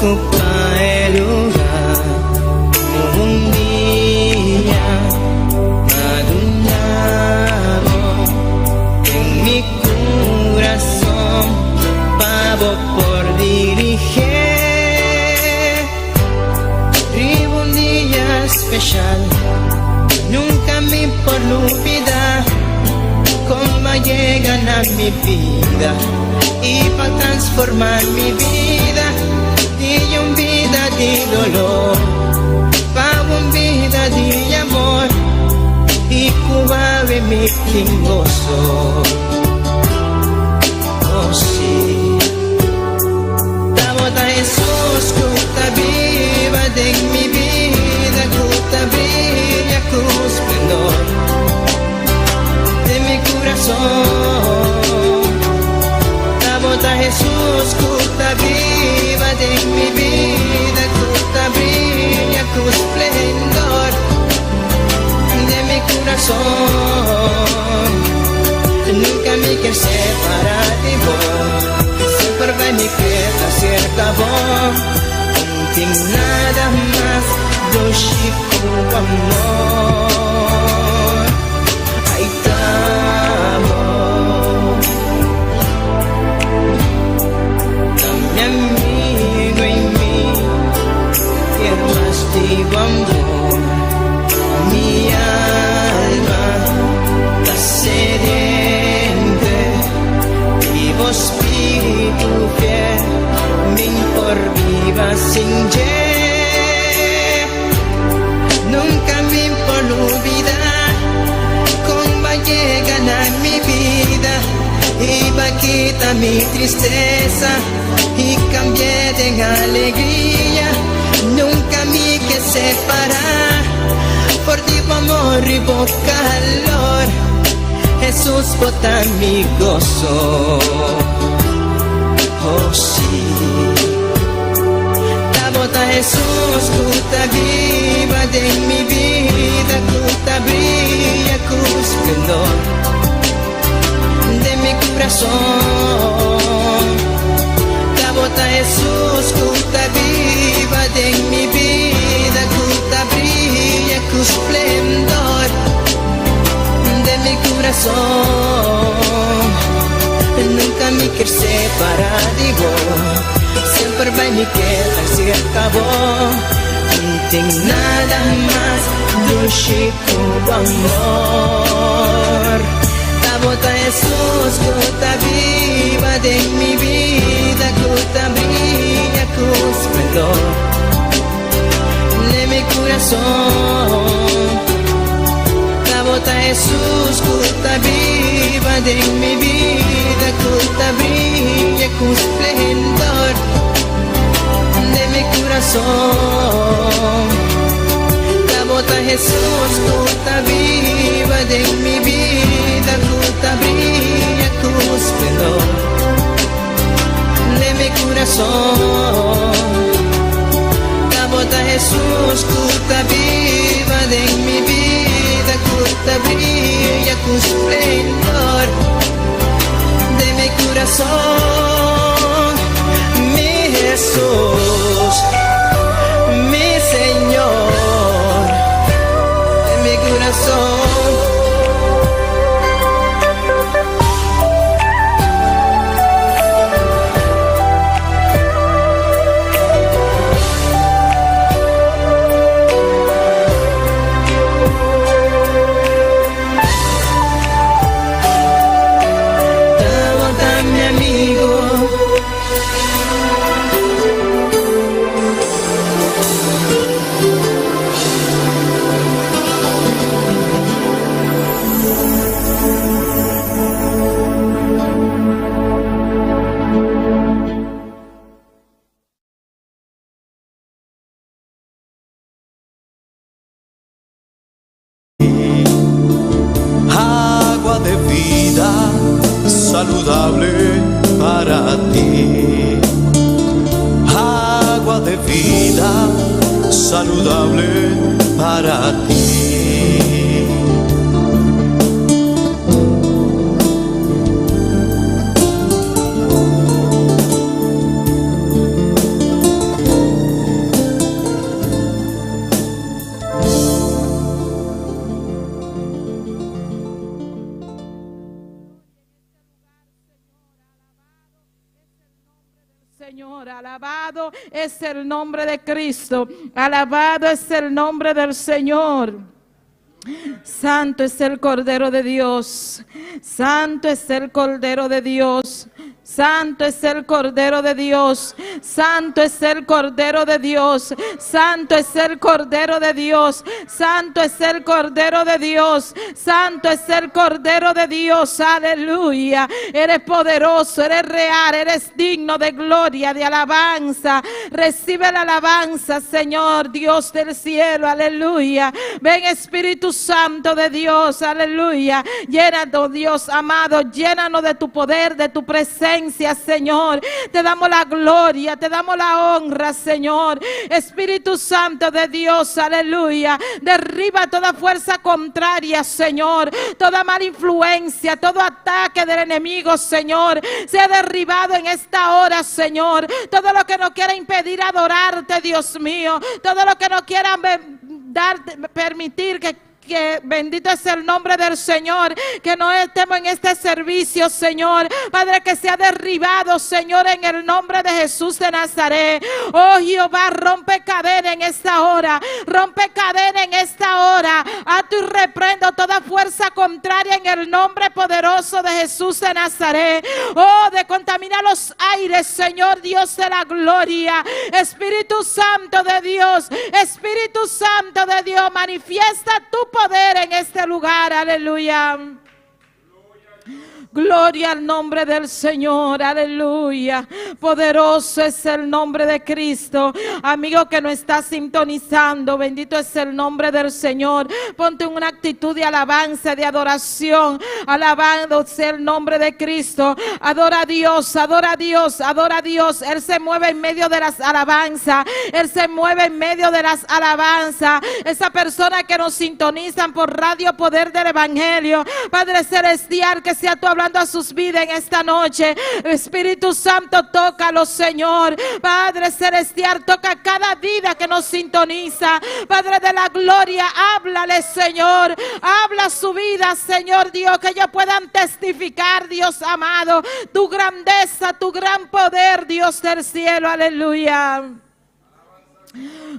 Ocupa e lugar cu un dia m'a duna bo den mi curason pa bo por dirige riba un dia special nunca mi por lubida con bo a yega na mi vida y pa transforma mi vida di un vida di dolor pa un vida di amor y cu awe mi tin goso. Oh si. Ta bo ta Hesus cu ta biba den mi bida cu ta briya cu splendor den mi curason. Ta bo ta Hesus cu ta biba den mi bida cu ta briya cu splendor den mi curason. Nunca mi kier separa di bo, semper bay mi keda cerca bo. No tin nada mas dushi cu amor. Ay ta bo. Ta mi amigo y mi kier mas di bo amor. Mi alma ta sediente di bo spiritu fiel, mi'n por biba sin dje. Nunca mi'n por lubida con b'a yega na mi bida y b'a kita mi tristeza y cambi'e den alegria. Nunca mi ke separa for di bo amor y bo calor. Hesus bo ta mi goso. Oh si. Ta bo ta Hesus cu ta biba den mi bida cu ta briya cu splendor den mi curason. Ta bo ta Hesus cu ta biba den mi bida cu ta briya cu splendor den mi curason. Nunca mi kier separa di bo, semper bay mi keda cerca bo. No tin nada mas dushi cu bo amor. Ta bo ta Hesus cu ta biba den mi bida cu ta briya cu splendor den mi curason. Ta bo ta Hesus cu ta biba den mi bida cu ta briya cu splendor den mi curason. Ta bo ta Hesus cu ta biba den mi bida cu ta briya cu splendor den mi curason. Ta bo ta Hesus cu ta biba den mi bida cu ta briya cu splendor den mi curason. Mi Hesus, mi Señor, den mi curason. Ta bo ta mi amigo. Agua de vida saludable para ti. Agua de vida saludable para ti. Señor. Alabado es el nombre de Cristo. Alabado es el nombre del Señor. Santo es el Cordero de Dios. Santo es el Cordero de Dios. Santo es el Cordero de Dios. Santo es el Cordero de Dios. Santo es el Cordero de Dios. Santo es el Cordero de Dios. Santo es el Cordero de Dios. Aleluya. Eres poderoso, eres real, eres digno de gloria, de alabanza. Recibe la alabanza, Señor, Dios del cielo. Aleluya. Ven Espíritu Santo de Dios. Aleluya. Llénanos, Dios amado. Llénanos de tu poder, de tu presencia. Señor. Te damos la gloria, te damos la honra, Señor. Espíritu Santo de Dios, aleluya. Derriba toda fuerza contraria, Señor. Toda mala influencia, todo ataque del enemigo, Señor. Sea derribado en esta hora, Señor. Todo lo que nos quiera impedir adorarte, Dios mío. Todo lo que nos quiera dar, permitir que bendito es el nombre del Señor, que no estemos en este servicio, Señor. Padre, que sea derribado, Señor, en el nombre de Jesús de Nazaret. Oh Jehová, rompe cadena en esta hora, rompe cadena en esta hora. A tu reprendo toda fuerza contraria en el nombre poderoso de Jesús de Nazaret. Oh, de contamina los aires, Señor Dios de la gloria. Espíritu Santo de Dios, Espíritu Santo de Dios, manifiesta tu poder en este lugar, aleluya. Gloria al nombre del Señor, aleluya. Poderoso es el nombre de Cristo. Amigo que no está sintonizando, bendito es el nombre del Señor. Ponte en una actitud de alabanza, de adoración. Alabando sea el nombre de Cristo. Adora a Dios, adora a Dios, adora a Dios. Él se mueve en medio de las alabanzas. Él se mueve en medio de las alabanzas. Esa persona que nos sintonizan por Radio Poder del Evangelio. Padre Celestial, que sea tu hablando a sus vidas en esta noche. Espíritu Santo, tócalo, Señor. Padre Celestial, toca cada vida que nos sintoniza. Padre de la gloria, háblale, Señor. Habla su vida, Señor Dios, que ellos puedan testificar, Dios amado, tu grandeza, tu gran poder, Dios del cielo. Aleluya.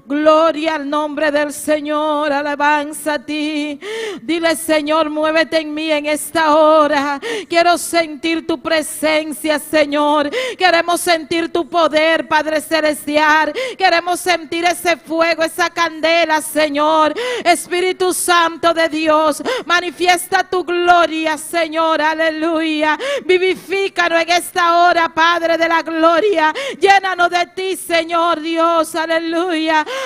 Gloria al nombre del Señor, alabanza a ti. Dile, Señor, muévete en mí en esta hora. Quiero sentir tu presencia, Señor. Queremos sentir tu poder, Padre Celestial. Queremos sentir ese fuego, esa candela, Señor. Espíritu Santo de Dios, manifiesta tu gloria, Señor. Aleluya. Vivifícanos en esta hora, Padre de la gloria. Llénanos de ti, Señor Dios. Aleluya.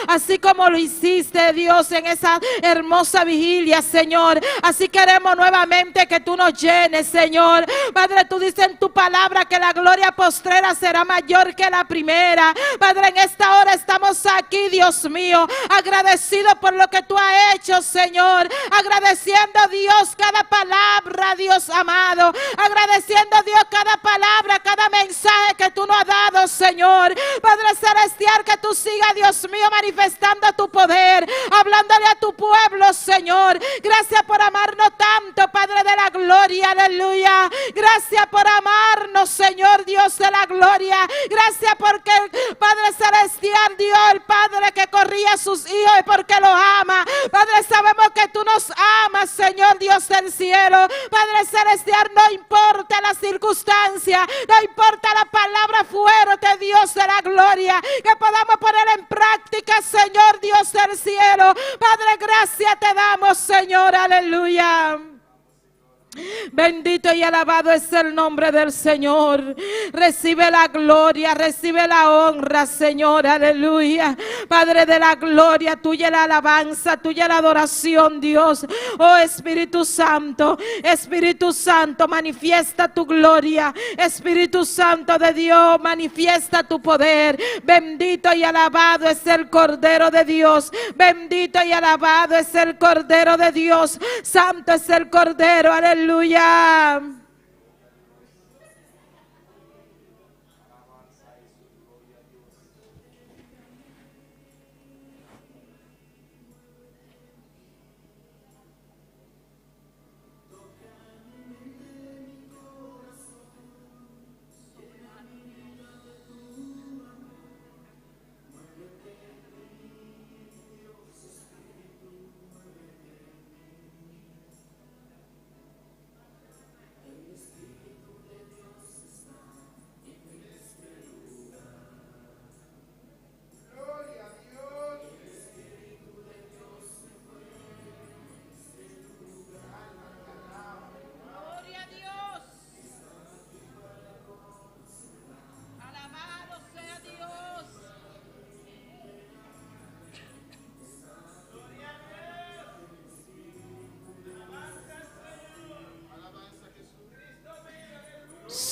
Así como lo hiciste, Dios, en esa hermosa vigilia, Señor. Así queremos nuevamente que tú nos llenes, Señor. Padre, tú dices en tu palabra que la gloria postrera será mayor que la primera. Padre, en esta hora estamos aquí, Dios mío, agradecidos por lo que tú has hecho, Señor. Agradeciendo a Dios cada palabra, Dios amado. Agradeciendo a Dios cada palabra, cada mensaje que tú nos has dado, Señor. Padre Celestial, que tú sigas, Dios mío, manifestando tu poder, hablándole a tu pueblo, Señor. Gracias por amarnos tanto, Padre de la gloria, aleluya. Gracias por amarnos, Señor Dios de la gloria. Gracias porque el Padre Celestial, Dios, el Padre que corría a sus hijos y porque los ama. Padre, sabemos que tú nos amas, Señor Dios del cielo. Padre Celestial, no importa la circunstancia, no importa la palabra fuerte, Dios de la gloria, que podamos poner en práctica, Señor Dios del cielo. Padre, gracias te damos, Señor, aleluya. Bendito y alabado es el nombre del Señor. Recibe la gloria, recibe la honra, Señor, aleluya. Padre de la gloria, tuya la alabanza, tuya la adoración, Dios. Oh Espíritu Santo, Espíritu Santo, manifiesta tu gloria. Espíritu Santo de Dios, manifiesta tu poder. Bendito y alabado es el Cordero de Dios. Bendito y alabado es el Cordero de Dios. Santo es el Cordero, aleluya. Aleluya.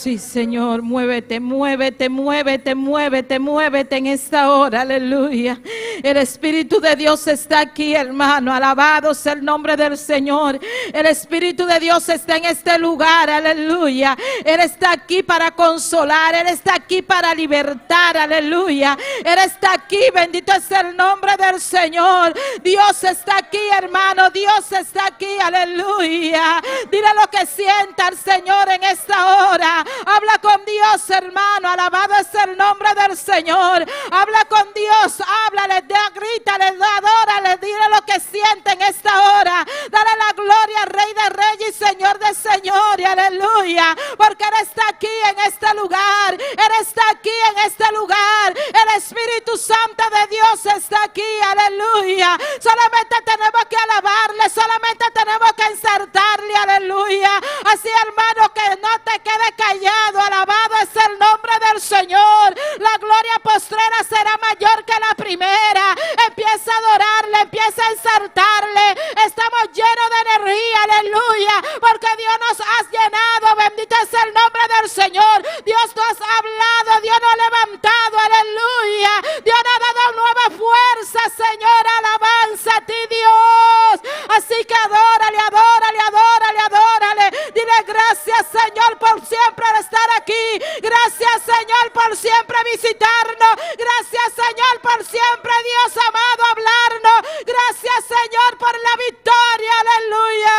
Sí, Señor, muévete, muévete, muévete, muévete, muévete en esta hora, aleluya. El Espíritu de Dios está aquí, hermano. Alabado sea el nombre del Señor. El Espíritu de Dios está en este lugar, aleluya. Él está aquí para consolar, Él está aquí para libertar, aleluya. Él está aquí, bendito es el nombre del Señor. Dios está aquí, hermano. Dios está aquí, aleluya. Dile lo que sienta el Señor en esta hora. Habla con Dios, hermano. Alabado es el nombre del Señor. Habla con Dios. Háblale, grítale, adórale. Dile lo que siente en esta hora. Dale la gloria, Rey de Reyes y Señor de Señores. Aleluya. Porque Él está aquí en este lugar. Él está aquí en este lugar. El Espíritu Santo de Dios está aquí. Aleluya. Solamente tenemos que alabarle. Solamente tenemos que ensartarle. Aleluya. Así, hermano, que no te quede callado. Alabado es el nombre del Señor. La gloria postrera será mayor que la primera. Empieza a adorarle, empieza a ensartarle. Estamos llenos de energía, aleluya, porque Dios nos ha llenado. Bendito es el nombre del Señor. Dios nos ha hablado, Dios nos ha levantado, aleluya. Dios nos ha dado nueva fuerza, Señor. Alabanza a ti, Dios. Así que adórale, adórale, adórale, adórale. Dile gracias, Señor, por siempre estar aquí. Gracias, Señor, por siempre visitarnos. Gracias, Señor, por siempre, Dios amado, hablarnos. Gracias, Señor, por la victoria. Aleluya.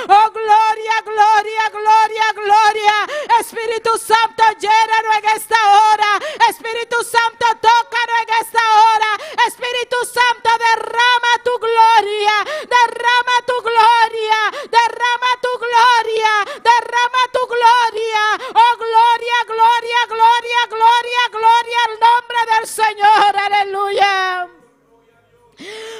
Oh, gloria, gloria, gloria, gloria. Espíritu Santo, llénanos en esta hora. Espíritu Santo, tócanos en esta hora. Espíritu Santo, derrama tu gloria. Derrama tu gloria. Derrama tu gloria. Derrama tu gloria. Oh, gloria, gloria, gloria, gloria, gloria al nombre del Señor. Aleluya.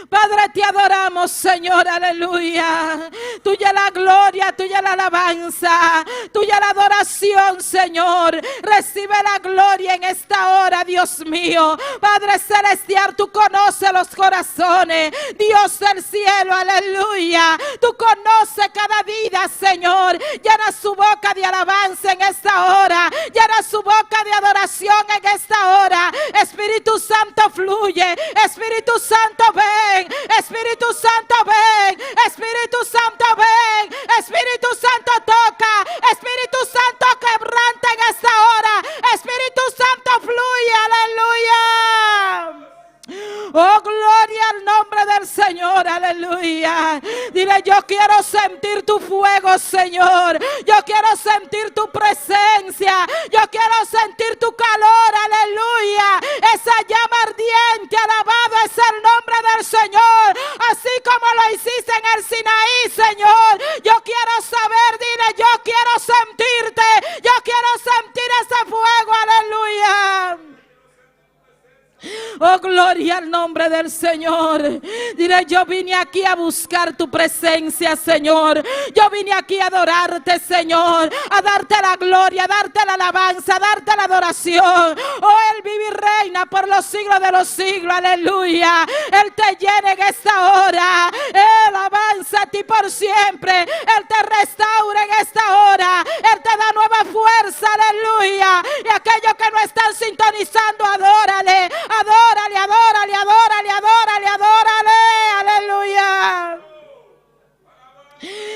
Padre, te adoramos, Señor, aleluya. Tuya la gloria, tuya la alabanza, tuya la adoración, Señor. Recibe la gloria en esta hora, Dios mío. Padre celestial, tú conoces los corazones. Dios del cielo, aleluya. Tú conoces cada vida, Señor. Llena su boca de alabanza en esta hora. Llena su boca de adoración en esta hora. Espíritu Santo, fluye. Espíritu Santo, ven. Espíritu Santo, ven. Espíritu Santo, ven. Espíritu Santo, toca. Espíritu Santo, quebranta en esta hora. Espíritu Santo, fluye. Aleluya. Oh, gloria al nombre del Señor, aleluya. Dile, yo quiero sentir tu fuego, Señor. Yo quiero sentir tu presencia. Yo quiero sentir tu calor, aleluya. Esa llama ardiente, alabado es el nombre del Señor. Así como lo hiciste en el Sinaí, Señor. Yo quiero saber, dile, yo quiero sentirte. Yo quiero sentir ese fuego, aleluya. Oh, gloria al nombre del Señor. Diré, yo vine aquí a buscar tu presencia, Señor. Yo vine aquí a adorarte, Señor. A darte la gloria, a darte la alabanza, a darte la adoración. Oh, Él vive y reina por los siglos de los siglos. Aleluya. Él te llena en esta hora. Él avanza a ti por siempre. Él te restaura en esta hora. Él te da nueva fuerza. Aleluya. Y aquellos que no están sintonizando, adórale. Adórale, adórale, adórale, adórale, adórale. Aleluya.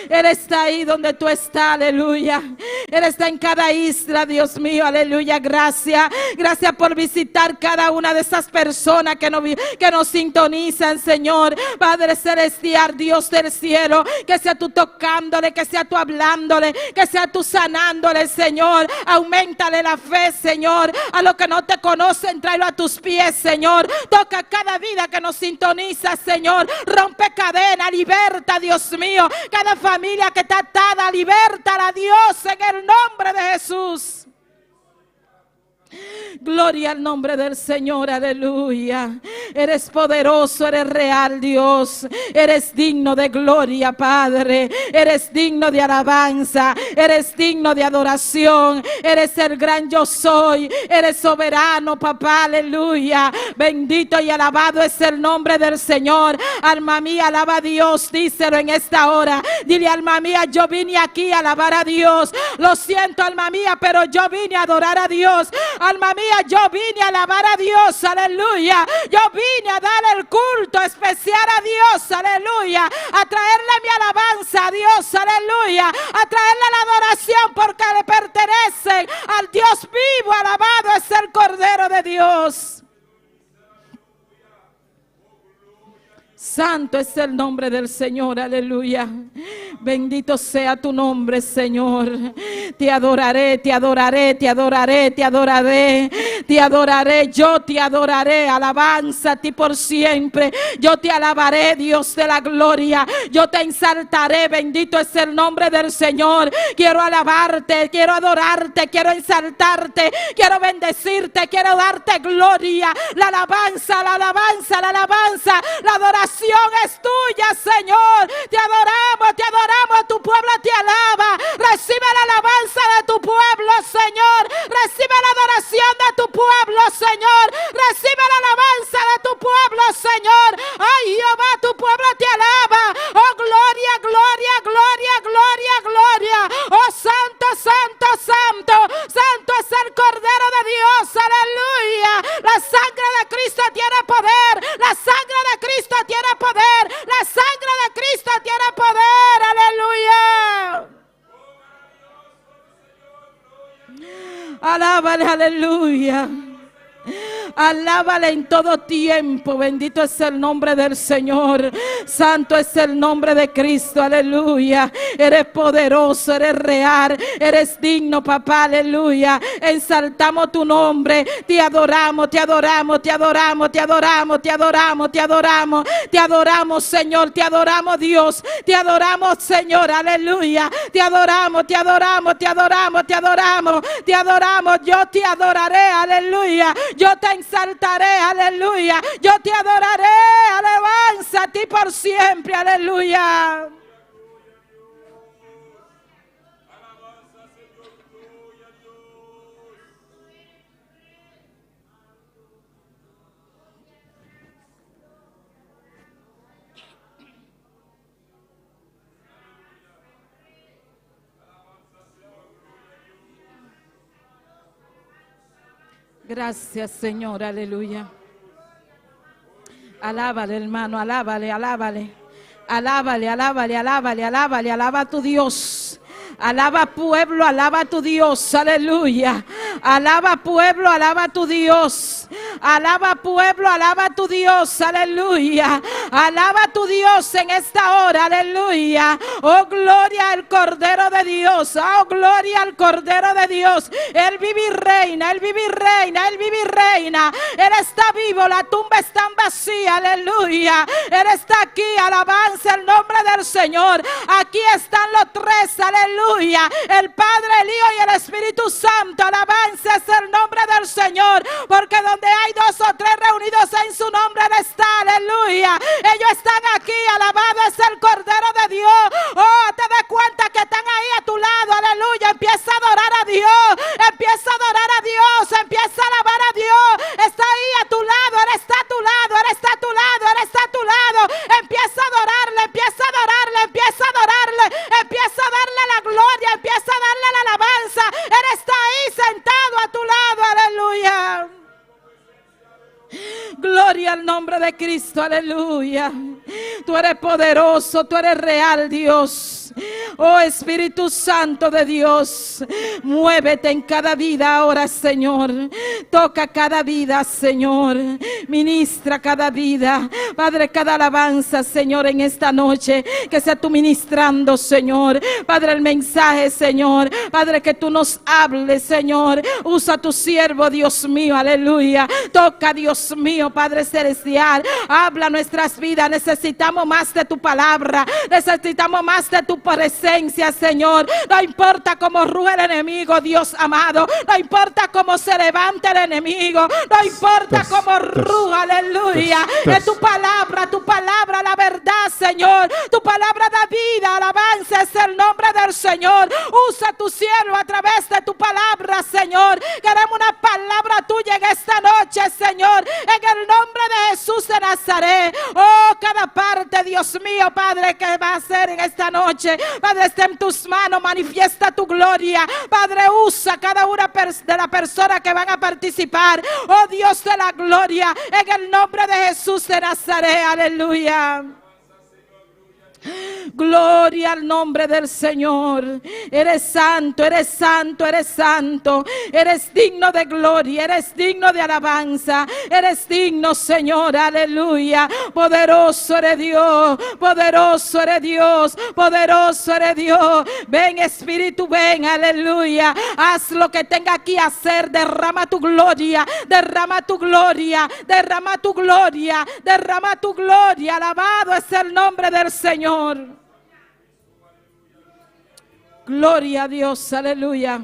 Él está ahí donde tú estás, aleluya. Él está en cada isla, Dios mío, aleluya. Gracias, gracias por visitar cada una de esas personas que nos sintonizan, Señor. Padre celestial, Dios del cielo, que sea tú tocándole, que sea tú hablándole, que sea tú sanándole, Señor. Auméntale la fe, Señor. A los que no te conocen, tráelo a tus pies, Señor. Toca cada vida que nos sintoniza, Señor. Rompe cadena, liberta, Dios mío. Cada familia que está atada, libértala, Dios, en el nombre de Jesús. Gloria al nombre del Señor, aleluya. Eres poderoso, eres real, Dios. Eres digno de gloria, Padre. Eres digno de alabanza. Eres digno de adoración. Eres el gran yo soy. Eres soberano, papá. Aleluya. Bendito y alabado es el nombre del Señor. Alma mía, alaba a Dios. Díselo en esta hora. Dile, alma mía, yo vine aquí a alabar a Dios. Lo siento, alma mía, pero yo vine a adorar a Dios. Alma mía, yo vine a alabar a Dios. Aleluya. Yo vine a dar el culto especial a Dios. Aleluya. A traerle mi alabanza a Dios. Aleluya. A traerle la adoración porque le pertenece al Dios vivo. Alabado es el Cordero de Dios. Santo es el nombre del Señor, aleluya. Bendito sea tu nombre, Señor. Te adoraré, te adoraré, te adoraré, te adoraré, te adoraré. Yo te adoraré. Alabanza a ti por siempre. Yo te alabaré, Dios de la gloria. Yo te ensaltaré. Bendito es el nombre del Señor. Quiero alabarte, quiero adorarte, quiero ensaltarte, quiero bendecirte, quiero darte gloria. La alabanza, la alabanza, la alabanza, la adoración es tuya, Señor. Te adoramos, te adoramos. Tu pueblo te alaba. Recibe la alabanza de tu pueblo, Señor. Recibe la adoración de tu pueblo, Señor. Recibe la alabanza de tu pueblo, Señor. Ay, Jehová, tu pueblo te alaba. Oh, gloria, gloria, gloria, gloria, gloria. Oh, santo, santo, santo. Santo es el Cordero de Dios. Aleluya. La sangre de Cristo tiene poder. La sangre de Cristo tiene poder. La sangre de Cristo tiene poder. Aleluya. Alábale, aleluya. Alábale en todo tiempo. Bendito es el nombre del Señor. Santo es el nombre de Cristo. Aleluya. Eres poderoso, eres real, eres digno, papá. Aleluya. Ensaltamos tu nombre. Te adoramos, te adoramos, te adoramos, te adoramos, te adoramos, te adoramos. Te adoramos, Señor. Te adoramos, Dios. Te adoramos, Señor. Aleluya. Te adoramos, te adoramos, te adoramos, te adoramos. Te adoramos. Yo te adoraré. Aleluya. Yo te ensaltaré, aleluya. Yo te adoraré, alabanza a ti por siempre, aleluya. Gracias, Señor, aleluya. Alábale, hermano, alábale, alábale. Alábale, alábale, alábale, alábale, alaba a tu Dios. Alaba pueblo, alaba a tu Dios, aleluya. Alaba pueblo, alaba a tu Dios. Alaba pueblo, alaba a tu Dios, aleluya. Alaba a tu Dios en esta hora, aleluya. Oh, gloria al Cordero de Dios. Oh, gloria al Cordero de Dios. Él vive y reina, Él vive y reina, Él vive y reina. Él está vivo, la tumba está vacía, aleluya. Él está aquí, alabanza el nombre del Señor. Aquí están los tres, aleluya. El Padre, el Hijo y el Espíritu Santo. Alabanza es el nombre del Señor, porque donde hay dos o tres reunidos en su nombre, Él está, aleluya. Ellos están aquí, alabado es el Cordero de Dios. Oh, te das cuenta que están ahí a tu lado, aleluya. Empieza a adorar a Dios, empieza a adorar a Dios, empieza a alabar a Dios. Está ahí a tu lado, Él está a tu lado, Él está a tu lado, Él está a tu lado. Empieza a adorarle, empieza a adorarle, empieza a adorarle, empieza a darle la gloria, empieza a darle la alabanza. Él está ahí sentado a tu lado, aleluya. Gloria al nombre de Cristo, aleluya. Tú eres poderoso, tú eres real, Dios. Oh Espíritu Santo de Dios, muévete en cada vida ahora, Señor. Toca cada vida, Señor. Ministra cada vida. Padre, cada alabanza, Señor, en esta noche. Que sea tú ministrando, Señor. Padre, el mensaje, Señor. Padre, que tú nos hables, Señor. Usa tu siervo, Dios mío, aleluya. Toca, Dios mío, Padre Celestial. Habla nuestras vidas. Necesitamos más de tu palabra. Necesitamos más de tu tu presencia, Señor. No importa cómo ruge el enemigo, Dios amado. No importa cómo se levante el enemigo. No importa cómo ruja, aleluya. Es tu palabra, tu palabra, la verdad, Señor. Tu palabra da vida, alabanza es el nombre del Señor. Usa tu siervo a través de tu palabra, Señor. Queremos una palabra tuya en esta noche, Señor. En el nombre de Jesús de Nazaret. Oh, cada parte, Dios mío, Padre, que va a ser en esta noche. Padre, está en tus manos. Manifiesta tu gloria. Padre, usa cada una de las personas que van a participar. Oh, Dios de la gloria. En el nombre de Jesús de Nazaret. Aleluya. Gloria al nombre del Señor. Eres santo, eres santo, eres santo. Eres digno de gloria, eres digno de alabanza. Eres digno, Señor. Aleluya. Poderoso eres Dios, poderoso eres Dios, poderoso eres Dios. Ven, Espíritu, ven. Aleluya. Haz lo que tenga que hacer. Derrama tu gloria, derrama tu gloria, derrama tu gloria, derrama tu gloria. Alabado es el nombre del Señor. Gloria a Dios, aleluya.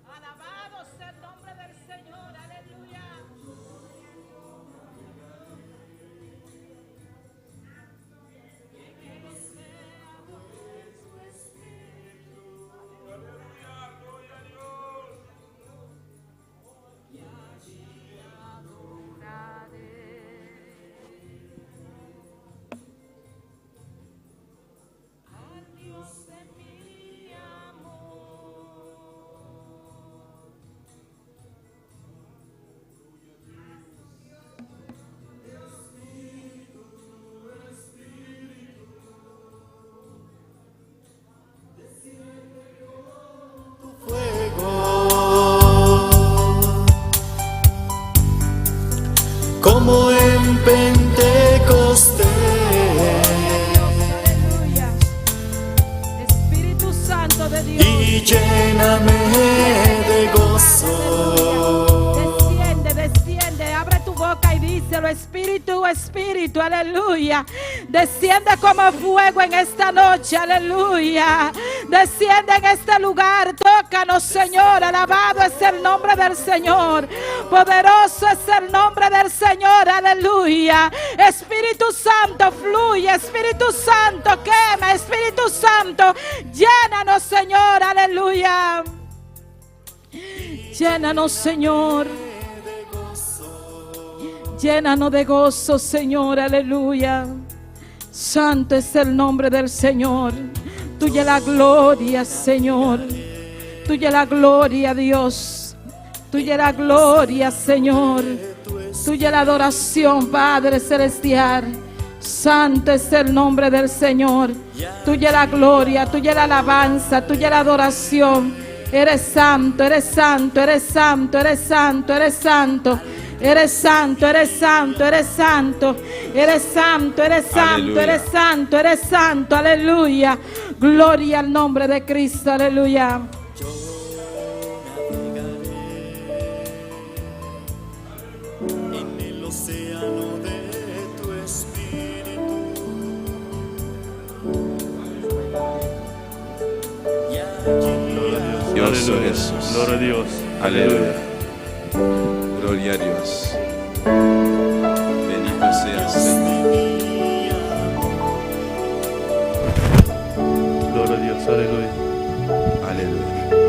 Alabado sea el nombre del Señor, aleluya. Al Dios de mi amor. Fuego, como en Pentecostés. Aleluya. Espíritu Santo de Dios. Y lléname de gozo. Desciende, desciende, abre tu boca y díselo, Espíritu, Espíritu, aleluya. Desciende como fuego en esta noche, aleluya. Desciende en este lugar, tócanos, Señor. Alabado es el nombre del Señor. Poderoso es el nombre del Señor, aleluya. Espíritu Santo, fluye. Espíritu Santo, quema. Espíritu Santo, llénanos, Señor, aleluya. Llénanos, Señor. Llénanos de gozo, Señor, aleluya. Santo es el nombre del Señor. Tuya la gloria, Señor. Tuya la gloria, Dios. Tuya la gloria, Señor. Tuya la adoración, Padre Celestial. Santo es el nombre del Señor. Tuya la gloria, tuya la alabanza, tuya la adoración. Eres santo, eres santo, eres santo, eres santo, eres santo. Eres santo, eres santo, eres santo. Eres santo, eres santo, Aleluya. eres santo, eres santo. Aleluya. Gloria al nombre de Cristo. Aleluya. En el océano de tu espíritu. Y allí Dios Aleluya. Jesús. Gloria a Dios. Aleluya. Gloria a Dios. Bendito seas, Señor. Gloria a Dios. Aleluya. Aleluya.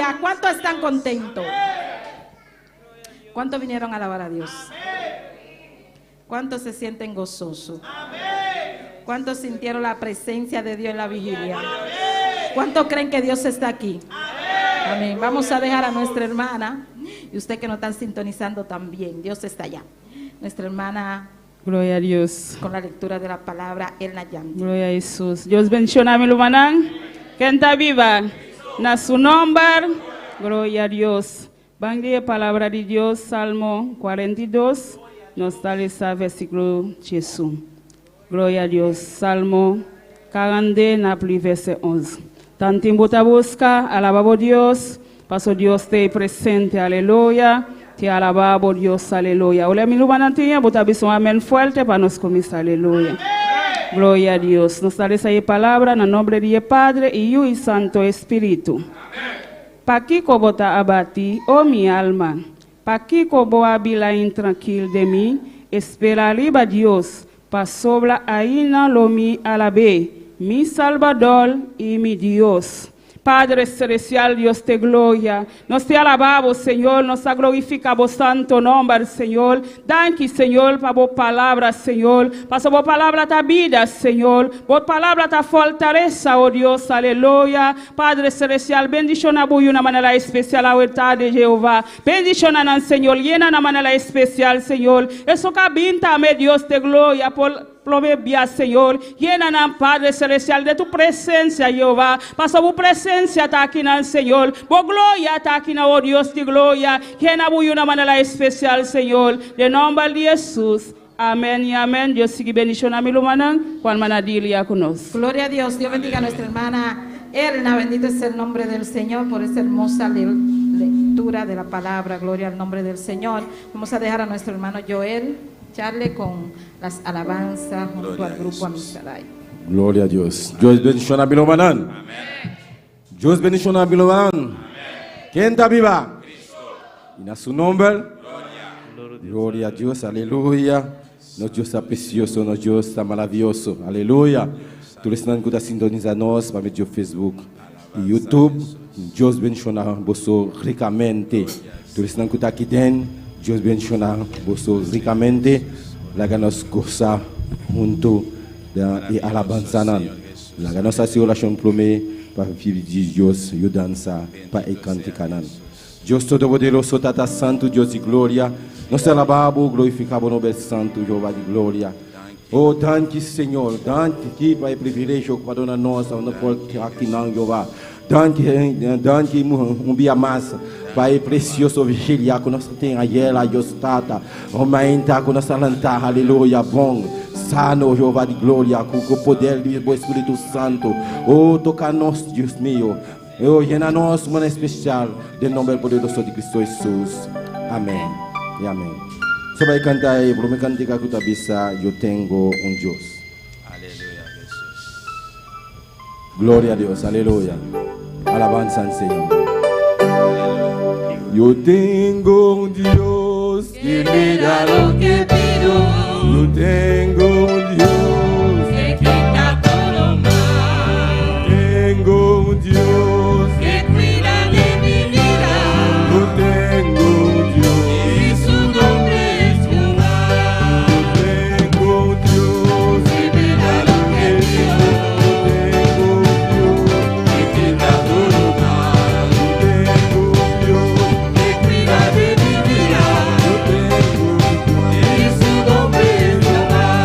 Aleluya. ¿Cuántos están contentos? ¿Cuántos vinieron a alabar a Dios? ¿Cuántos se sienten gozosos? ¿Cuántos sintieron la presencia de Dios en la vigilia? ¿Cuántos creen que Dios está aquí? Amén. Vamos a dejar a nuestra hermana y usted que nos están sintonizando también. Dios está allá. Nuestra hermana Gloria a Dios. con la lectura de la palabra Elna Yanti. Gloria a Jesús. Dios bendiciona mi rumannan. Ken ta biba? Na su nomber. Gloria a Dios. Ban di palabra di Dios, Salmo 42, nos ta lesa versíkulo 11. Gloria a Dios. Salmo 40, na verso 11. Tantu bo ta buska, alabá Dios, paso Dios ta presente, aleluya. Te alabamos Dios, aleluya. Ora mi rumannan, bo ta bisa un amèn fuerte pa nos kuminsá, aleluya. Gloria a Dios. Nos ta lesa e palabra na nòmber di Padre i Yu i Santu Spiritu. Pakiko bo ta abatí, o mi alma? Pakiko bo a bira intrankil den mi? Spera riba Dios, pasobra ainda lo mi alab'é, mi Salbador i mi Dios. Padre Celestial, Dios de gloria, nos te alabamos, Señor, nos glorificamos santu nòmber, Señor. Danki, Señor, pa bo palabra, Señor. Pa bo palabra ta bida, Señor. Bo palabra ta fortalesa, oh Dios, aleluya. Padre Celestial, bendishoná bo di un manera espesial e di Jehová. Bendishoná, Señor, yena di manera espesial, Señor. Esnan ku a bin tambe, Dios de gloria, por provea, Señor. Yena, Padre Celestial, di tu presensia, Jehová. Paso bo presensia ta aki, Señor. Bo gloria ta aki, oh Dios di gloria. Yena di un manera espesial, Señor. Den nòmber di Jesús. Amèn i amèn. Dios sigui bendishoná mi rumannan. Juan Manadilia ku nos. Gloria a Dios. Dios bendiga a nuestra hermana Erna. Bendito es el nombre del Señor por esa hermosa lectura de la palabra. Gloria al nombre del Señor. Vamos a dejar a nuestro hermano Joel Charle con las alabanzas junto Gloria al a grupo Jesús. Amisadai. Gloria a Dios. Dios bendishoná mi rumannan. Dios bendishoná mi rumannan. Ken ta biba? I na su nòmber. Gloria a Dios, aleluya. Nos Dios ta presioso, nos Dios ta maravioso, aleluya. Tur esnan ku ta sintonisá nos pa medio Facebook i YouTube, Dios bendishoná boso rikamente. Tur esnan ku ta aki den, Dios bendishoná boso rikamente. Laga nos gosa huntu i alabansa. Laga nos hasi orashon promé pa pidi Dios yudansa pa e kantikanan. Dios Todopoderoso, Tata Santu, Dios di gloria, nos ta alabá, glorifiká bo nòmber santu, Jehová di gloria. Oh, danki, Señor, danki pa e privilegio pa duna nos, no por aki no, Jehová. Danki, danki un dia mas pa e presioso vigilia ku nos tin ayera, Dios Tata. Oh, mainta ku nos a lanta, aleluya, bon, sano, Jehová di gloria, ku e poder di Spiritu Santu. Oh, toka nos, Dios mio. Oh, yena nos manera espesial, den nòmber poderoso di Kristu Jesús. Amèn. I amèn. So bai kanta ei, promé kantika ku ta bisa, Yo tengo un Dios. Aleluya, Jesús. Gloria a Dios, aleluya. Alabanza al Señor. Yo tengo un Dios que me da lo que pido. Yo tengo un Dios que quita todo mal, Tengo un Dios. Que cuida de mi vida. Yo tengo un Dios. Y su nombre es Jehová. Tengo un Dios que me da lo que pido, Tengo un Dios que quita todo mal, Tengo un Dios que cuida de mi vida. Yo tengo un Dios. Y su nombre es Jehová.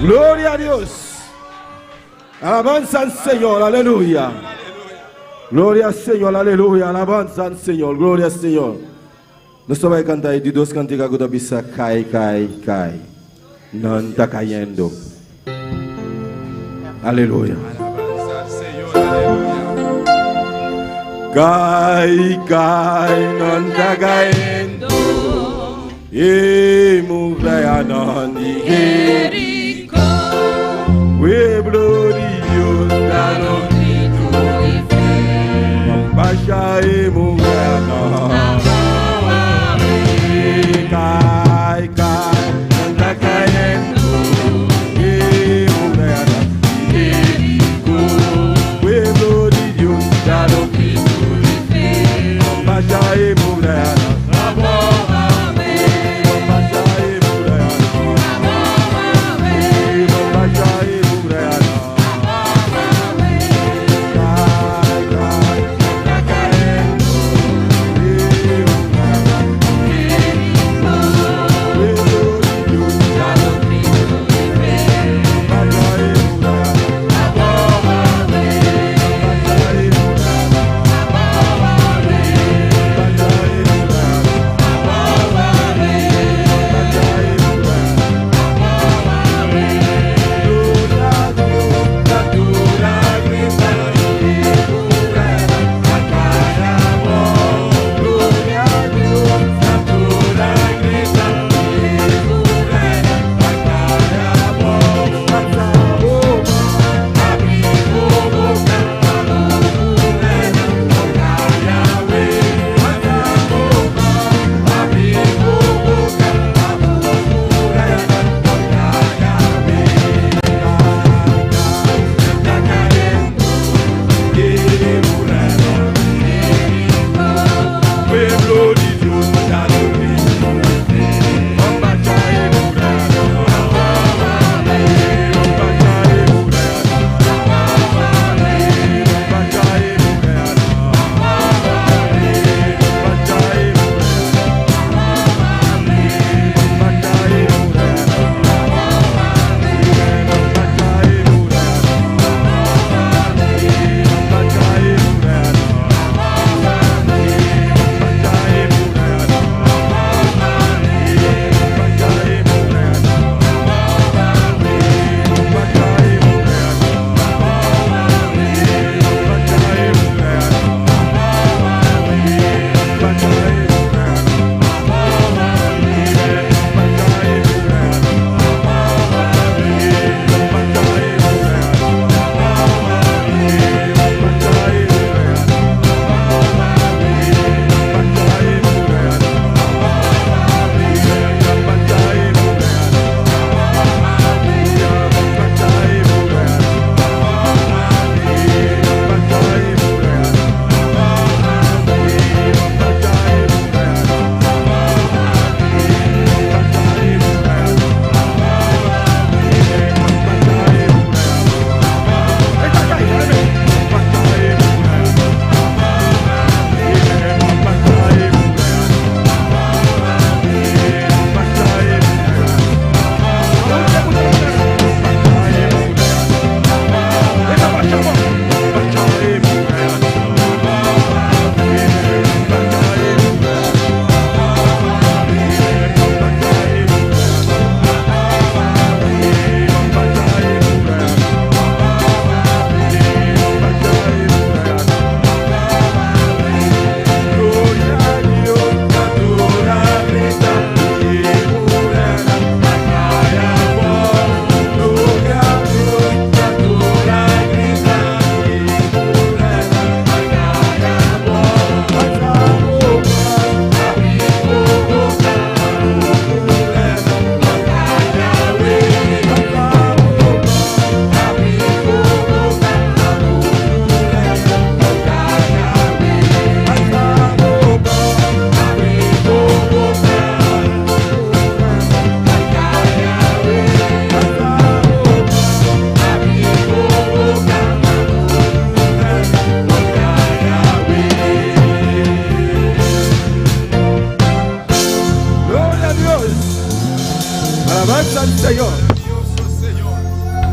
Gloria a Dios. Alabanza al Señor, aleluya. Gloria al Señor, aleluya. Alabanza al Señor, gloria al Señor. Nos ta bai kanta di dos kantika ku ta bisa kai, kai, kai. Nan ta kayendo. Aleluya. Alabanza al Señor, aleluya. Kai, kai, nan ta kayendo. E murayanan di Jericó, Pueblo di Dios, dando grito di fe. Basha e murayanan. Kai, kai, nan ta kayendo. E murayanan di Jericó. Pueblo di Dios, dando Grito di fe. Basha e murayanan. Basha e murayanan.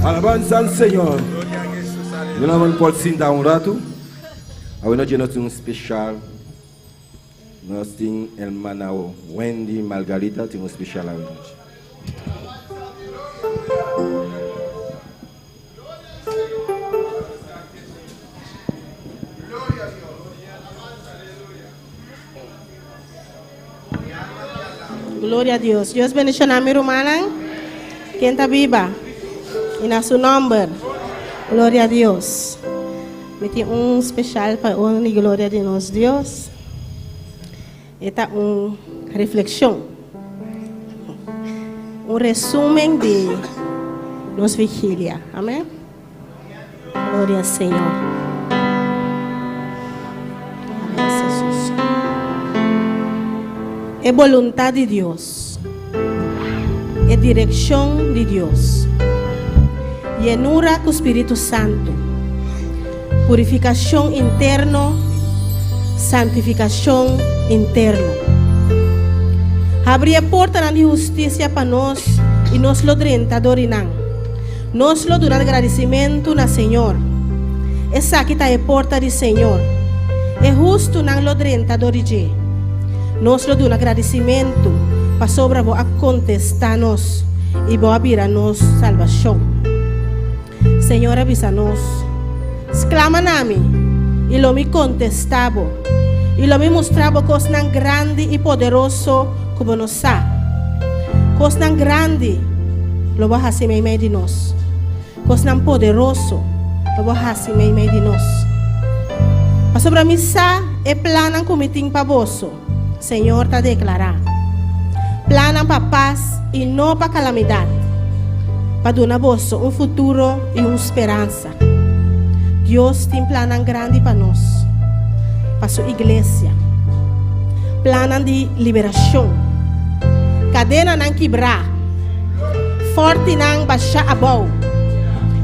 Alabanza al Señor. Mi nan por sinta un ratu. Awe nochi nos tin un special. Nos tin hermana Wendy Margarita tin un special awe nochi. Gloria a Dios. Dios bendiciona mi rumannan. Ken ta biba? Y na su nomber. Gloria a Dios. Mi tin un special pa honra y gloria di nos Dios. E ta un reflexion. Un resumen di nos vigilia. Amen. Gloria al Señor. Amén, Jesús. E voluntad di Dios. E direccion di Dios. Llenura cu Spirito Santo. Purificacion interno, santificacion interno. Habri e portanan di husticia pa nos y nos lo drenta dor di nan. Nos lo duna gradisimentu na Señor. Esaki ta e porta di Señor. E hustunan lo drenta dor di dje. Nos lo duna gradisimentu pasobra bo a kontestá nos i bo a bira nos salbashon. Señor a bisa nos, Sklama na mi, i lo mi kontestá bo, i lo mi mustra bo kosnan grandi i poderoso ku bo no sa. Kosnan grandi lo bo hasi meimei di nos, kosnan poderoso lo bo hasi meimei di nos. Pasobra mi sa e plannan ku mi tin pa boso, Señor ta deklará, plannan pa pas i no pa kalamidat, pa duna boso un futuro i un speransa. Dios tin plannan grandi pa nos, pa su iglesia. Plannan di liberashon. Kadenanan kibrá. Fòrtinan bashá abou.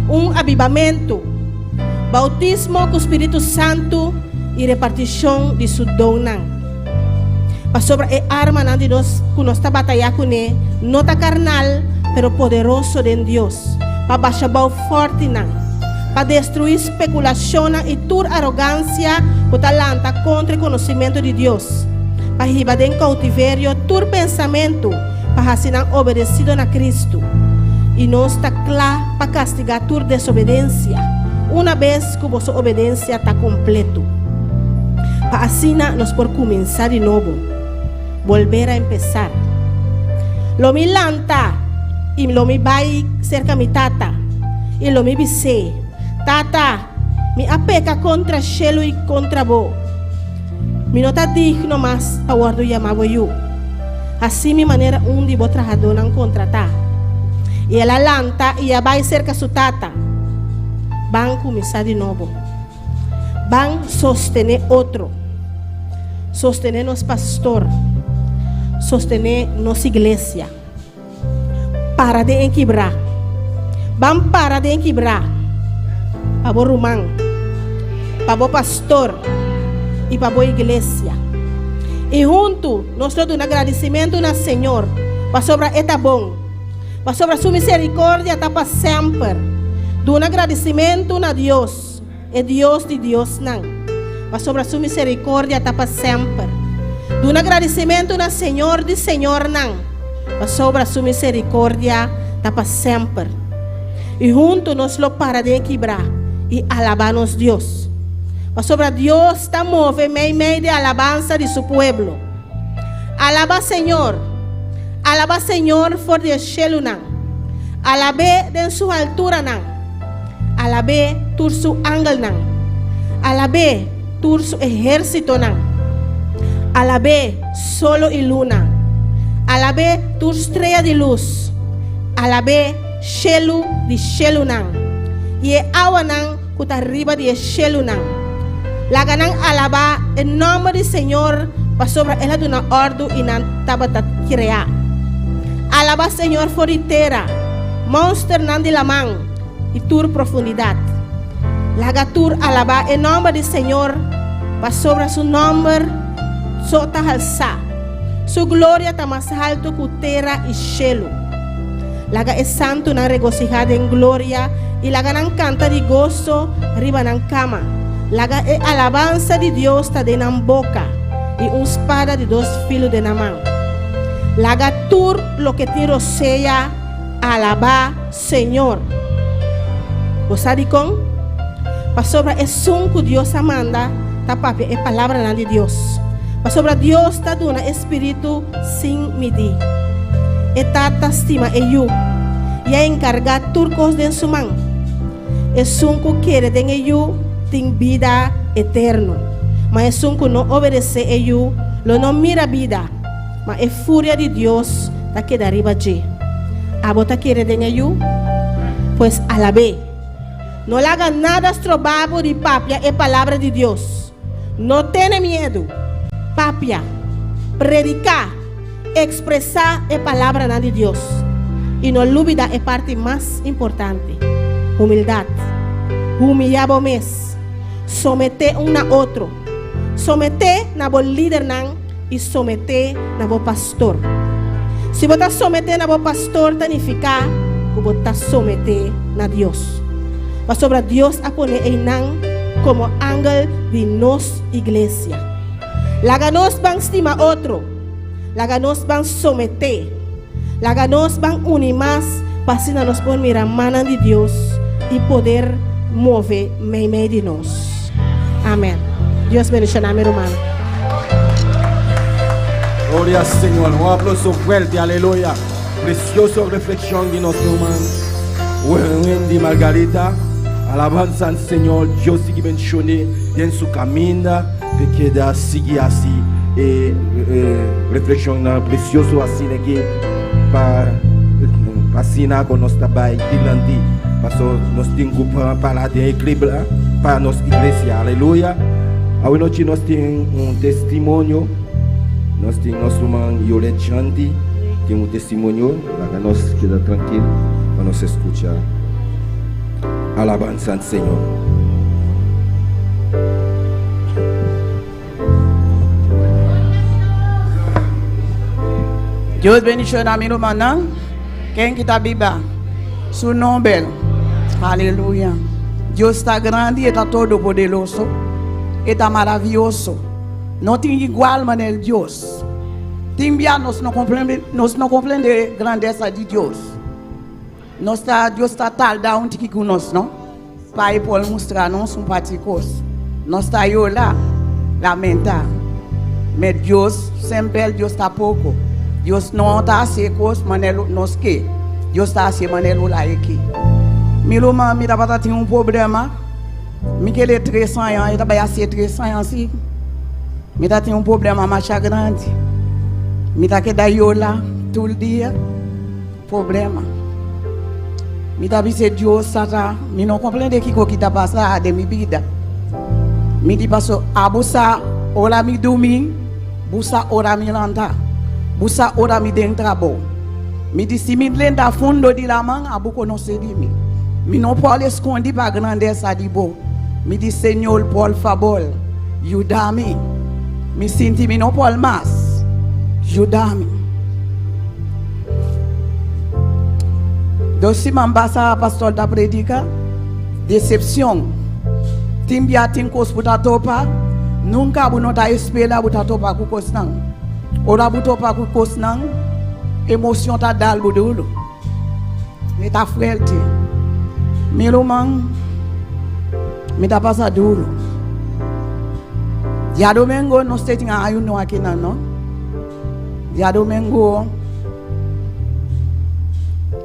Un abibamentu. Boutismo ku Spiritu Santu i repartishon di su donnan. Pasobra e armanan di nos ku nos ta batayá kuné no ta karnal, pero poderoso den Dios, pa basha bou fòrtinan, pa destruí spekulashonnan i tur arogansia ku ta lanta kontra e konosimentu di Dios, pa hiba den koutiverio tur pensamentu pa hasi nan obedesido na Kristu. I nos ta kla pa kastigá tur desobedensia, una bes ku boso obedensia ta kompletu. Pa asina nos por kuminsá di nobo, bolber a empesar. Lo mi lanta i lo mi bai serka mi tata, i lo mi bis'é, Tata, mi a peka kontra shelu i kontra bo. Mi no ta digno mas pa wòrdu yamá bo yu. Hasi mi manera un di bo trahadónan kontratá. I el a lanta i a bai serka su tata. Ban kuminsá di nobo. Ban sostené otro. Sostené nos pastor. Sostené nos iglesia. Para den e kibrá. Ban para den e kibrá pa bo ruman, pa bo pastor i pa bo iglesia. I huntu nos lo duna gradisimentu na Señor pasobra e ta bon, pasobra su misericordia ta pa semper. Duna gradisimentu na Dios, e Dios di diosnan, pasobra su misericordia ta pa semper. Duna gradisimentu na Señor di señornan, pasobra su misericordia ta pa semper. I huntu nos lo para den e kibrá i alabá nos Dios, pasobra Dios ta move meimei di alabansa di su pueblo. Alabá Señor! Alabá Señor for di e shelunan! Alab'é den su alturanan! Alab'é tur su angelnan! Alab'é tur su ehérsitonan! Alab'é solo i luna! Alab'é tur strea di lus! Alab'é shelu di shelunan i e awanan ku ta riba di e shelunan. Laga nan alabá e nòmber di Señor, pasobra el a duna òrdu i nan tabata kreá. Alabá Señor for di tera, mònsternan di laman i tur profundidat. Laga tur alabá e nòmber di Señor, pasobra su nòmber so ta halsá. Su gloria ta mas haltu ku tera i shelu. Laga e santunan regosihá den gloria i laga nan kanta di goso riba nan kama. Laga e alabansa di Dios ta den nan boka i un spada di dos filu den nan man. Laga tur loke tin rosea alabá Señor. Bo sa dikon? Pasobra esun ku Dios a manda ta papia e palabranan di Dios. Pasobra Dios ta duna e spiritu sin midí. E Tata stima e Yu i a enkargá tur kos den su man. Esun ku kere den e Yu tin bida eterno, ma esun ku no obedesé e Yu lo no mira bida, ma e furia di Dios ta keda riba dje. Abo ta kere den e Yu? Pues alab'é! No laga nada stroba bo di papia e Palabra di Dios. No tene miedu. Papia, prediká, ekspresá e palabranan di Dios. I no lubidá e parti mas importante, humildat. Humiliá bo mes. Someté un na otro. Someté na bo lidernan i someté na bo pastor. Si bo ta someté na bo pastor ta nifiká ku bo ta someté na Dios. Pasobra Dios a pone einan komo angel di nos iglesia. Laga nos ban stima otro. Laga nos ban someté. Laga nos ban uni mas pa asina nos por mira mannan di Dios i poder move meimei di nos. Amen. Dios bendiciona mi rumannan. Gloria al Señor. Un aplauso fuerte, aleluya. Precioso reflexión di nos ruman Wendy Margarita. Alabanza al Señor. Dios sigui bendicione den su caminda. Pe keda sigui hasi e reflekshonnan presioso asina aki pa asina ku nos ta bai dilanti paso nos tin ku para den e kribla pa nos iglesia aleluya awe nochi nos tin un testimonio nos tin nos ruman Yolet Shanti tin un testimonio laga nos keda trankil pa nos eskucha Alabansa al Señor. Dios bendiciona mi rumannan. Ken ki ta biba? Su nomber. Aleluya. Dios ta grandi, e ta todopoderoso, e ta maravioso. No tin igual manera Dios. Tin bia nos no comprende, nos no comprende grandesa di Dios. Nos ta Dios ta tarda un tiki ku nos no pa e por mustra nos un parti kos nos ta yola lamenta me Dios semper Dios ta poko Dios no ta hasi e kos manera nos ke Dios ta hasi manera lo la e ke mi ruman mi tabata tin un problema mi kere tres aña e ta bai hasi e tres aña si mi ta tin un problema masha grandi mi ta keda yola tur dia. Problema. Mi ta bisa Dios tata mi no comprende kiko ki ta pasa den mi bida. Mi di paso abo sa ora mi dumi, bo sa ora mi lanta, bo sa ora mi den trabou. Mi di si mi lenta fondo di laman abo konosé di mi. Mi no por escondi pa grandesa di bo. Mi di Señor por fabor yuda mi. Mi sinti mi no por mas. Yuda mi. Dos siman pasa pastor ta predica decepcion. Tin bia tin cos bu ta topa, nunca bu no ta espera bu ta topa cu cosnan. Ora bu topa cu cosnan, emocion ta dal bu duro. E ta fuerte. Mi ruman, mi ta pasa duro. Diadomingo nos te tin ayuno akinan, no? Diadomingo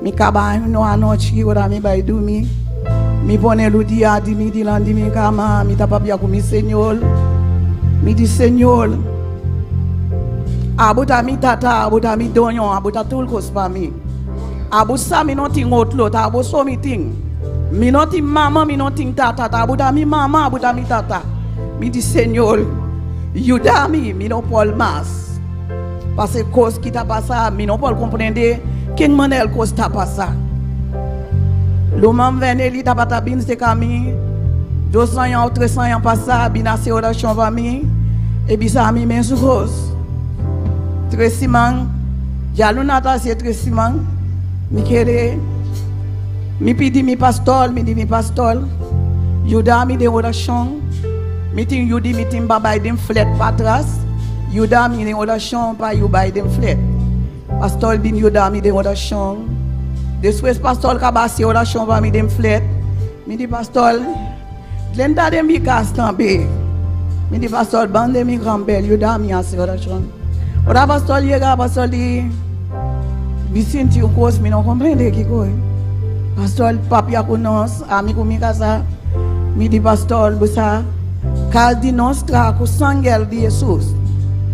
mi kaba ayuno anochi ora mi bai dumi mi pone rudia di mi dilanti mi kama mi ta papia ku mi Señor mi di Señor abo ta mi tata abo ta mi doño abo ta tur kos pa mi abo sa mi no tin otro ta abo so mi tin mi no tin mama mi no tin tata ta abo ta mi mama abo ta mi tata mi di Señor Yuda mi, mi no por mas. Pase kos ki ta pasa, mi no por komprende ken manera kos ta pasa. Luman Veneli tabata bin seka mi dos aña o tres aña pasa, bin hasi orashon pa mi, e bisa mi mesun kos. Tres siman, djaluna ta hasi e tres siman. Mi kere, mi pidi mi pastor, mi di mi pastor, yuda mi den orashon. Mi tin yu di mi tin pa bai den flet patras, yuda mi den orashon pa yu bai den flet. Pastor bin yuda mi den orashon. Despues pastor kaba hasi orashon pa mi den flet, mi di pastor, Drenta den mi kas tambe. Mi di pastor, ban den mi kamber, yuda mi hasi orashon. Ora pastor yega, pastor di, Mi sinti un kos, mi no komprende kiko e. Pastor papia ku nos, ami ku mi kasá. Mi di pastor, Bo sa, kas di nos traha ku sanger di Hesus.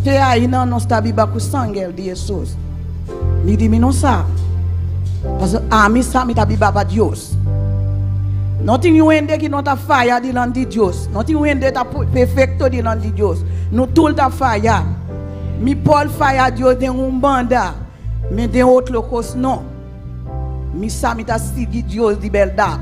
Te aina nos ta biba ku sanger di Hesus. Mi di mi no sa, pasobra ami sa mi ta biba pa Dios. No tin un hende ki no ta faya dilanti di Dios. No tin un hende ta perfekto dilanti di Dios. No tur ta faya. Mi por faya Dios den un banda, men den otro kos no. Mi sa mi ta sigui Dios di bèrdat.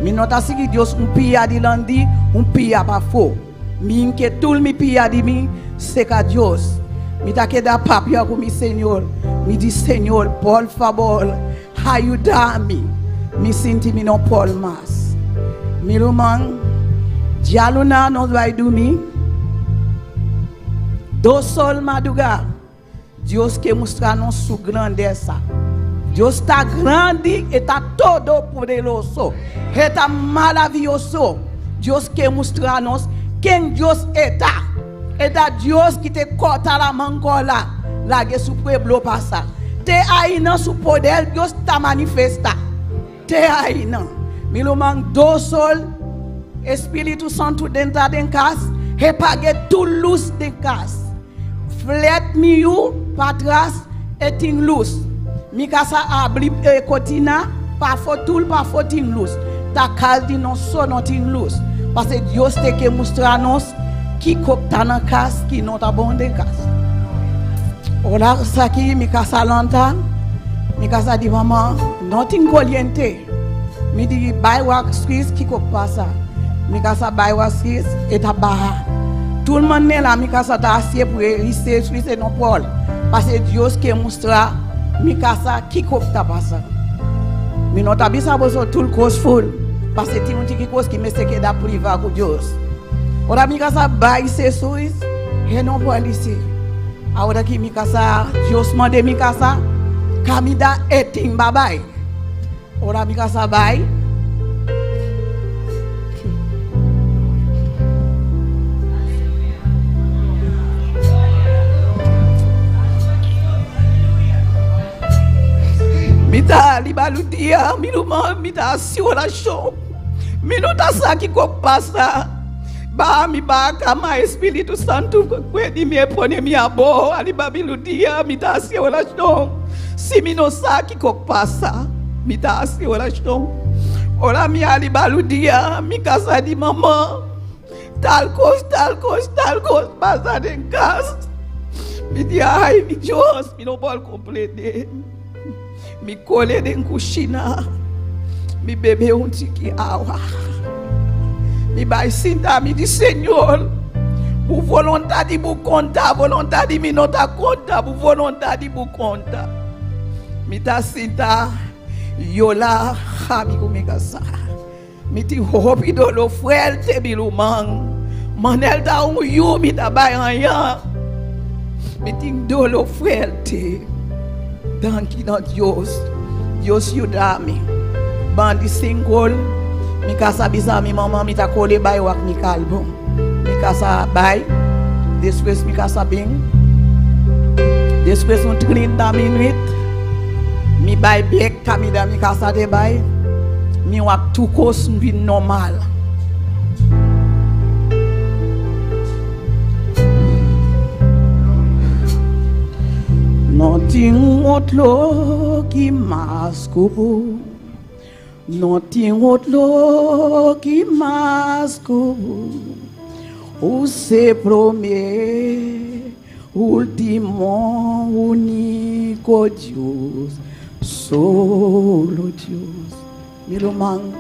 Mi no ta sigui Dios un pia dilanti, un pia pafó. Mi ke tur mi pia di mi seka Dios. Mi ta keda papia ku mi Señor. Mi di, Señor, por fabor, ayuda mi. Mi sinti mi no por mas. Mi ruman, djaluna nos bai dumi dos sol madugá. Dios ke mustra nos su grandesa. Dios ta grandi, e ta todopoderoso, e ta maravioso. Dios ke mustra nos ken Dios e ta. E ta Dios ki te kòrta laman kòla, lage su pueblo pasa. Te ainan su poder Dios ta manifesta. Te ainan. Mi ruman dosol, Espíritu Santu drenta den kas, e page tur lus den kas. Flet mi yu patras e tin lus. Mi kasa abri e kotina pafo tul pafo tin lus. Ta kas di nos so no tin lus. Pase Dios te ke mustra nos kiko k ta nan kas ki no ta bon den kas. Ora saki mi kasa lanta mi kasa di mama no tin koliente. Mi di bay wak skis kiko k pasa. Mi kasa bay wak skis e ta baha. Tur manera mi kasa ta hasie pou e rise skis e no por. Pase Dios ke mustra mi kasa kiko k ta pasa. Mi no ta bisa boso tur kos ful pase tin un tiki kos ki mester keda priva ku Dios. Ora mi kasa bay se suis e no por lise. Awor aki mi kasa Dios mande mi kasa kaminda e tin babay. Ora mi kasa bai. Mi ta riba ludia, mi ruman, mi ta hasi orashon. Mi no ta sa kiko pasa. Ba mi ba kama Espiritu Santu kue di mi e pone mi abo ariba mi ludia, mi ta hasi orashon. Si mi no sa kiko pasa, mi ta hasi orashon. Ora mi ariba ludia, mi kasa di mama, tal kos, tal kos, tal kos pasa den kas. Mi di, ai mi Dios, mi no por komprende. Mi kole den kushina, mi bebe un tiki awa. Mi bai sinta, mi di, Señor, bu voluntat di bu konta, voluntat di mi no ta konta, bu voluntat di bu konta. Mi ta sinta yola ami ku mi kasá. Mi tin hopi doló fuerte, mi ruman. Manel ta un yu mi ta bai haña. Mi tin doló fuerte. Danki na Dios. Dios yuda mi. Ban di sinkol, mi kasa bisa mi mama mi ta kole bai wak mi kalbo. Mi kasa bai, despues mi kasa bin. Despues un 30 minuut, mi bai bek kaminda mi kasa te bai. Mi wak tur kos vin normal. No tin otro ki mas ku bo. No tin otro ki mas ku bo. Use promé, último, único Dios, solo Dios. Mi ruman,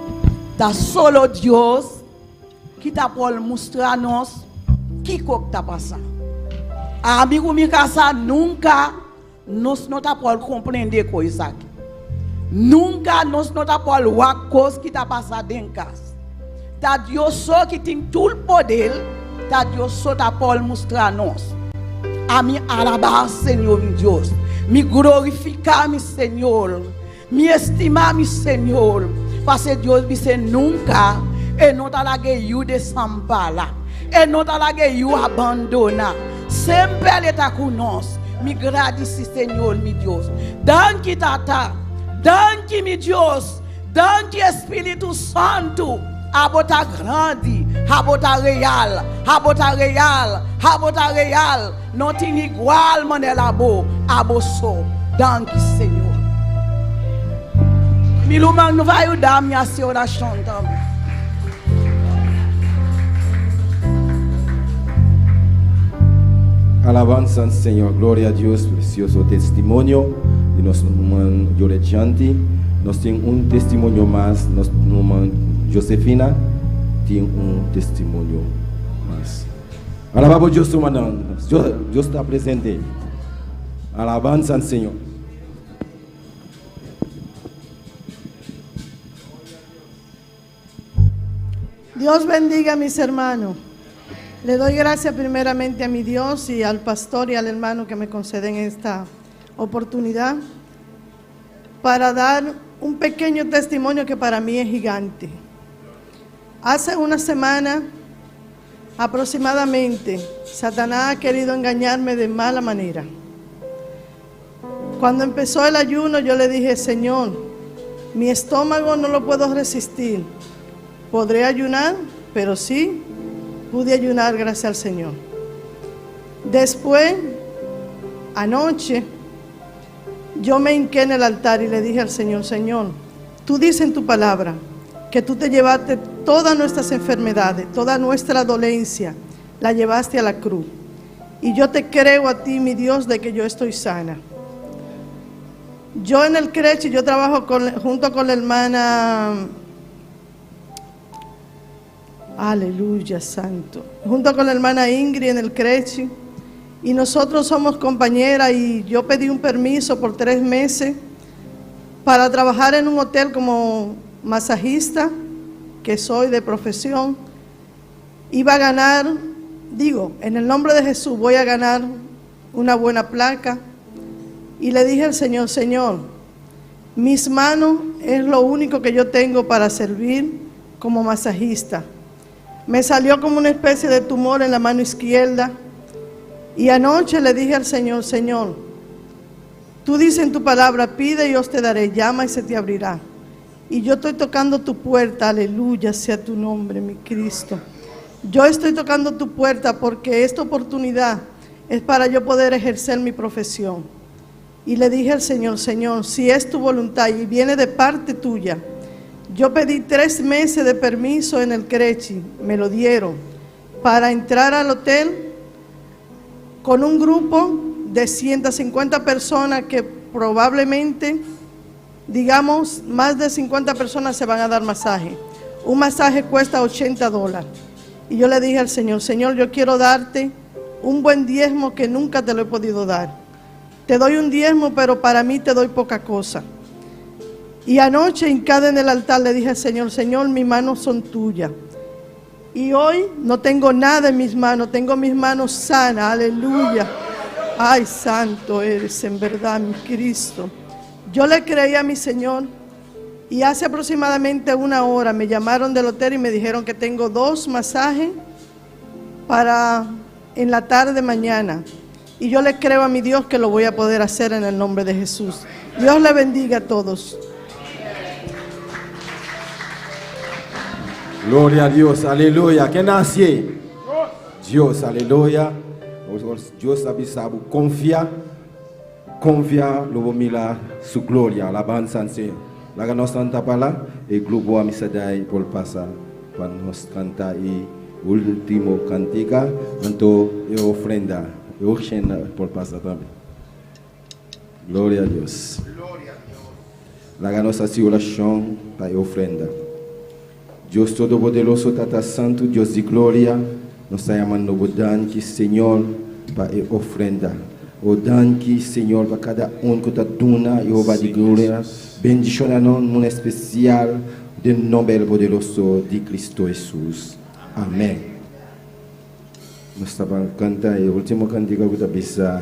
ta solo Dios ki ta por mustra nos kiko ta pasa. Ami ku mi kasa nunka nos no ta por komprendé ku esaki. Nunka nos no ta por wak kos ki ta pasa den kas. Ta Dios so ki tin tur poder, ta Dios so ta por mustra nos. Ami alabá Señor mi Dios, mi glorifiká mi Señor, mi estimá mi Señor, pase Dios bis'é nunka e no ta lag'é yu desampara, e no ta lag'é yu abandoná, semper e ta ku nos. Mi gradisí Señor mi Dios. Danki Tata, danki mi Dios. Danki Espíritu Santu, abo ta grandi, abo ta real, abo ta real, abo ta real, no tin igual manera abo, abo so. Danki Señor. Mi ruman no va yuda mi hasi orashon tambe. Alabanza al Señor, gloria a Dios, precioso testimonio di nos ruman Yorechanti. Nos tin un testimonio mas, nos ruman Josefina tin un testimonio mas. Alaba bo Dios rumannan, Dios ta presente. Alabanza al Señor. Dios bendiga mis hermanos. Le doy gracias primeramente a mi Dios y al pastor y al hermano que me conceden esta oportunidad para dar un pequeño testimonio que para mí es gigante. Hace una semana aproximadamente, Satanás ha querido engañarme de mala manera. Cuando empezó el ayuno yo le dije, Señor, mi estómago no lo puedo resistir. Podré ayunar, pero sí pude ayunar gracias al Señor. Después, anoche, yo me hinqué en el altar y le dije al Señor, Señor, tú dices en tu palabra que tú te llevaste todas nuestras enfermedades, toda nuestra dolencia, la llevaste a la cruz. Y yo te creo a ti, mi Dios, de que yo estoy sana. Yo en el creche, yo trabajo junto con la hermana, aleluya, santo, junto con la hermana Ingrid en el creche. Y nosotros somos compañeras y yo pedí un permiso por 3 meses para trabajar en un hotel como masajista, que soy de profesión. Iba a ganar, digo, en el nombre de Jesús voy a ganar una buena placa. Y le dije al Señor, Señor, mis manos es lo único que yo tengo para servir como masajista. Me salió como una especie de tumor en la mano izquierda. Y anoche le dije al Señor, Señor, tú dices en tu palabra, pide y os te daré, llama y se te abrirá. Y yo estoy tocando tu puerta, aleluya sea tu nombre, mi Cristo. Yo estoy tocando tu puerta porque esta oportunidad es para yo poder ejercer mi profesión. Y le dije al Señor, Señor, si es tu voluntad y viene de parte tuya, yo pedí 3 meses de permiso en el creche, me lo dieron, para entrar al hotel con un grupo de 150 personas que probablemente, digamos, más de 50 personas se van a dar masaje. Un masaje cuesta $80. Y yo le dije al Señor, Señor, yo quiero darte un buen diezmo que nunca te lo he podido dar. Te doy un diezmo, pero para mí te doy poca cosa. Y anoche, hincada en el altar, le dije al Señor, Señor, mis manos son tuyas. Y hoy no tengo nada en mis manos, tengo mis manos sanas, aleluya. Ay, santo eres en verdad, mi Cristo. Yo le creí a mi Señor y hace aproximadamente una hora me llamaron del hotel y me dijeron que tengo 2 masajes para en la tarde mañana. Y yo le creo a mi Dios que lo voy a poder hacer en el nombre de Jesús. Dios le bendiga a todos. Gloria a Dios, aleluya. ¿Quién nace? Dios, aleluya. Dios avisado, confía, confía, lo mira su gloria, alabanza al Señor. La que nos canta para el grupo Amisadai por pasar, para nos cantar y último cantica, anto y ofrenda, y ofrenda por pasar también. Gloria a Dios. Gloria a Dios. La que nos hace oración para ofrenda. Dios Todopoderoso, Tata Santo, Dios de gloria, nos está llamando Bodanki, Señor, para ofrenda. O danki, Señor, pa kada un ku ta duna, Jehová di gloria. Bendishoná nan manera spesial, den nòmber poderoso di Kristu Hesus. Amèn. Nos tabata kanta e último kantika ku ta bisa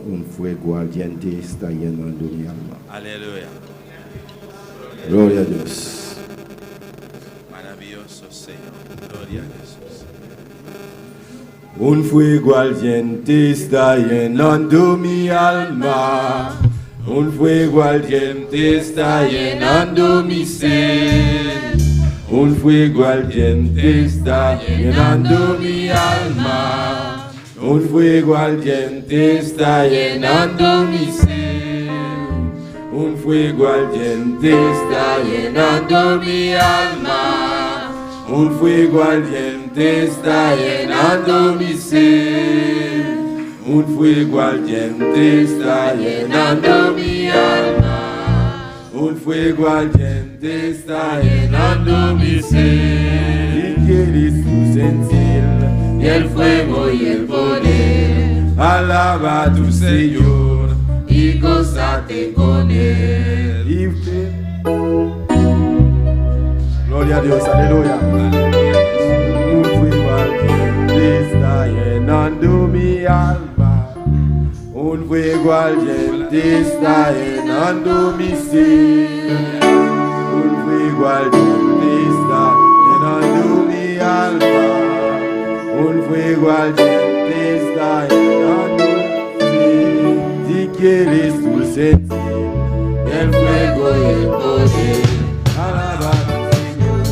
"Un fuego ardiente está llenando mi alma". Aleluya. Gloria a Dios. Maravioso Señor. Gloria a Jesús. Un fuego ardiente está llenando mi alma. Un fuego ardiente está llenando mi ser. Un fuego ardiente está llenando mi alma. Un fuego ardiente está llenando mi ser. Un fuego ardiente está llenando mi alma. Un fuego ardiente está llenando mi ser. Un fuego ardiente está llenando mi alma. Un fuego ardiente está llenando mi ser. Si quieres tú sentir el fuego y el poder, alaba a tu Señor y gózate con él. Gloria a Dios, aleluya. Un fuego ardiente está llenando mi alma. Un fuego ardiente está llenando mi ser. Un fuego ardiente está llenando mi alma. Un fuego ardiente está llenando mi ser. Si quieres tú sentir el fuego y el poder, alaba a tu Señor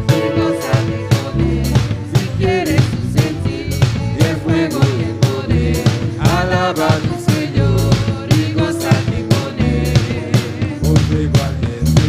y gózate con él. Si quieres tú sentir el fuego y el poder, alaba a tu Señor y gózate con él. Un fuego ardiente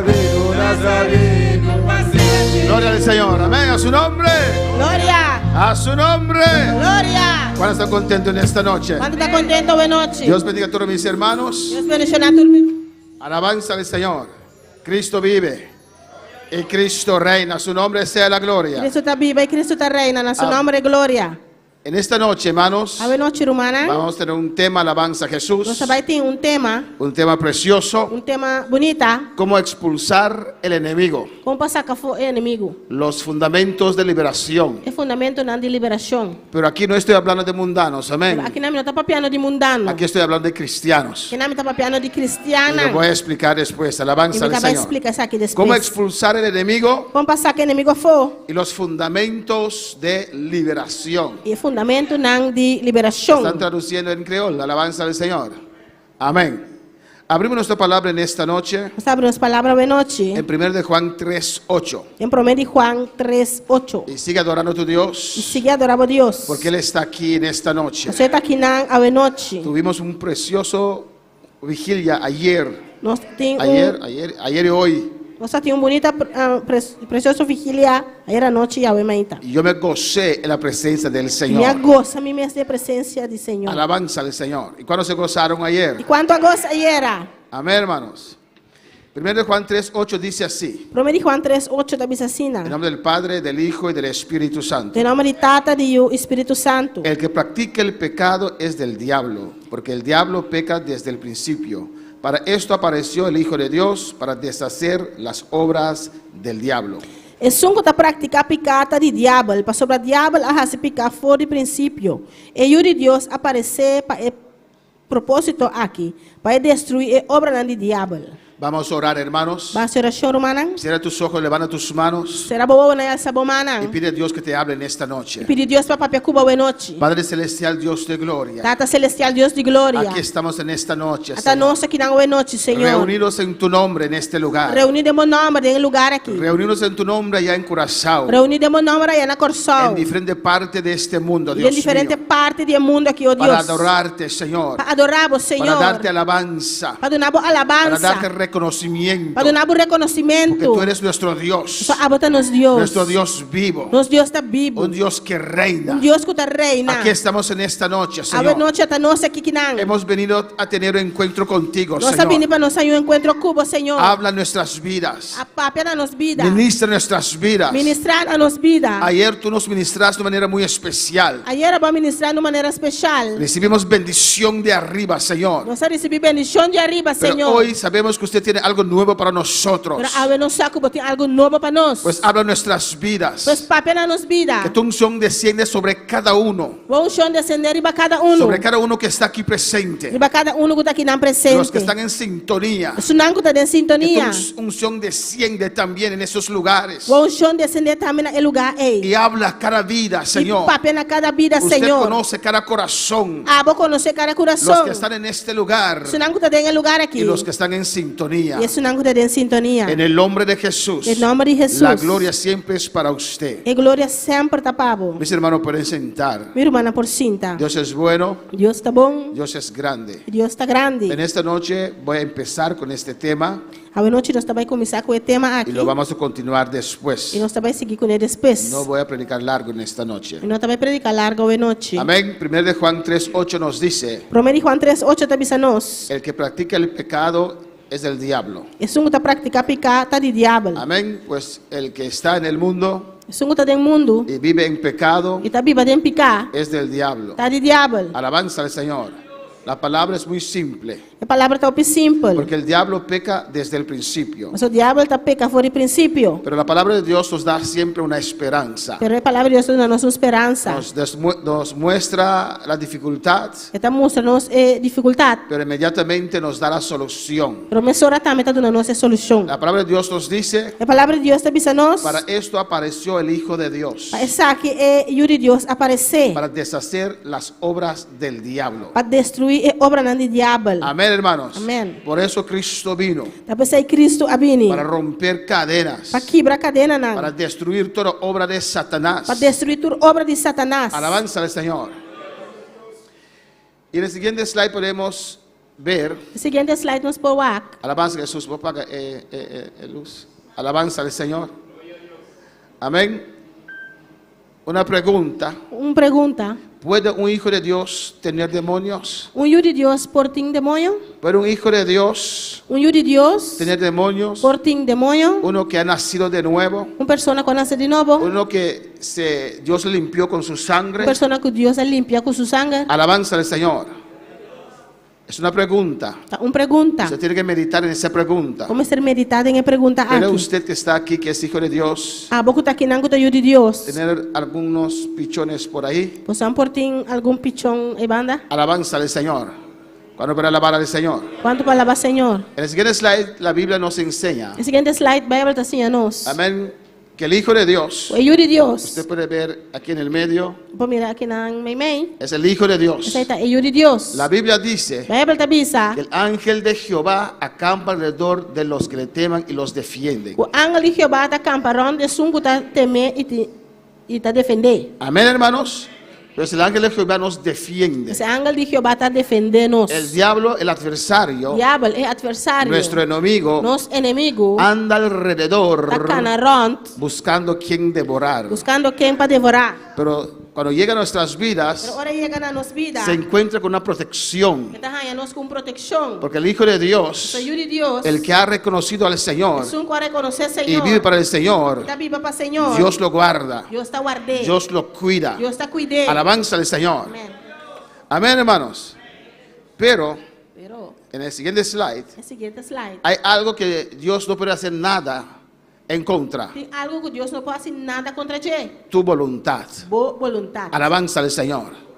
Nazareno, Nazareno. Gloria al Señor. Amén. A su nombre. Gloria. A su nombre. Gloria. ¿Cuántos están contentos en esta noche? Kuantu ta kontentu awe nochi? Dios bendiga a todos mis hermanos. Dios bendishoná tur mi. Alabanza al Señor. Cristo vive y Cristo reina. A su nombre sea la gloria. Kristu ta biba i Kristu ta reina na su Ah. nòmber gloria. En esta noche, hermanos, Awe nochi rumannan. vamos a tener un tema, alabanza a Jesús. Nos ta bai tin un tema, Un tema precioso. un tema bunita, Cómo expulsar el enemigo. kon pa saka afó e enemigu. Los fundamentos de liberación. E fundamentonan di liberashon. Pero aquí no estoy hablando de mundanos, amén. Pero akinan mi no ta papiando di mundano. Aquí estoy hablando de cristianos. Akinan mi ta papiando di Y kristiannan. lo voy a explicar después. I Alabanza mi al ta bai Señor. splika esaki Cómo despues. expulsar el enemigo Kon pa saka e enemigu afó y los fundamentos de liberación. i e fundamentonan di liberashon. Están traduciendo en creol. Alabanza al Señor. Amén. Abrimos nuestra palabra en esta noche. Nos ta habri nos palabra awe nochi. En 1 de Juan 3:8. Den promé di Juan 3, 8. Y sigue adorando a tu I Dios. sigui adorá bo Dios. Porque Él está aquí en esta noche. Pasobra e ta akinan awe nochi. Tuvimos un precioso vigilia ayer. Nos tin un Ayer, ayer, ayer y hoy. Nos tin un bunita presioso vigilia ayera nochi i awe mainta. Y yo me gocé en la presencia del Mi a Señor. gosa mi mes den presensia di Señor. Alabanza al Señor. ¿Y cuándo se gozaron ayer? I kuantu a gosa ayera? Amén, hermanos. Primero de Juan 3:8 dice así. Promé di Juan 3, 8 ta bisa asina. En nombre del Padre, del Hijo y del Espíritu Santo. Den nòmber di Tata, di Yu i Spiritu Santu. El que practica el pecado es del diablo, porque el diablo peca desde el principio. Para esto apareció el Hijo de Dios, para deshacer las obras del diablo. Esun ku ta praktiká piká ta di diabel, pasobra diabel a hasi piká for di prinsipio. E Yu di Dios a paresé pa e propósito aki, pa e destruí e obranan di diabel. Vamos a orar, hermanos. Ban hasi orashon, rumannan. Cierra tus ojos, levanta tus manos Sera bo wowonan i alsa bo y mannan. pide a Dios que te hable en esta noche. I pidi Dios pa papia ku bo awe nochi. Padre Celestial, Dios de gloria. Tata Celestial, Dios di gloria. Aquí estamos en esta noche, Ata Señor. nos akinan awe nochi, Señor. Reunidos en tu nombre en este lugar. Reuní den bo nòmber den e lugá aki. Reunidos en tu nombre allá en Curazao. Reuní den bo nòmber aya na Kòrsou. En diferentes partes de este mundo, I den Dios diferente mío. parti di e mundu aki, oh Para Dios. adorarte, Señor. Pa adorá bo, Para Señor. darte alabanza. Pa duna bo Para alabansa. darte reconocimiento. Pa duna bo Porque rekonosementu. tú eres nuestro Dios. Pasobra abo ta nos Dios. Nuestro Dios vivo. Nos Dios ta bibu. Un Dios que reina. Un Dios ku ta reina. Aquí estamos en esta noche, Awe Señor. nochi ata nos aki kinan. Hemos venido a tener un encuentro contigo, Nos a bini Señor. pa nos haña un enkuentro ku bo, Señor. Habla nuestras vidas. A papia na nos bida. Ministra nuestras vidas. Ministrá na nos bida. Ayer tú nos ministraste de manera muy especial. Ayera bo a ministrá na un manera spesial. Recibimos bendición de arriba, Señor. Nos a risibí bendishon di ariba, Pero Señor. hoy sabemos que usted tiene algo nuevo para nosotros. Pero awe nos sa ku bo tin algu nobo pa nos. Pues habla nuestras vidas. Pues papia na nos bida. Que tu unción desciende sobre cada uno. Bo unshon desendé riba kada unu. Sobre cada uno que está aquí presente. Riba kada unu ku ta akinan presente. Los que están en sintonía. Esunnan ku ta den Que tu sintonia. unción desciende también en esos lugares. Bo unshon desendé tambe na e lugá ei. Y habla cada vida, Señor. I papia na kada bida, Usted Señor. conoce cada corazón. Abo konosé kada Los kurason. que están en este lugar Esunnan ku ta den e lugá aki. y los que están en sintonía. I esunnan ku ta den sintonia. En el nombre de Jesús. Den nòmber di Hesus. La gloria siempre es para usted. E gloria semper ta pa bo. Mis hermanos pueden sentar. Mi rumannan por sinta. Dios es bueno, Dios ta bon. Dios es grande. Dios ta grandi. En esta noche voy a empezar con este tema Awe nochi nos ta bai kuminsá ku e tema y aki. lo vamos a continuar después. I nos ta bai sigui kuné despues. No voy a predicar largo en esta noche. Mi no ta bai prediká largu awe nochi. Amén. Primero de Juan 3:8 nos dice, Promé di Juan 3, 8 ta bisa nos. el que practica el pecado es del diablo. Esun ku ta praktiká piká ta di diabel. Amén. Pues el que está en el mundo Esun ku ta den mundu y vive en pecado i ta biba den piká es del diablo. ta di diabel. Alabanza al Señor. La palabra es muy simple, E palabra ta hopi simpel. porque el diablo peca desde el principio. Pasobra diabel ta peka for di prinsipio. Pero la palabra de Dios nos da siempre una esperanza. Pero e palabra di Dios ta duna nos un speransa. Nos muestra la dificultad, E ta mustra nos e difikultat. pero inmediatamente nos da la solución. Pero mesora tambe ta duna nos e solushon. La palabra de Dios nos dice, E palabra di Dios ta bisa nos. para esto apareció el Hijo de Dios, Pa esaki e Yu di Dios a aparesé. para deshacer las obras del diablo. Pa destruí e obranan di diabel. Amén, hermanos. Amén. Por eso Cristo vino, Ta p'esei Kristu a bini. para romper cadenas, Pa kibra kadenanan. para destruir toda obra de Satanás. Pa destruí tur obra di Satanas. Alabanza al Señor. Y en el siguiente slide podemos ver, E siguiente slide nos por wak. Alabanza a Jesús, vos paga luz. Alabanza al Señor. Amén. Una pregunta. Un pregunta. ¿Puede un hijo de Dios tener demonios? Un yu di Dios por tin demoño? ¿Puede un hijo de Dios Un yu di Dios tener demonios? por tin demoño? Uno que ha nacido de nuevo. Un persona ku a nase di nobo? Uno que Dios limpió con su Un sangre. persona ku Dios a limpia ku su sanger? Alabanza al Señor. Es una pregunta. Ta un pregunta. Usted tiene que meditar en esa pregunta. Bo mester meditá den e pregunta ¿Cree aki? usted que está aquí, que es hijo de Dios, Abo ku ta akinan ku ta yu di Dios? tener algunos pichones por ahí? Boso por tin algun pichon eibanda? Alabanza al Señor. ¿Cuándo para alabar al Señor? Kuantu pa alabá Señor? En el siguiente slide, la Biblia nos enseña. E siguiente slide, Beibel ta siña nos. Amén. Que el Hijo de Dios, E Yu di Dios. usted puede ver aquí en el medio, Por mira akinan meimei. es el Hijo de Dios. Esei ta e Yu di Dios. La Biblia dice Beibel ta bisa. que el ángel de Jehová acampa alrededor de los que le teman y los defienden. Ku angel di Jehová ta kampa rònt di esun ku ta tem'é i ta i ta defend'é. Amén, hermanos. Pues el ángel de Jehová nos defiende. E angel di Jehová ta defendé nos. El diablo, el adversario, Diabel, e atversario, nuestro enemigo, nos enemigu, anda alrededor ta kana rònt, buscando quien devorar. buskando ken pa devorá. Pero cuando llega a nuestras vidas, Pero ora e yega na nos bida, se encuentra con una protección. e ta haña nos ku un protekshon. Porque el Hijo de Dios, E Yu di Dios, el que ha reconocido al Señor esun ku a rekonosé y Señor, vive para el Señor, ta biba pa Señor, Dios lo guarda, Dios ta ward'é, Dios lo cuida. Dios ta kuid'é. Alabanza al Señor. Amén. Amén, hermanos. Pero Pero, en el siguiente slide e siguiente slide. hay algo que Dios no puede hacer nada en contra. Tin algu ku Dios no por hasi nada kontra dje. Tu voluntad. Bo boluntat. Alabanza al Señor.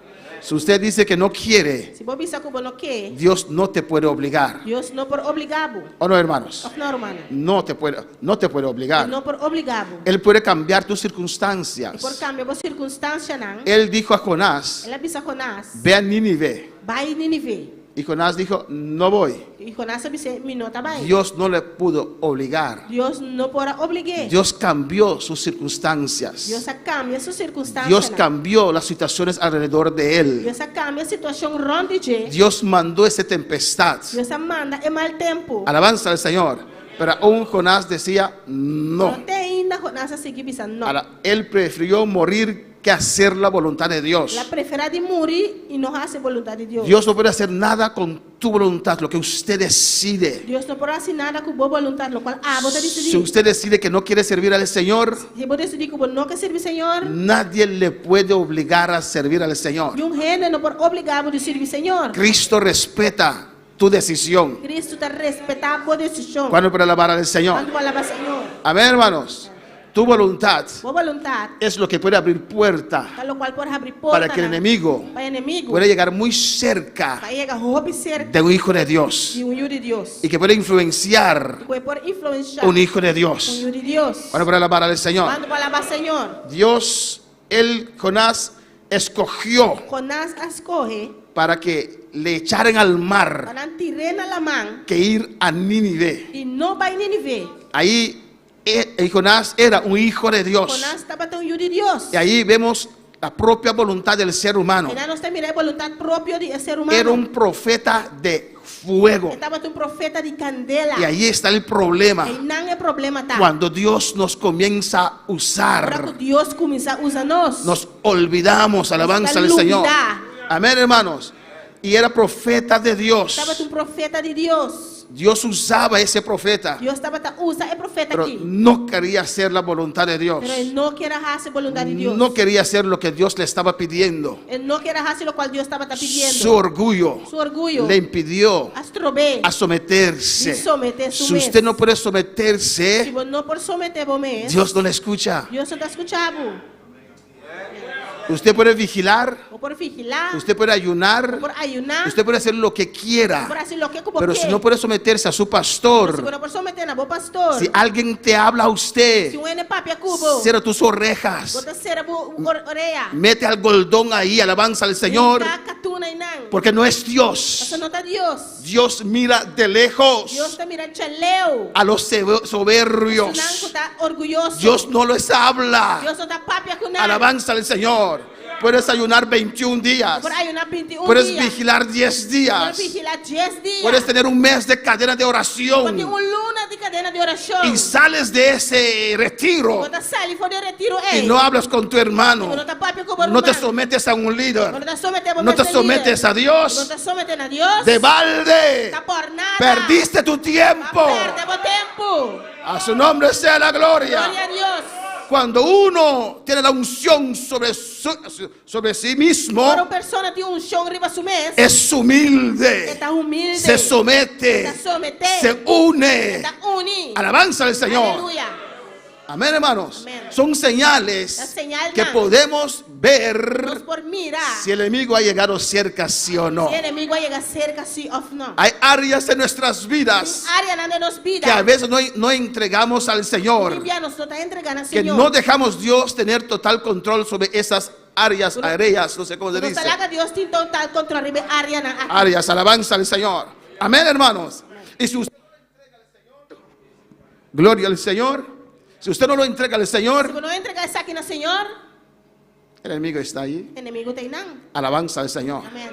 Si usted dice que no quiere, Si bo bisa ku bo no ke, Dios no te puede obligar. Dios no por obligá bo. ¿O no, hermanos? Òf no, ruman? No te puede, no te puede obligar. No por obligá bo. Él puede cambiar tus E por circunstancias. kambia bo sirkunstansianan. Él dijo a Jonás, El a bisa Jonás, ve a Nínive. Bai Nínive. Y Jonás dijo, no voy. I Jonás a bisa, mi no ta bai. Dios no le pudo obligar. Dios no por a oblig'é. Dios cambió sus circunstancias. Dios a kambia su sirkunstansianan. Dios cambió las situaciones alrededor de él. Dios a kambia e situashon rònt di dje. Dios mandó esa tempestad. Dios a manda e mal tempu. Alabanza al Señor. Pero aún Jonás decía, no. Pero te ainda Jonás a sigui bisa no. Ahora, él prefirió morir que hacer la voluntad de Dios. El a preferá di muri i no hasi boluntat di Dios. Dios no puede hacer nada con tu voluntad, lo que usted decide. Dios no por hasi nada ku bo boluntat, lokual abo ta disidí. Si usted decide que no quiere servir al Señor, Si bo disidí ku bo no ke sirbi Señor, nadie le puede obligar a servir al Señor. niun hende no por obligá bo di sirbi Señor. Cristo respeta tu decisión. Cristo ta respetá bo desishon. ¿Cuándo para alabar al Señor? Kuantu pa alabá Señor? Amén, hermanos. Tu voluntad Bo boluntat es lo que puede abrir puerta ta lokual por habri porta para que el enemigo pa enemigu pueda llegar muy cerca pa yega hopi serka de un hijo de Dios di un yu di Dios. y que pueda influenciar Ku por influensiá un hijo de un Dios. yu di Dios. ¿Cuándo para alabar al Señor? Kuantu pa alabá Señor? Dios, él, Jonás, escogió Jonás a skohe para que le echaran al mar pa nan tir'é na laman que ir a Nínive. i no bai Nínive. Ahí Jonás era un hijo de Dios. Jonás tabata un yu di Dios. Y ahí vemos la propia voluntad del ser humano. Einan nos ta mira e boluntat propio di e ser humano. Era un profeta de fuego. E tabata un profeta di kandela. Y ahí está el problema. Einan e problema ta. Cuando Dios nos comienza a Ora ku usar, Dios kuminsá usa nos. nos olvidamos, alabanza al Nos Señor. lubidá. Amén, hermanos. Y era profeta de Dios. Tabata un profeta di Dios. Dios usaba ese profeta, Dios tabata usa e profeta pero aki. no quería hacer la voluntad de Dios. Pero e no ker a hasi boluntat di Dios. No quería hacer lo que Dios le estaba pidiendo. E no ker a hasi lokual Dios tabata pidiendo. Su orgullo Su orguyo le impidió a strob'é a someterse. Di someté su Si mes. usted no puede someterse, Si bo no por someté bo mes, Dios no le escucha. Dios no ta skucha bo. Usted puede vigilar, Bo por vigilá, usted puede ayunar, bo por ayuná, usted puede hacer lo que quiera, por hasi loke ku bo pero ke. si no puede someterse a su Si pastor, bo no por someté na bo pastor, si alguien te habla a usted, si un hende papia ku bo, cierra tus orejas, bo ta sera bo orea. mete algodón ahí, alabanza al Señor, Hinka katuna einan. porque no es Dios. Paso no ta Dios. Dios mira de lejos Dios ta mira djaleu. a los soberbios. Esunnan ku ta orguyoso. Dios no les habla. Dios no ta papia ku nan. Alabanza al Señor. Puedes ayunar 21 días. Por ayuná 21 Puedes dia. vigilar 10 Por días. vigilá 10 dia. Puedes tener un mes de cadena de Por tin oración. un luna di kadena di orashon. Y sales de ese retiro Bo ta sali for di e retiro ei. y no hablas con tu hermano. Bo no ta papia ku bo No te ruman. sometes a un Bo no líder. ta someté bo No te mes na sometes líder. a Dios. Bo no ta someté na Dios. De balde. Ta por nada. Perdiste tu tiempo. Pèrdè bo tempu. A su nombre sea la gloria. Gloria a Dios. Cuando uno tiene la unción sobre sí mismo, Ora un persona tin unshon riba su mes, es humilde. E ta humilde. Se somete. E ta someté. Se une. E ta uni. Alabanza al Señor. Aleluya. Amén, hermanos. Amén. Son señales La señal que nan. podemos ver Nos por mira si el enemigo ha llegado cerca, sí o no. si enemigu a yega serka sí òf no. Hay áreas en nuestras vidas Áreanan den nos bida que a veces no, no entregamos al Señor, Tin bia nos no ta entregá na que Señor. no dejamos Dios tener total control sobre esas áreas, áreas, no sé cómo se No dice. ta laga Dios tin total kontròl riba e áreanan aki. Áreas, alabanza al Señor. Amén, hermanos. Y si usted no lo entrega al Señor, gloria al Señor. Si usted no lo entrega al Si Señor, bo no entregá esaki na Señor, el enemigo está allí. enemigu ta einan. Alabanza al Señor. Amèn.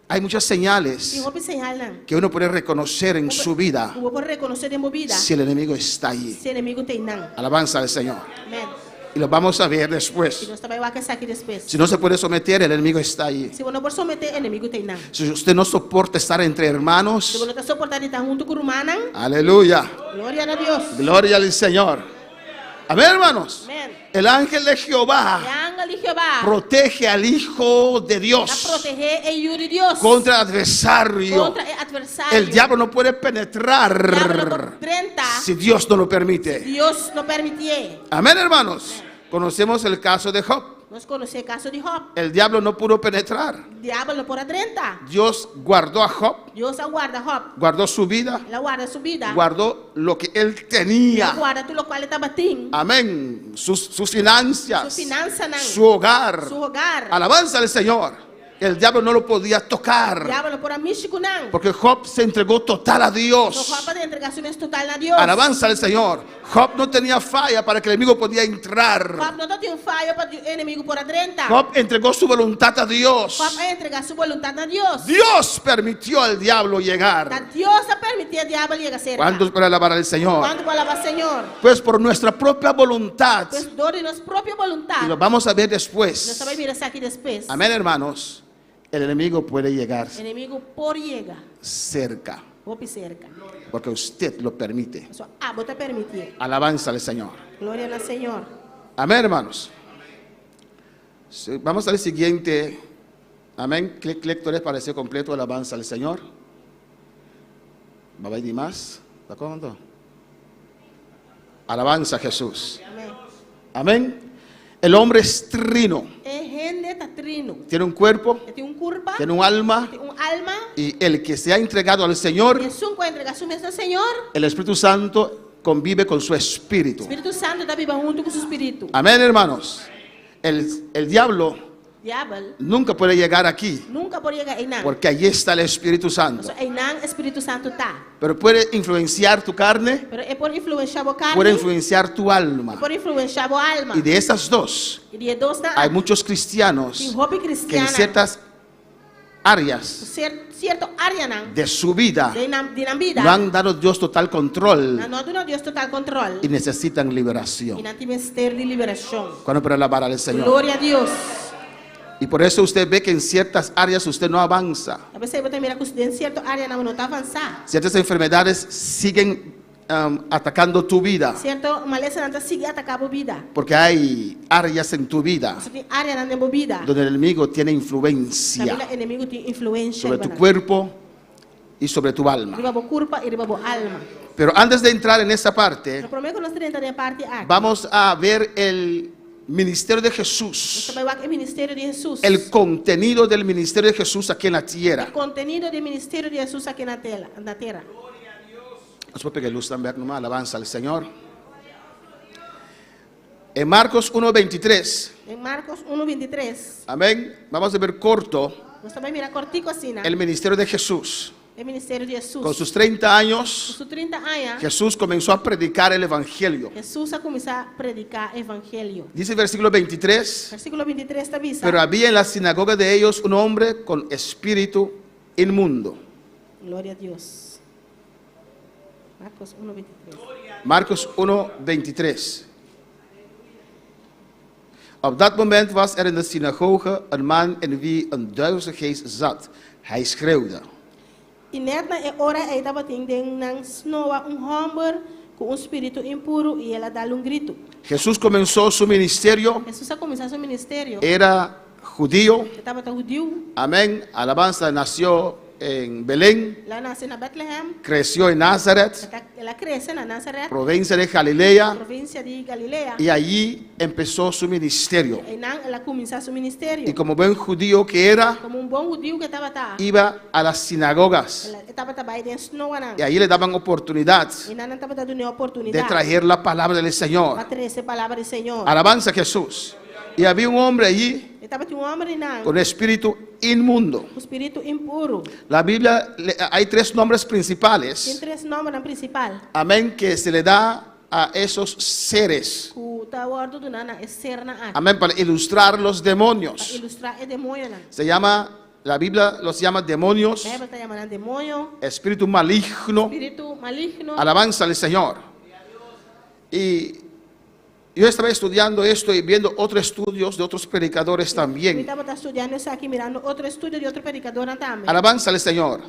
Hay muchas señales Tin hopi señalnan. que uno puede reconocer en su vida Ku bo por rekonosé den bo bida. si el enemigo está allí. Si enemigu ta einan. Alabanza al Señor. Amèn. Y lo vamos a ver I después. nos ta bai wak esaki despues. Si no se puede someter, el enemigo está allí. Si bo no por someté, enemigu ta einan. Si usted no soporta estar entre Si hermanos, bo no ta soportá di ta huntu ku rumannan, aleluya. gloria na Dios. Gloria al Señor. Amén, hermanos. Amèn. El ángel de Jehová E angel di Jehová protege al Hijo de ta Dios protehé e Yu di Dios contra el adversario. kontra e atversario. El diablo no puede Diabel no penetrar por drenta si Dios no lo permite. Dios no permitié. Amén, hermanos. Conocemos el caso de Job. Nos konosé e kaso di Job. El diablo no pudo penetrar. Diabel no por a drenta. Dios guardó a Job, Dios a warda Job. guardó su vida, El a warda su bida. guardó lo que él El a tenía. warda tur lokual e tabatin. Amén. Sus finanzas, Su finansanan. su hogar. Su hogar. Alabanza al Señor. El diablo no lo podía tocar. Diabel no por a mishi ku nan. Porque Job se entregó total a No Dios. Job a entregá su mes total na Dios. Alabanza al Señor. Job no tenía falla para que el enemigo podía entrar. Job no tabatin fayo pa enemigu por a drenta. Job entregó su voluntad a Dios. Job a entregá su boluntat na Dios. Dios permitió al diablo llegar. Ta Dios a permití diabel yega serka. ¿Cuántos para alabar al Señor? Kuantu por alabá Señor? Pues por nuestra propia voluntad. Pues dor di nos propio boluntat. Y lo vamos a ver Nos después. ta bai mira esaki despues. Amén, hermanos. El enemigo puede llegar Enemigu por yega. cerca. Hopi serka. Porque usted lo permite. Paso abo ta permití. Alabanza al Señor. Gloria na Señor. Amén, hermanos. Sí, vamos al siguiente. Amén. Clic, lectores, parece completo. Alabanza al Señor. Bye bye, más. ¿Está cómodo? Alabanza a Jesús. Amèn. Amén. El hombre es trino. E hende ta trino. Tiene un cuerpo, E tin un kurpa, tiene un alma. tin un alma. Y el que se ha entregado al Señor, I esun ku a entregá su mes na Señor, el Espíritu Santo convive con su espíritu. Spiritu Santu ta biba huntu ku su spiritu. Amén, hermanos. El diablo Diabel nunca puede llegar aquí, nunka por yega einan. porque allí está el Espíritu Santo. Paso einan Spiritu Santu ta. Pero puede influenciar tu carne, Pero e por influensiá bo karni, puede influenciar tu alma. por influensiá bo alma. Y de esas dos, I di e dos nan, hay muchos cristianos tin hopi que en kristian ciertas áreas sierto áreanan de su vida den nan, den nan bida no han dado a Dios total control nan no a duna Dios total kontròl y necesitan i liberación. nan tin mester di liberashon. Cuando para alabar al Señor. Gloria na Dios. Y por eso usted ve que en ciertas áreas usted no avanza. P'esei bo ta mira ku den sierto áreanan no ta avansá. Ciertas enfermedades siguen atacando tu vida. Sierto malesanan ta sigui ataká bo bida. Porque hay áreas en tu vida Paso tin áreanan den bo bida. donde el enemigo tiene influencia Kaminda enemigu tin influensia sobre tu riba nan. cuerpo y sobre tu alma. Riba bo kurpa i riba bo alma. Pero antes de entrar en esa parte, Pero promé ku nos drenta den e parti aki. vamos a ver el ministerio de Nos Jesús, ta bai wak e ministerio di Hesus. el contenido del ministerio de Jesús aquí en la tierra. E kontenido di ministerio di Hesus aki na tera, na tera. Nos por pega lus tambe nomás, alabanza al Señor. En Marcos 1:23, Den Marcos 1:23. amén. Vamos a ver corto Nos ta bai mira kòrtiku asina. el ministerio de Jesús. E ministerio di Hesus. Con sus 30 Ku años, su 30 aña, Jesús comenzó a predicar el Evangelio. Hesus a kuminsá prediká evangelio. Dice el versículo 23, Versíkulo 23 ta bisa. pero había en la sinagoga de ellos un hombre con espíritu inmundo. Gloria na Dios. Marcos 1, 23. Marcos 1, 23. Op dat moment was er in de synagoge een man in wie een duivelse geest zat. Hij schreeuwde. I nèt na e ora ei tabatin den nan snoa un hòmber ku un spiritu impuru i el a dal un gritu. Jesús comenzó su ministerio, Hesus a kuminsá su ministerio. era judío. E tabata hudiu. Amén. Alabanza, nació en Belén, El a nase na Bethlehem. creció en Nazaret, El a krese na Nazaret, provincia de Galilea, provinsia di Galilea. y allí empezó su ministerio. Einan el a kuminsá su ministerio. Y como buen judío que era, Komo un bon hudiu ku e tabata. iba a las sinagogas E tabata bai den snoanan. y allí le daban oportunidad Einan nan tabata dun'é de oportunidat. traer la palabra del Señor. Pa trese palabra di Señor. Alabanza a Jesús. Y había un hombre allí I tabatin un hòmber einan. con espíritu inmundo. Ku spiritu impuru. La Biblia, hay tres nombres Tin principales, tres nòmber prinsipal. amén, que se le da a esos seres. Ku ta wòrdu duná na e sernan aki. Amén, para ilustrar los Pa demonios. ilustrá e demoñonan. Se llama, la Biblia los llama demonios, Beibel ta yama nan demoño, espíritu maligno. spiritu maligno. Alabanza al Señor. Y yo estaba estudiando esto y viendo otros estudios de otros predicadores Mi también. tabata studiando esaki mirando otro estudio di otro predikadó tambe. Alabanza al Señor.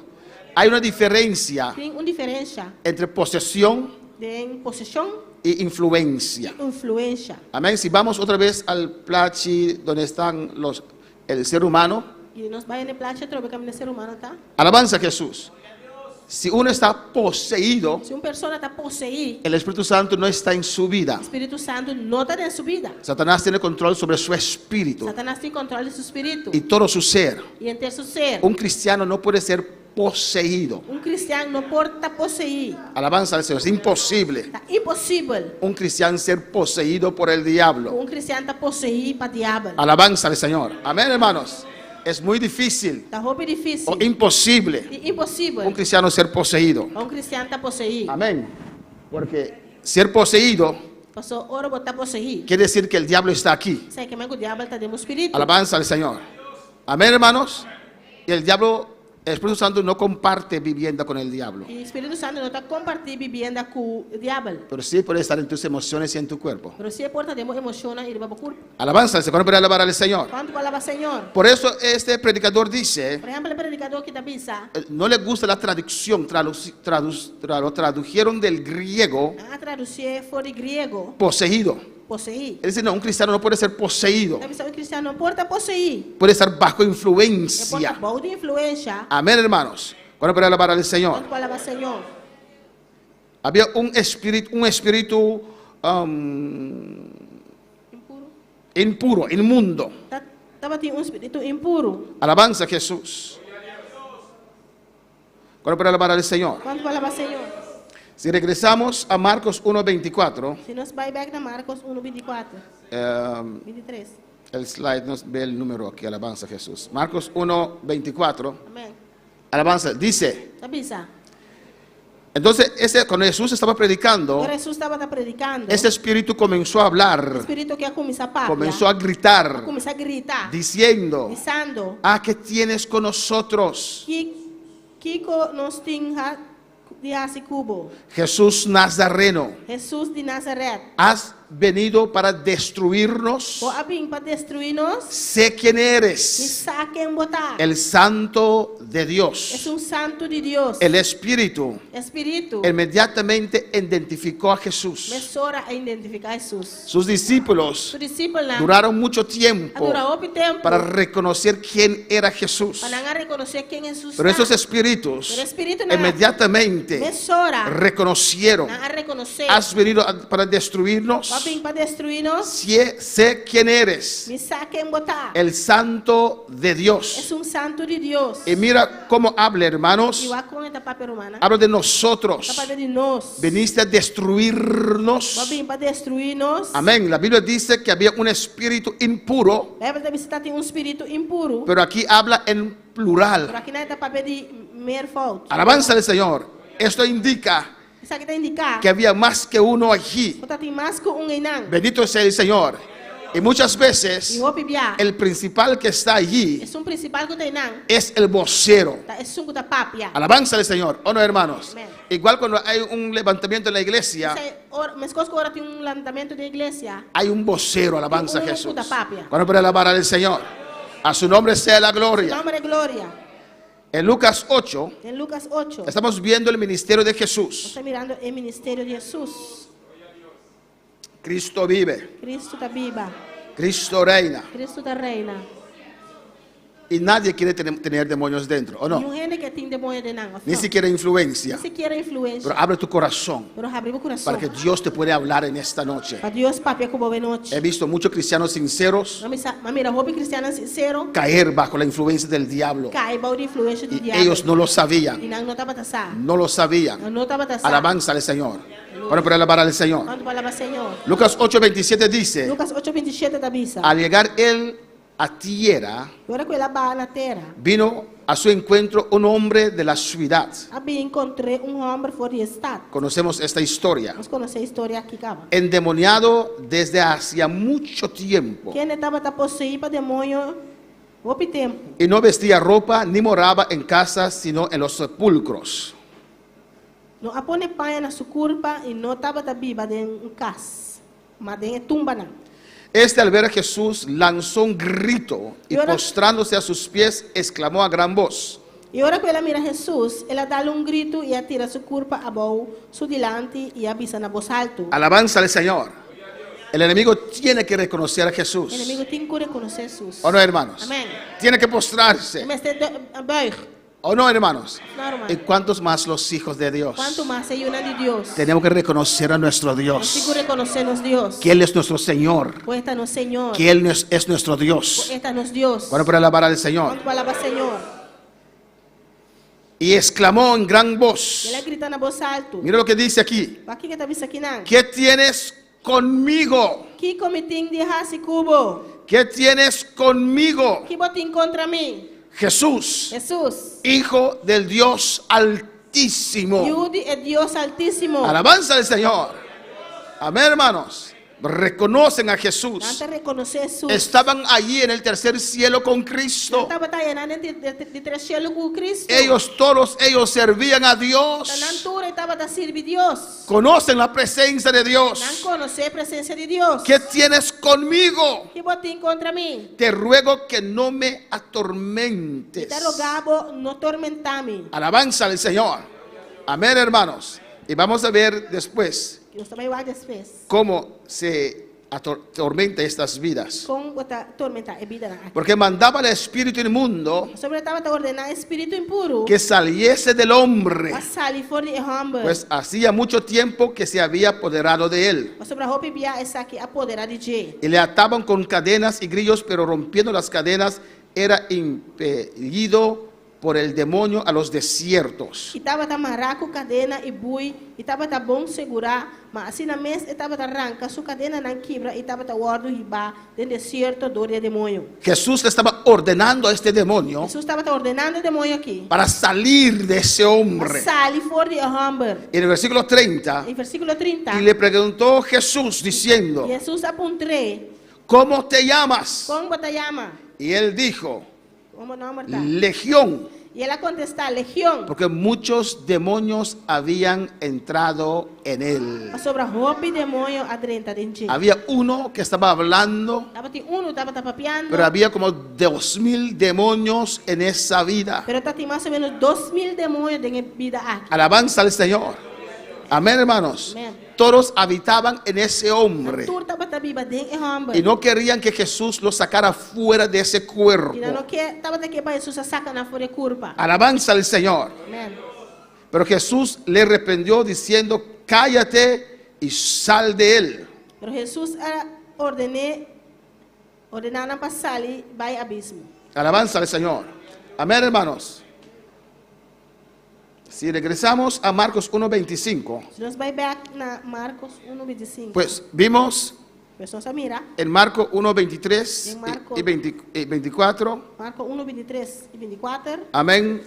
Hay una diferencia Tin un diferensia entre posesión den poseshon e influencia. i influensia. Amén. Si vamos otra vez al plachi donde están los, el ser humano. Si nos bai na e plachi atrobe kaminda ser humano ta. Alabanza a Jesús. Si uno está poseído, Si un persona ta poseí, el Espíritu Santo no está en su vida. Spiritu Santu no ta den su bida. Satanás tiene control sobre su espíritu Satanas tin kontròl di su spiritu y todo su ser. i henter su ser. Un cristiano no puede ser poseído. Un kristian no por ta poseí. Alabanza al Señor. Es imposible Ta imposibel un cristiano ser poseído por el diablo. un kristian ta poseí pa diabel. Alabanza al Señor. Amén, hermanos. Es muy difícil Ta hopi difísil. o imposible I imposibel un cristiano ser poseído. un kristian ta poseí. Amén. Porque ser poseído Pasó ora bo ta poseí. quiere decir que el diablo está aquí. Esei ke men ku diabel ta den bo spiritu. Alabanza al Señor. Amén, hermanos. Y el diablo, el Espíritu Santo no comparte vivienda con el diablo. I Spiritu Santu no ta kompartí bibienda ku diabel. Pero sí puede estar en tus emociones y en tu cuerpo. Pero si e por ta den bo emoshonnan i riba bo kurpa. Alabanza al Señor. ¿Puede alabar al Señor? Kuantu por alabá Señor? Por eso este predicador dice, Por ehèmpel, e predikadó aki ta bisa, no le gusta la traducción, lo tradujeron del griego a tradusié for di griego, poseído. poseí. Él dice, no, un cristiano no puede ser poseído, E ta bisa un kristian no por ta poseí. puede estar bajo E por influencia. bou di influensia. Amén, hermanos. ¿Cuánto puede alabar al Señor? Kuantu por alabá Señor? Había un espíritu impuro, inmundo. Tabatin un spiritu impuru. Alabanza a Jesús. ¿Cuánto puede alabar al Señor? Kuantu por alabá Señor? Si regresamos a Marcos 1.24, Si nos bai bèk na Marcos 1, 24, 23. el slide nos ve el número aquí, alabanza a Jesús. Marcos 1.24, Amèn. alabanza, dice, Ta bisa. entonces ese, cuando Jesús estaba predicando, Ora Hesus tabata predikando. ese espíritu comenzó a hablar, Spiritu aki a kuminsá papia. comenzó a gritar, Kuminsá grita. diciendo, Bisando. ah, ¿qué tienes con nosotros? Kiko nos tin di hasi ku bo. Jesús Nazareno, Hesus di Nazaret. has venido para destruirnos. Bo a bin pa destruí nos. Sé quién Mi eres, sa ken bo ta. el Santo de Dios. Esun santu di Dios. El Espíritu Spiritu. inmediatamente identificó a Jesús. Mesora a identifiká Hesus. Sus discípulos Su disipelnan duraron mucho tiempo a dura hopi tempu para reconocer quién era Jesús. Pa nan a rekonosé ken Hesus Pero esos ta. espíritus Pero spiritunan inmediatamente mesora reconocieron: nan a rekonosé. Has venido para destruirnos. Bo a bin pa destruí nos. Sé quién eres, Mi sa ken bo ta. el Santo de Dios. Esun santu di Dios. Y mira cómo habla, hermanos. I wak kon e ta papia, rumannan. Habla de nosotros. Ta papia di nos. Veniste a destruirnos. Bo a bin pa destruí nos. Amén. La Biblia dice que había un espíritu impuro, Beibel ta bisa tabatin un spiritu impuru. pero aquí habla en plural. Pero aki nan ta papia di Meervoud. Alabanza al Señor. Esto indica Esaki ta indiká que había más que uno allí. ku tabatin mas ku un einan. Bendito sea el Señor. Y muchas I veces hopi bia, el principal que está allí esun prinsipal ku ta einan es el vocero. ta esun ku ta papia. Alabanza al Señor. ¿O no, hermanos? Amén. Igual cuando hay un levantamiento en la iglesia, Esei, ora, meskos ku ora tin un lantamentu den iglesia, hay un vocero. Alabanza a Un Jesús. ku ta papia. Cuando puede alabar al Señor. A su nombre sea la gloria. Nòmber di gloria. En Lucas 8 Den Lukas 8, estamos viendo el ministerio de nos Jesús. ta mirando e ministerio di Hesus. Cristo vive, Kristu ta biba. Cristo reina. Kristu ta reina. Y nadie quiere tener demonios dentro, ¿o Niun no? hende ke tin demoño den nan, Ni siquiera influencia. Ni sikiera influensia. Pero abre tu corazón Pero habri bo kurason para que Dios te pueda hablar en esta noche. Pa Dios papia ku bo awe nochi. He visto muchos cristianos sinceros M'a mira hopi kristiannan sinsero caer bajo la influencia del diablo. kai bou di influensia di Y diabel. ellos no lo sabían. I nan no tabata sa. No lo sabían. Nan no tabata sa. Alabanza al Señor. Bueno, para alabar al Señor. Kuantu por alabá Señor? Lucas 8:27 dice, Lucas 8:27 ta bisa. al llegar él a tierra, Ora ku el a baha na tera, vino a su encuentro un hombre de la ciudad. A bin kontr'é un hòmber for di e stat. Conocemos esta historia. Nos konosé e historia aki kaba. Endemoniado desde hacía mucho tiempo. Kende tabata poseí pa demoño hopi tempu. Y no vestía ropa ni moraba en casa, sino en los sepulcros. No a pone paña na su kurpa i no tabata biba den un kas, ma den e tumbanan. Este al ver a Jesús lanzó un grito y Y ahora- postrándose a sus pies exclamó a gran voz. I ora ku el a mira Hesus, el a dal un gritu i a tira su kurpa abou su dilanti i a bisa na bos haltu. Alabanza al Señor. El enemigo tiene que reconocer a Jesús. Enemigu tin ku rekonosé Hesus. ¿O no, hermanos? Amèn. Tiene que postrarse. Mester buig. ¿O no, hermanos? No, hermano. ¿Y cuántos más los hijos de Dios? Kuantu mas e yunan di Dios? Tenemos que reconocer a nuestro Nos tin Dios. ku rekonosé nos Dios. Que Él es nuestro Señor. Ku E ta nos Señor. Que Él es nuestro Dios. Ku E ta nos Dios. Bueno, para alabar al Señor. Kuantu por alabá Señor? Y exclamó en gran voz. El a grita na bos haltu. Mira lo que dice aquí. Wak kiko e ta bisa akinan? ¿Qué tienes conmigo? Kiko mi tin di hasi ku bo? ¿Qué tienes conmigo? Ki bo tin kontra mi? Jesús, Hesus. Hijo del Dios Altísimo. Yu di e Dios Altísimo. Alabanza al Señor. Amén, hermanos. Reconocen a Jesús. Nan ta rekonosé Hesus. Estaban allí en el tercer cielo con Cristo. Tabata einan den di tres shelu ku Kristu. Ellos, todos ellos servían a Dios. Nan tur tabata sirbi Dios. Conocen la presencia de Nan Dios. konosé presensia di Dios. ¿Qué tienes conmigo? Ki bo tin kontra mi? Te ruego que no me atormentes. Mi ta roga bo no tormentá mi. Alabanza al Señor. Amén, hermanos. Y vamos a ver después Nos ta bai wak despues. cómo se atormenta estas vidas. Kon e ta tormentá e bidanan aki. Porque mandaba el espíritu inmundo Pasobra e tabata ordená spiritu impuru que saliese del hombre. pa sali for di e hòmber. Pues hacía mucho tiempo que se había apoderado de él. Pasobra hopi bia esaki a poderá di dje. Y le ataban con cadenas y grillos, pero rompiendo las cadenas era impelido por el demonio a los desiertos. E tabata mará ku kadena i bui, i tabata bon sigurá, ma asina mes e tabata ranka su kadenanan kibra i tabata wòrdu hibá den desierto dor di e demoño. Jesús le estaba ordenando a este demonio Hesus tabata ordenando e demoño aki para salir de ese hombre. sali for di e hòmber. En el versículo 30, Den versíkulo 30, y le preguntó Jesús diciendo, Hesus a puntr'é, ¿cómo te llamas? Kon bo ta yama? Y él dijo, Kon bo nòmber ta? Legión, I el a kontestá, Legion. porque muchos demonios habían entrado en él. Pasobra hopi demoño a drenta den dje. Había uno que estaba hablando, Tabatin unu tabata papiando. pero había como 2000 demonios en esa vida. Pero tabatin mas o ménos 2000 demoño den e bida aki. Alabanza al Señor. Amén, hermanos. Amén. Todos habitaban en ese hombre Tur tabata biba den e hòmber. y no querían que Jesús los sacara fuera de ese cuerpo. I nan no ke tabata ke pa Hesus a saka nan for di e kurpa. Alabanza al Señor. Amèn. Pero Jesús le reprendió diciendo, cállate y sal de él. Pero Hesus a orden'é ordená nan pa sali bai abismo. Alabanza al Señor. Amén, hermanos. Si regresamos a Marcos 1.25, Si nos bai bèk na Marcos 1:25. pues vimos Pues nos a mira en Marco 1.23 En Marco. y 20 y 24, Marco 1:23 i 24. amén,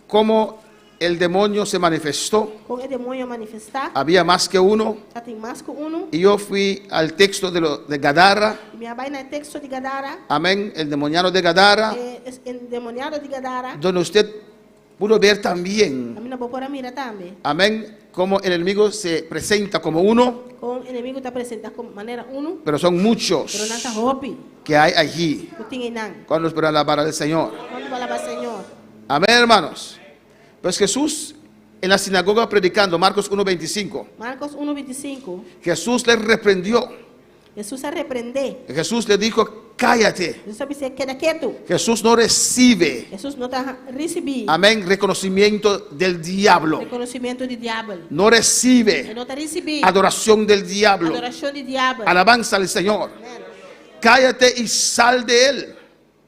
Cómo el demonio se manifestó. Kon e demoño a manifestá. Había más que uno. Tabatin mas ku unu. Y yo fui al texto de Gadara. I mi a bai na e teksto di Gadara. Amén. El demoniado de Gadara. E endemoniado di Gadara. Donde usted pudo ver también. Kaminda bo por a mira tambe. Amén. Cómo el enemigo se presenta como uno. Kon enemigu ta presentá komo manera unu. Pero son muchos Pero nan ta hopi. Que hay allí. Ku tin einan. ¿Cuántos pueden alabar al Señor? Kuantu por alabá Señor? Amén, hermanos. Pues Jesús en la sinagoga predicando, Marcos 1.25. Marcos 1.25. Jesús le reprendió. Hesus a reprendé. Jesús le dijo: "Cállate". Hesus a bis'é, keda ketu. Jesús no recibe, Hesus no ta risibí. Amén, reconocimiento del diablo. Rekonosementu di diabel. No recibe E no ta risibí. Adoración del diablo. Adorashon di diabel. Alabanza al Señor. Amèn. Cállate y sal de él.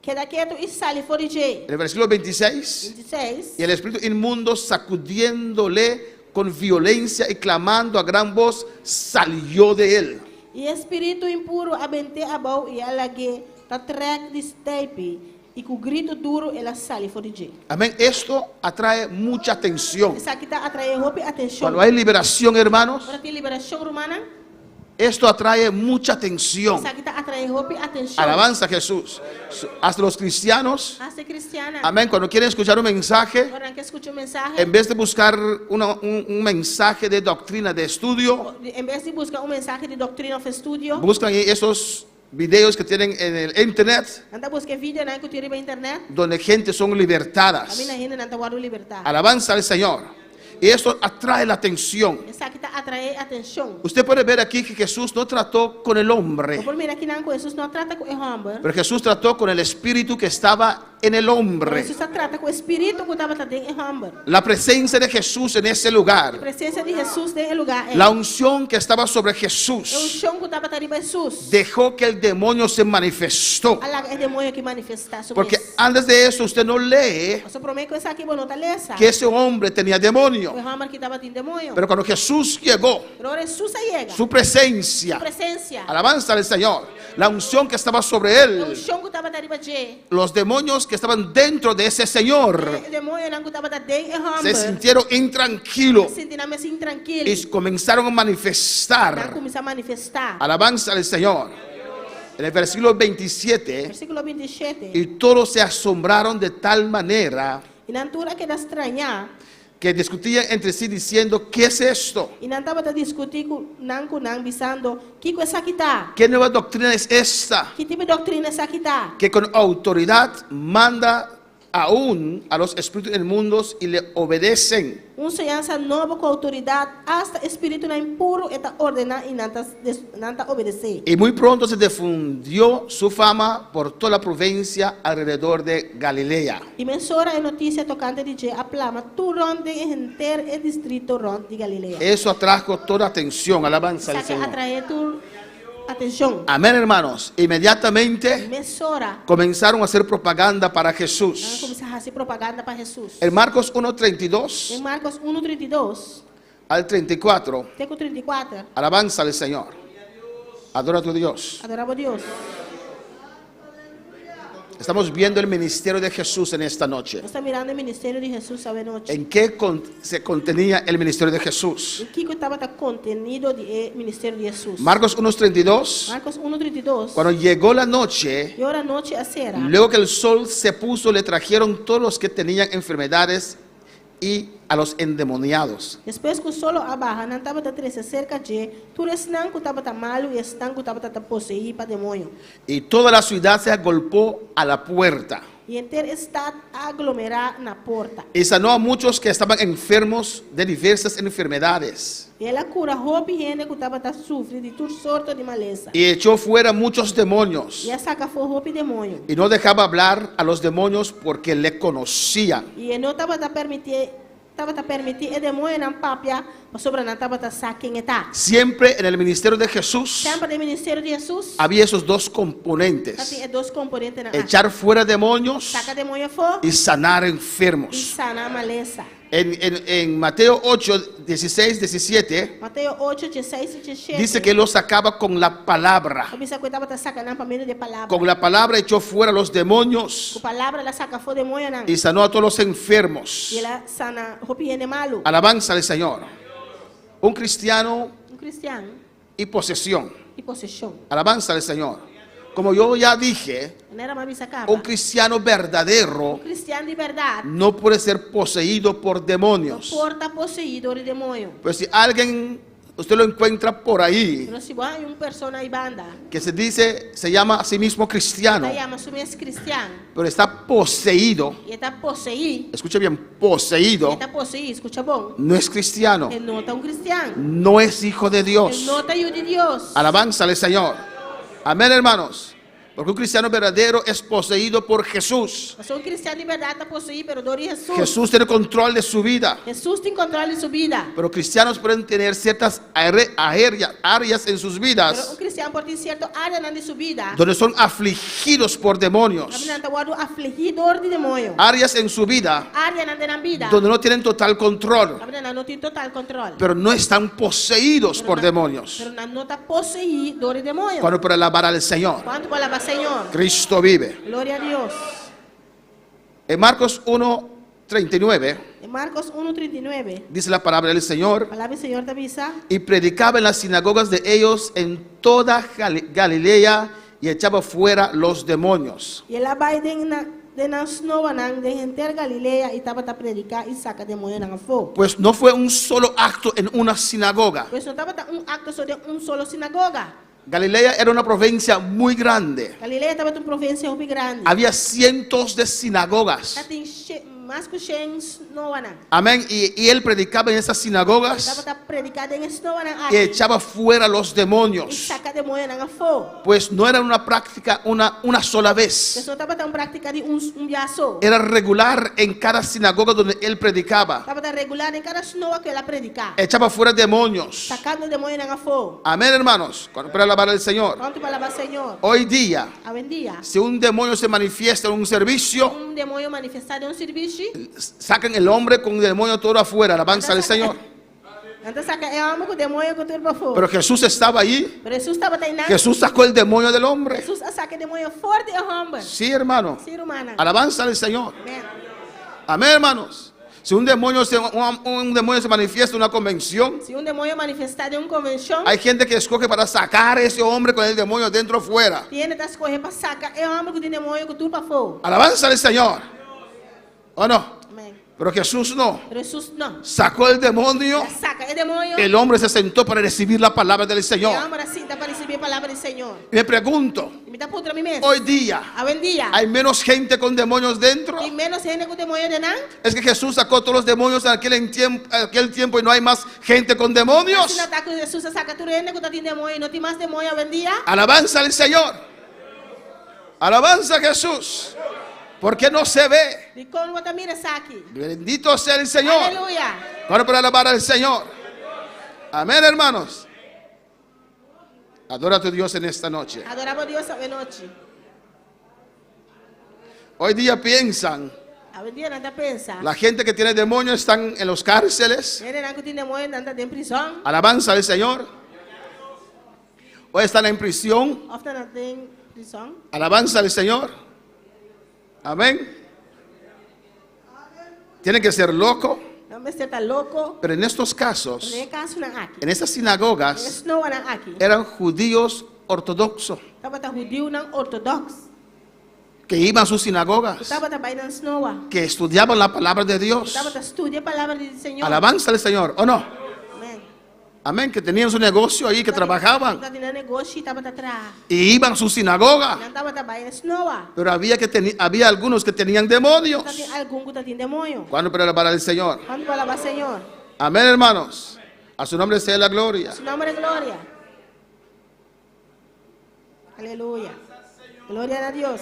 Keda ketu i sali for di dje. En el versículo 26. 26. Y el espíritu inmundo, sacudiéndole con violencia y clamando a gran voz, salió de él. I e spiritu impuru a bent'é abou i a lag'é ta trèk di steipi, i ku gritu duru el a sali for di dje. Amén. Esto atrae mucha atención. Esaki ta atraé hopi atenshon. Cuando hay liberación, hermanos, Ora tin liberashon, rumannan, esto atrae mucha atención. Esaki ta atraé hopi atenshon. Alabanza a Jesús. Hasta los cristianos, Hasta kristiannan. Amén, cuando quieren escuchar un mensaje, Ora nan ke skucha un mensahe. En vez de buscar un mensaje de doctrina, de estudio, En bes di buska un mensahe di doktrina òf estudio. Buscan esos videos que tienen en el internet, Nan ta buska e videonan ku tin riba internet. Donde gente son libertadas. Kaminda hendenan ta wòrdu libertá. Alabanza al Señor. Y esto atrae la atención. Esaki ta atraé atenshon. Usted puede ver aquí que Jesús no trató con el hombre, Bo por mira akinan ku Hesus no a trata ku e hòmber. Pero Jesús trató con el espíritu que estaba en el Pero hombre. Hesus a trata ku e spiritu ku tabata den e hòmber. La presencia de Jesús en ese lugar. E presensia di Hesus den e lugá ei. La unción que estaba sobre E Jesús unshon ku tabata riba Hesus. Dejó que el demonio se manifestó. A laga e demoño aki manifestá su Porque mes. antes de eso usted no lee Pasobra promé ku esaki bo no ta lesa. Que ese hombre tenía demonio. Ku e hòmber aki tabatin demoño. Pero cuando Jesús llegó, Pero ora Hesus a yega. Su presencia, Su presensia. Alabanza al Señor, la unción que estaba sobre él, E unshon ku tabata riba dje. Los demonios que estaban dentro de ese señor E demoñonan ku tabata den e se hòmber. Sintieron intranquilos A sinti nan mes intrankil. Y comenzaron a Nan manifestar. kuminsá manifestá. Alabanza al Señor. En el versículo 27, Versíkulo 27. y todos se asombraron de tal manera I nan tur a keda strañá. Que discutían entre sí diciendo: "¿Qué es esto?" I nan tabata diskutí ku nan ku nan bisando, Kiko esaki ta? ¿Qué nueva doctrina es esta? Ki tipo di doktrina esaki ta? Que con autoridad manda aún a los espíritus inmundos y le obedecen. Un siñansa nobo ku outoridat, asta e spiritunan impuru e ta ordená i nan ta nan ta obedesé. Y muy pronto se difundió su fama por toda la provincia alrededor de Galilea. I mesora e notisia tokante di dje a plama tur rònt den e henter e distrito rònt di Galilea. Eso atrajo toda atención, alabanza al Esaki a Señor. atraé tur atenshon. Amén, hermanos. Inmediatamente Mesora comenzaron a hacer propaganda para nan a Jesús. kuminsá hasi propaganda pa Hesus. En Marcos 1:32 Den Markos 1, 32 al 34, te ku 34. Alabanza al Señor. Adora a tu Dios. Adorá bo Dios. Estamos viendo el ministerio de Jesús en esta noche. Nos ta mirando e ministerio di Hesus awe nochi. ¿En qué se contenía el ministerio de Jesús? Den kiko tabata kontenido di e ministerio di Hesus? Marcos 1:32. Markos 1, 32. Cuando llegó la noche, I ora anochi a sera. Luego que el sol se puso, le trajeron todos los que tenían enfermedades y a los endemoniados. Despues ku solo a baha, nan tabata trese serka dje tur esnan ku tabata malu i esnan ku tabata ta poseí pa demoño. Y toda la ciudad se agolpó a la puerta. I henter e stat a aglomerá na porta. Y sanó a muchos que estaban enfermos de diversas enfermedades. I el a kura hopi hende ku tabata sufri di tur sorto di malesa. Y echó fuera muchos demonios. I a saka afó hopi demoño. Y no dejaba hablar a los demonios porque le conocían. I e no tabata permití tabata permití e demoñonan papia, Pasobra nan tabata sa ken e ta. Siempre en el ministerio de Jesús Semper den ministerio di Hesus había esos dos tatin componentes. e dos komponentenan aki. Echar fuera demonios Saka demoño afó y sanar i enfermos. sana malesa. En Mateo 8, 16, 17, Mateo 8, 16 i 17. dice que los sacaba con la palabra. Ta bisa ku e tabata saka nan pa medio di palabra. Con la palabra echó fuera los demonios Ku palabra el a saka afó demoñonan. y sanó a todos los enfermos. I el a sana hopi hende malu. Alabanza al Señor. Un cristiano Un kristian y posesión. i poseshon. Alabanza al Señor. Como yo ya dije, Manera mi a bisa kaba. un cristiano verdadero Un kristian di bèrdat no puede ser poseído por no demonios. por ta poseí dor di demoño. Pues si alguien, usted lo encuentra por ahí, Pero si bo haña un persona ei banda, que se dice, se llama a sí mismo cristiano, ta yama su mes kristian pero está poseído, i e ta poseí, escuche bien, poseído, e ta poseí, skucha bon, no es cristiano, e no ta un kristian, no es hijo de e Dios. no ta yu di Dios. Alabanza al Señor. Amén, hermanos. Porque un cristiano verdadero es poseído por Jesús. Pasobra un kristian di bèrdat ta poseí pero dor di Hesus. Jesús tiene control de su vida. Hesus tin kontròl di su bida. Pero cristianos pueden tener ciertas áreas en sus Pero un vidas kristian por tin sierto áreanan di su bida. donde son afligidos por demonios. Kaminda nan ta wòrdu afligí dor di demoño. Áreas en su vida Áreanan den nan bida. donde no tienen total control, Kaminda nan no tin total kontròl. pero no están poseídos por demonios. Pero nan no ta poseí dor di demoño. Cuando por alabar al Señor, Kuantu por alabá Señor? Cristo vive. Gloria a Dios. En Marcos 1:39 En Marcos 1:39. dice la palabra del Señor. Palabra di Señor ta bisa. Y predicaba en las sinagogas de ellos en toda Galilea y echaba fuera los demonios. I el a bai den nan den nan snoanan den henter Galilea i tabata prediká i saka demoñonan afó. Pues no fue un solo acto en una sinagoga. Pues no tabata un akto so den un solo sinagoga. Galilea era una provincia muy grande. Galilea tabata un provinsia hopi grandi. Había cientos de sinagogas. Tatin mas ku shen snoanan. Amén. Y él predicaba en esas sinagogas Tabata prediká den e snoanan y aki. echaba fuera los I demonios. saka demoñonan afó. Pues no era una práctica una sola Pues vez. no tabata un práktika di un bia so. Era regular en cada sinagoga donde él predicaba. Tabata regular den kada snoa ku el a prediká. Echaba fuera demonios. Sakando demoñonan afó. Amén, hermanos. Cuando para alabar al Señor. Kuantu pa alabá Señor? Hoy día, Awendia. si un demonio se manifiesta en un servicio, Un demoño manifestá den un servisio. sacan el hombre con el demonio todo afuera. Alabanza al Señor. Nan ta saka e hòmber ku demoño ku tur pafó. Pero Jesús estaba allí. Pero Hesus tabata einan. Jesús sacó el demonio del hombre. Hesus a saka e demoño for di e hòmber. Sí, hermano. Sí, rumannan. Alabanza al Señor. Amèn. Amén, hermanos. Si un demonio se manifiesta en una convención, Si un demoño manifestá den un konvenshon, hay gente que escoge para sacar a ese hombre con el demonio dentro o fuera. tin hende ta skohe pa saka e hòmber ku tin demoño ku tur pafó. Alabanza al Señor. ¿O no? Amèn. Pero Jesús no. Pero Hesus no. Sacó el demonio. El a saka e demoño. El hombre se sentó para recibir la palabra del E Señor. hòmber a sinta pa risibí e palabra di Señor. Y me pregunto, I mi ta puntra mi mes. hoy día, Awendia. ¿hay menos gente con demonios dentro? Tin ménos hende ku demoño den nan? Es que Jesús sacó todos los demonios en aquel tiempo y no hay más gente con demonios. Asina ta ku Hesus a saka tur hende ku tatin demoño, no tin mas demoño awendia? Alabanza al Señor. Alabanza a Jesús. Porque no se ve. Dikon bo no ta mira esaki. Bendito sea el Señor. Aleluya. Ahora para alabar al Señor. Amén, hermanos. Adora a tu Dios en esta noche. Adorá bo Dios awe nochi. Hoy día piensan, Awendia nan ta pensa. la gente que tiene demonios están en los cárceles. Hendenan ku tin demoño nan ta den prizòn. Alabanza al Señor. Hoy están en prisión. Òf nan ta den prizòn. Alabanza al Señor. Amén. Tienen que ser loco. Nan mester ta loko. Pero en estos casos, Den e kasonan aki. en estas sinagogas, E snoanan aki. eran judíos ortodoxos Tabata hudiunan ortodoks. que iban a sus sinagogas, Tabata bai nan snoa. que estudiaban la palabra de Dios. Tabata studia palabra di Señor. Alabanza al Señor, ¿o no? Amèn. Amén, que tenían su negocio ahí, que trabajaban Tabatin nan negoshi, tabata traha. y iban a su sinagoga. Nan tabata bai nan snoa. Pero había algunos que tenían demonios. Tabatin algun ku tatin demoño. ¿Cuándo para alabar al Señor? Kuantu pa alabá Señor? Amén, hermanos. A su nombre sea la gloria. Su nòmber gloria. Aleluya. Gloria na Dios.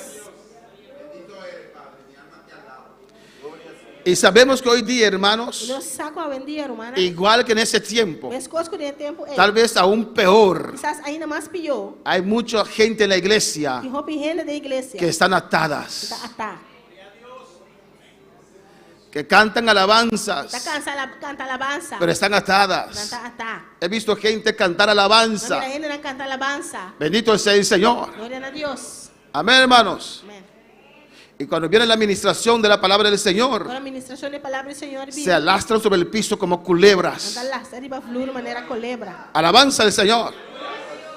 Y sabemos que hoy día, hermanos, I nos sa ku awendia, rumannan. igual que en ese tiempo, Meskos ku den e tempu ei. tal vez aún peor, Kisas ainda mas pió. hay mucha gente en la iglesia Tin hopi hende den iglesia. que están atadas, Ta atá. que cantan alabanzas, Ta kansa kanta alabansa. pero están atadas. Nan ta atá. He visto gente cantar alabanza. M'a mira hendenan kanta alabansa. Bendito sea el Señor. Gloria na Dios. Amén, hermanos. Amèn. Y cuando viene la administración de la palabra del Señor, Ora ministrashon di palabra di Señor bini. se alastran sobre el piso como culebras. Nan ta lastra riba flur manera kolebra. Alabanza al Señor.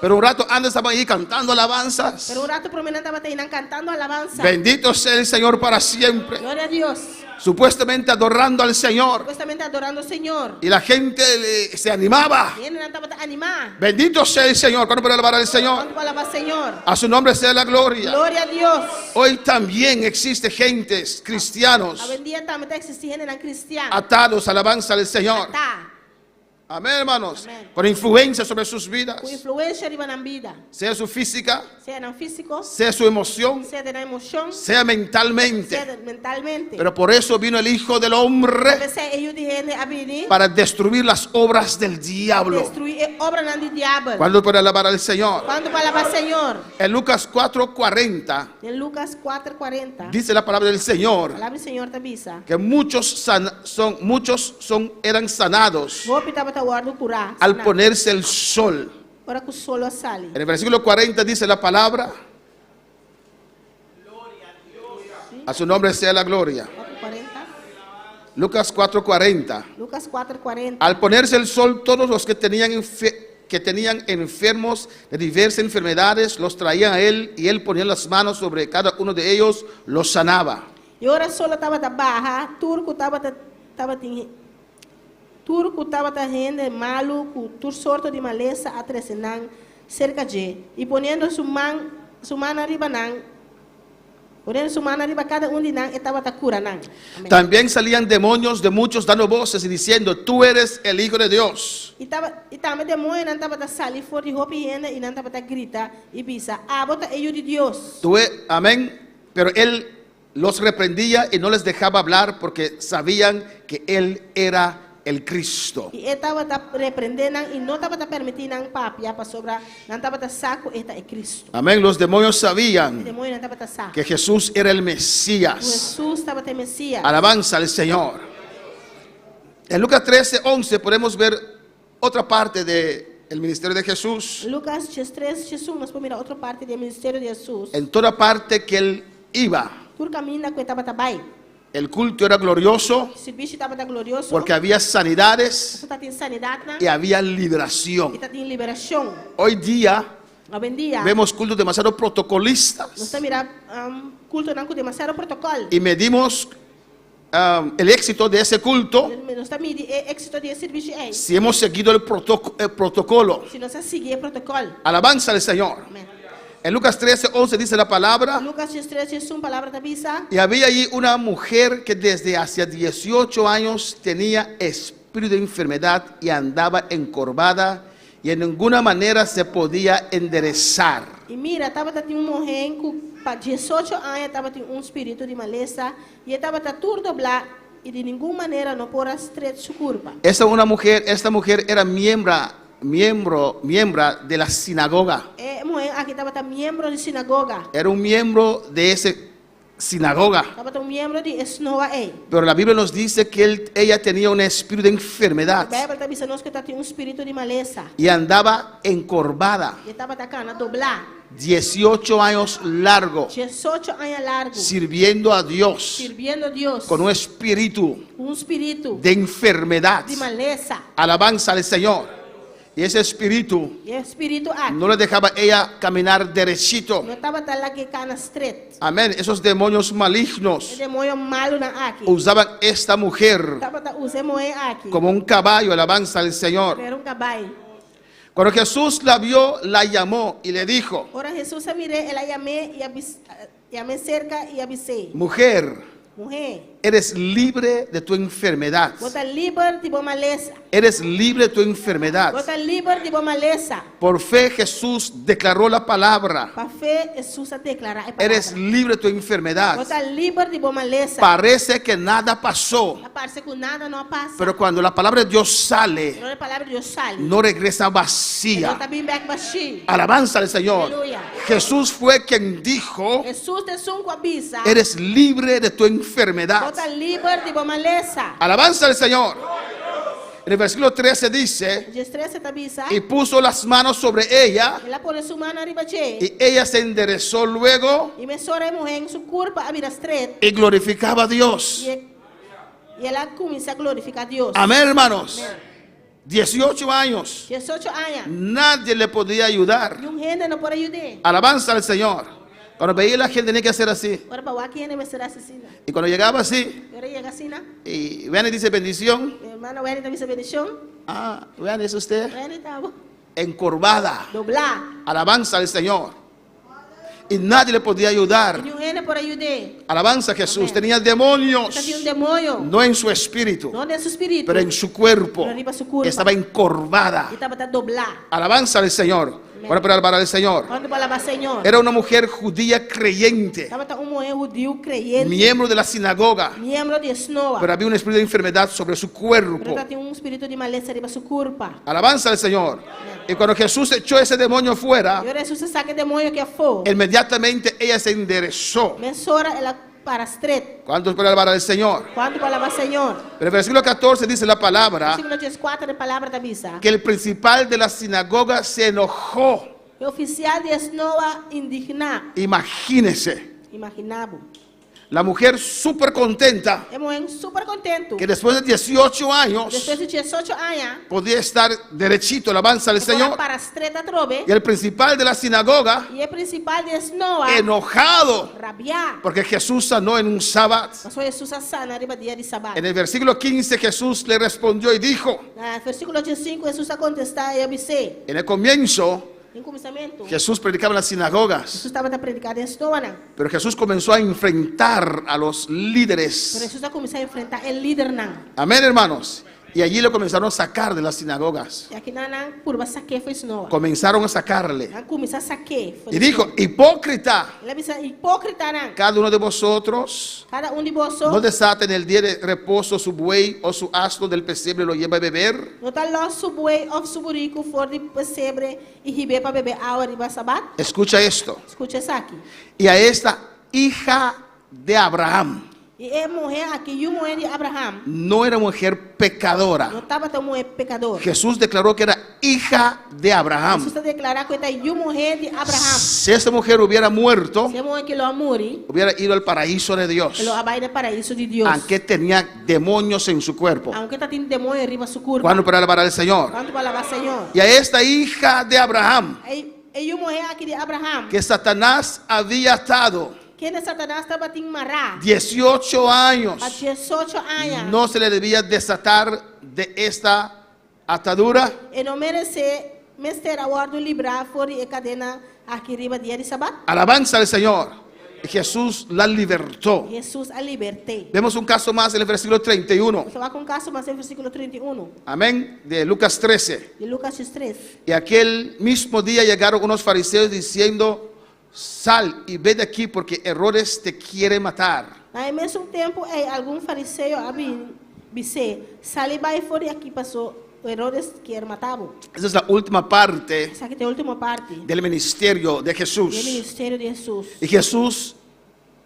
Pero un rato antes estaban ahí cantando alabanzas. Pero un ratu promé nan tabata einan kantando alabansa. Bendito sea el Señor para siempre. Gloria na Dios. Supuestamente adorando al Señor. Supuestamente adorando Señor. Y la gente se animaba. I hendenan tabata animá. Bendito sea el Señor. ¿Cuándo puede alabar al Señor? Kuantu por alabá Señor? A su nombre sea la gloria. Gloria na Dios. Hoy también existe gentes cristianos Awendia tambe ta eksistí hendenan kristian. atados, alabanza al Señor. Atá. Amén, hermanos. Amén. Con influencia sobre sus vidas. Ku influensia riba nan bida. Sea su física, Sea nan físiko, sea su emoción, sea den nan emoshon, sea mentalmente. sea mentalmente. Pero por eso vino el Hijo del Hombre P'esei e Yu di hende a bini para destruir las obras del diablo. Destruí e obranan di diabel. ¿Cuándo puede alabar al Señor? Kuantu por alabá Señor? En Lucas 4:40 Den Lucas 4:40. dice la palabra del Señor Palabra di Señor ta bisa. que muchos son muchos son eran sanados Hopi tabata wòrdu kurá. al ponerse el sol. Ora ku solo a sali. En el versículo 40 dice la palabra. A su nombre sea la gloria. 4:40. Lucas 4:40. Lucas 4:40. Al ponerse el sol, todos los que tenían, que tenían enfermos de diversas enfermedades los traían a él y él ponía las manos sobre cada uno de ellos, los sanaba. I ora solo tabata baha, tur ku tabata tabatin tur ku tabatin hende malu ku tur sorto di malesa a trese nan serka dje i poniendo su man su man riba nan poniendo su man riba kada un di nan e tabata kura nan. Amèn. También salían demonios de muchos dando voces y diciendo, tú eres el Hijo de Dios. I taba i tambe demoñonan tabata sali for di hopi hende i nan tabata grita i bisa, Abo ta e Yu di Dios. Tú amén. Pero él los reprendía y no les dejaba hablar porque sabían que él era el Cristo. I e tabata reprendé nan i no tabata permití nan papia pasobra nan tabata sa ku e ta e Kristu. Amén. Los demonios E sabían demoñonan tabata sa que Jesús era el ku Mesías. Hesus tabata e Mesías. Alabanza al Señor. En Lucas 13, 11 podemos ver otra parte del ministerio de Jesús. Lucas 13, 11, nos por mira otro parti di ministerio di Hesus. En toda parte que él iba, Tur kaminda ku e tabata bai. el culto era glorioso Servisio tabata glorioso. porque había sanidades Tabatin sanidatnan y había liberación. I tabatin liberashon. Hoy día Awendia vemos cultos demasiado nos protocolistas ta mira un, kultonan ku demasiado protokòl. y medimos el éxito de ese culto Nos ta midi e éksito di e servisio ei. si hemos seguido el protocolo. Si nos a sigui e protokòl. Alabanza al Señor. Amèn. En Lucas 13, 11 dice la palabra. Lucas 13, 1 palabra ta bisa. Y había allí una mujer que desde hacia 18 años tenía espíritu de enfermedad y andaba encorvada y en ninguna manera se podía enderezar. I mira, tabatin un muhé ku pa 18 aña tabatin un spiritu di malesa i e tabata tur doblá i di ningun manera no por a stret su kurpa. Esta mujer era miembro de la sinagoga. E muhé aki tabata miembro di sinagoga. Era un miembro de esa sinagoga. Tabata un miembro di e snoa ei. Pero la Biblia nos dice que ella tenía un espíritu de enfermedad Beibel ta bisa nos ku e tabatin un spiritu di malesa. y andaba encorvada I e tabata kana doblá. 18 años largo 18 aña largu. sirviendo a Dios Sirbiendo Dios. con un espíritu Un spiritu de enfermedad. di malesa. Alabanza al Señor. Y ese espíritu I e spiritu aki. no le dejaba a ella caminar derechito. No tabata lag'é kana stret. Amén. Esos demonios E malignos demoño malunan aki. usaban esta mujer Tabata usa e muhé aki. como un caballo. Alabanza al Señor. Manera un kabai. Cuando Jesús la vio, la llamó y le dijo: Ora Hesus a mir'é, el a yam'é i a yam'é serka i a bis'é. Mujer, Muhé, Eres libre de tu enfermedad. Bo ta liber di bo malesa. Eres libre de tu enfermedad. Bo ta liber di bo malesa. Por fe Jesús declaró la palabra. Pa fe Hesus a deklará e palabra. Eres libre de tu enfermedad. Bo ta liber di bo malesa. Parece que nada pasó. Ta parse ku nada no a pasa. Pero cuando la palabra de Dios sale, Pero ora e palabra di Dios sali, no regresa e no vacía. ta bin bèk bashí. Alabanza al Señor. Aleluya. Jesús fue quien dijo, Hesus ta esun ku a bisa, eres libre de tu enfermedad. Bo ta liber di bo malesa. Alabanza al Señor. En el versículo 13 dice, 13 ta bisa, y puso las manos sobre ella, El a pone su man riba dje, y ella se enderezó luego i mesora e muhé su kurpa a bira stret, y glorificaba a Dios. i e i el a kuminsá glorifiká Dios. Amén, hermanos. 18 años. 18 aña. Nadie le podía ayudar. Niun hende no por a yud'é. Alabanza al Señor. Cuando veía la gente tenía que hacer así. Ora pa wak hende mester hasi asina. Y cuando llegaba así, I ora yega asina. y vean y dice bendición. Mi hermano Wendy ta bisa bendishon. Ah, vean, es usted. Wendy ta bo. Encorvada. Doblá. Alabanza al Señor. Y nadie le podía ayudar. Niun hende por a yud'é. Alabanza a Jesús. Tenía demonios. Tabatin un demoño. No en su espíritu, No den su spiritu. pero en su cuerpo. Pero riba su kurpa. Estaba encorvada. E tabata doblá. Alabanza al Señor. Bueno, para alabar al Señor. Kuantu por alabá Señor? Era una mujer judía creyente, Tabata un muhé hudiu kreyente. miembro de la sinagoga, Miembro di snoa. pero había un espíritu de enfermedad sobre su cuerpo. Pero tabatin un spiritu di malesa riba su kurpa. Alabanza al Señor. Y cuando Jesús echó ese demonio fuera, I ora Hesus a saka e demoño akí afó. inmediatamente ella se enderezó. Mesora el a para stret. ¿Cuántos pueden alabar al Señor? Kuantu por alabá Señor? Pero el versículo 14 dice la palabra Versíkulo 14 e palabra ta bisa. que el principal de la sinagoga se enojó. E ofisial di snoa a indigná. Imagínese, Imaginá bo. la mujer súper contenta E muhé super kontentu. que después de 18 años Despues di 18 aña, podía estar derechito, alabanza al e por a Señor. para stret atrobe. Y el principal de la sinagoga, I e prinsipal di snoa, enojado, rabiá. porque Jesús sanó en un sábado. Pasobra Hesus a sana riba dia di sabat. En el versículo 15 Jesús le respondió y dijo, Na versíkulo 15 Hesus a kontestá i a bis'é. en el comienzo Den kuminsamentu, Jesús predicaba en las sinagogas, Hesus tabata prediká den snoanan. pero Jesús comenzó a enfrentar a los líderes. Pero Hesus a kuminsá enfrentá e lidernan. Amén, hermanos. Y allí lo comenzaron a sacar de las sinagogas. I akinan nan a purba sak'é for di snoa. Comenzaron a sacarle. Nan a kuminsá sak'é. Y dijo, hipócrita, El a bisa, hipókritanan. cada uno de vosotros Kada un di boso. no desata en el día de reposo su buey o su asno del pesebre y lo lleva a beber. No ta lòs su buey òf su buriku for di pesebre i hib'é pa bebe awa riba sabat? Escucha esto. Skucha esaki. Y a esta hija de Abraham, I e muhé aki, yu muhé di Abraham, no era mujer pecadora. no tabata un muhé pekador. Jesús declaró que era hija de Abraham. Hesus a deklará ku e ta yu muhé di Abraham. Si esta mujer hubiera muerto, Si e muhé akí lo a muri, hubiera ido al paraíso de Dios. e lo a bai den paraiso di Dios. Aunque tenía demonios en su cuerpo. Aunke tabatin demoño riba su kurpa. ¿Cuándo para alabar al Señor? Kuantu por alabá Señor? Y a esta hija de Abraham, E yu muhé aki di Abraham, que Satanás había atado kende Satanas tabatin mará 18 años, pa 18 aña, no se le debía desatar de esta atadura. E no meresé mester a wòrdu librá for di e kadena aki riba dia di sabat. Alabanza al Señor. Y Jesús la libertó. Hesus a libert'é. Vemos un caso más en el versículo 31. Nos ta wak un kaso mas den versíkulo 31 Amén. De Lucas 13. di Lukas 3. Y aquel mismo día llegaron unos fariseos diciendo, sal y ve de aquí porque Herodes te quiere matar. Na e mesun tempu ei algun fariseo a bin bis'é, Sali bai for di aki, paso Herodes kier mata bo. Esa es la última parte Esaki ta e último parti del ministerio de di e Jesús. ministerio di Hesus. Y Jesús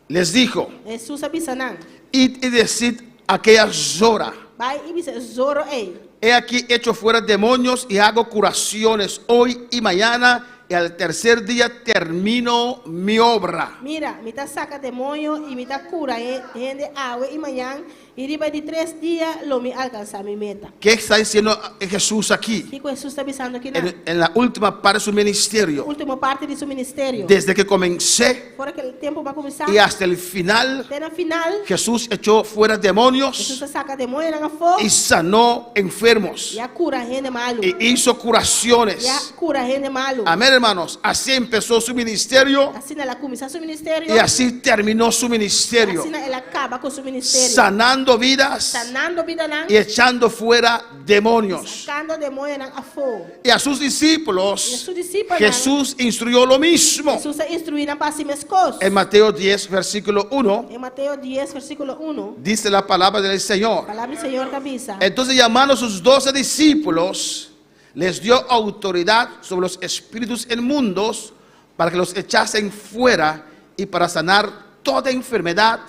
les dijo, Hesus a bisa nan, id y decid a aquella zora, Bai i bisa e zoro ei, he aquí echo fuera demonios y hago curaciones hoy y mañana, y al tercer día termino mi obra. Mira, mi ta saka demoño i mi ta kura hende awe i mañan, I riba di tres dia lo mi alkansá mi meta. ¿Qué está diciendo Jesús aquí? Kiko Hesus ta bisando akinan? En la última parte de su ministerio. Último parti di su ministerio. Desde que comencé For di tempu ku el a kuminsá. y hasta el final, Te na final. Jesús echó fuera demonios Hesus a saka demoñonan afó. y sanó enfermos I a kura hende malu. y hizo curaciones. I a kura hende malu. Amén, hermanos. Así empezó su ministerio Asina el a kuminsá su ministerio. y así terminó su ministerio. Asina el a kaba ku su ministerio. Sanando vidas Sanando bidanan. y echando fuera demonios. Sakando demoñonan afó. Y a sus I discípulos, su disipelnan. Jesús instruyó lo mismo. Hesus a instruí nan pa hasi meskos. En Mateo 10, versículo 1, En Mateo 10, versíkulo 1. Dice la palabra del Señor. Palabra di Señor ta bisa. Entonces, llamando a sus 12 discípulos, les dio autoridad sobre los espíritus inmundos para que los echasen fuera y para sanar toda enfermedad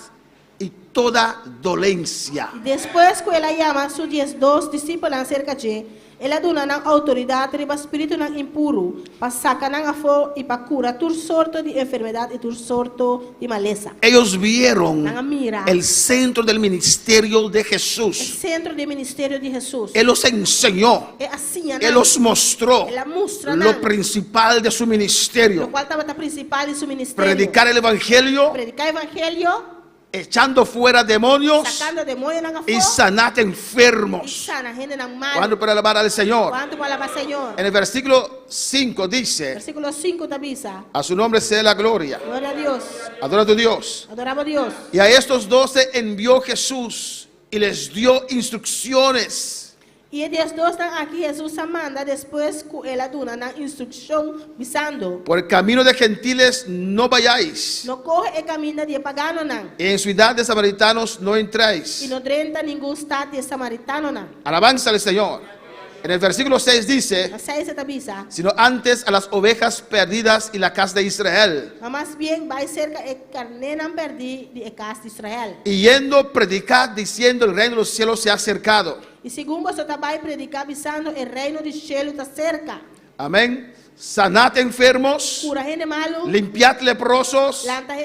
y toda dolencia. Despues ku el a yama su 12 disipelnan serka dje, el a duna nan outoridat riba spiritunan impuru, pa saka nan afó i pa kura tur sorto di enfermedat i tur sorto di malesa. Ellos vieron Nan a mira. El centro del ministerio de E Jesús. sentro di ministerio di Hesus. Él los enseñó, El a siña Él los mostró El a mustra lo nan. Principal de su ministerio. Lokual tabata prinsipal di su ministerio. Predicar el evangelio, Prediká evangelio. Echando fuera demonios Sakando demoñonan afó. Y sanad I enfermos. sana hendenan malu. ¿Cuándo para alabar al Señor? Kuantu pa alabá Señor? En el versículo 5 dice, Versíkulo 5 ta bisa. A su nombre sea la gloria. Gloria na Dios. Adora a tu Dios. Adorá Dios. Y a estos 12 envió Jesús y les dio instrucciones. I e 12nan aki Hesus a manda despues ku el a duna nan instrukshon bisando. Por el camino de gentiles no vayáis. No kohe e kaminda di paganonan. Y en ciudad de samaritanos no I entréis. no drenta ningun stat di samaritanonan. Alabanza al Señor. En el versículo 6 dice, Na 6 ta bisa. Sino antes a las ovejas perdidas y la casa de Israel. Ma mas bien bai serka e karnénan pèrdí di e kas di Israel. Y yendo, predicad diciendo: El reino de los cielos se ha acercado. I segun boso ta bai, prediká bisando e reino di shelu ta serka. Amén. Sanad enfermos, Kura hende malu. Limpiad leprosos, Lanta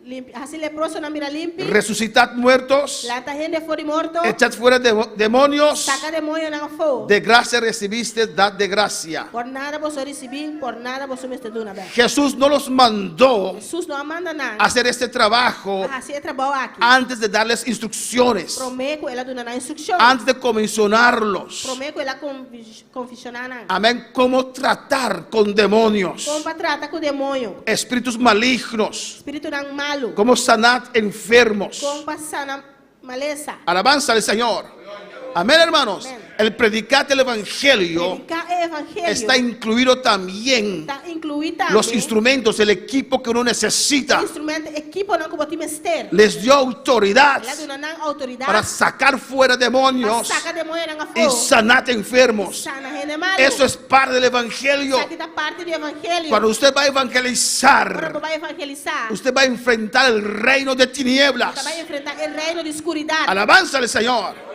limpi, hasi leprosonan bira limpi. Resucitad muertos, Lanta hende for di morto. Echad fuera demonios. Saka demoñonan afó. De gracia recibiste, dad de gracia. Pòrnada boso a risibí, pòrnada boso mester duna bèk. Jesús no los mandó Hesus no a manda nan. A hacer este trabajo Hasi e trabou aki. Antes de darles instrucciones, Promé ku el a duna nan instrukshon. Antes de comisionarlos. Promé ku el a komisioná nan. Amén. Cómo tratar con demonios, Kon pa trata ku demoño. Espíritus malignos, Spiritunan malu. Cómo sanar enfermos. Kon pa sana malesa. Alabanza al Señor. Amén, hermanos. Amén. El predicar el evangelio Prediká e evangelio. Está incluido también Ta inkluí tambe. Los instrumentos, el equipo que uno necesita. Instrumènt, ekiponan ku bo tin mester. Les dio autoridad El a duna nan outoridat. Para sacar fuera demonios Pa saka demoñonan afó. Y sanar enfermos. Sana hende malu. Eso es parte del evangelio. Esaki ta parti di evangelio. Cuando usted va a Ora evangelizar, bo bai evangelisá. Usted va a enfrentar el reino de tinieblas. Ta bai enfrentá e reino di skuridat. Alabanza al Señor.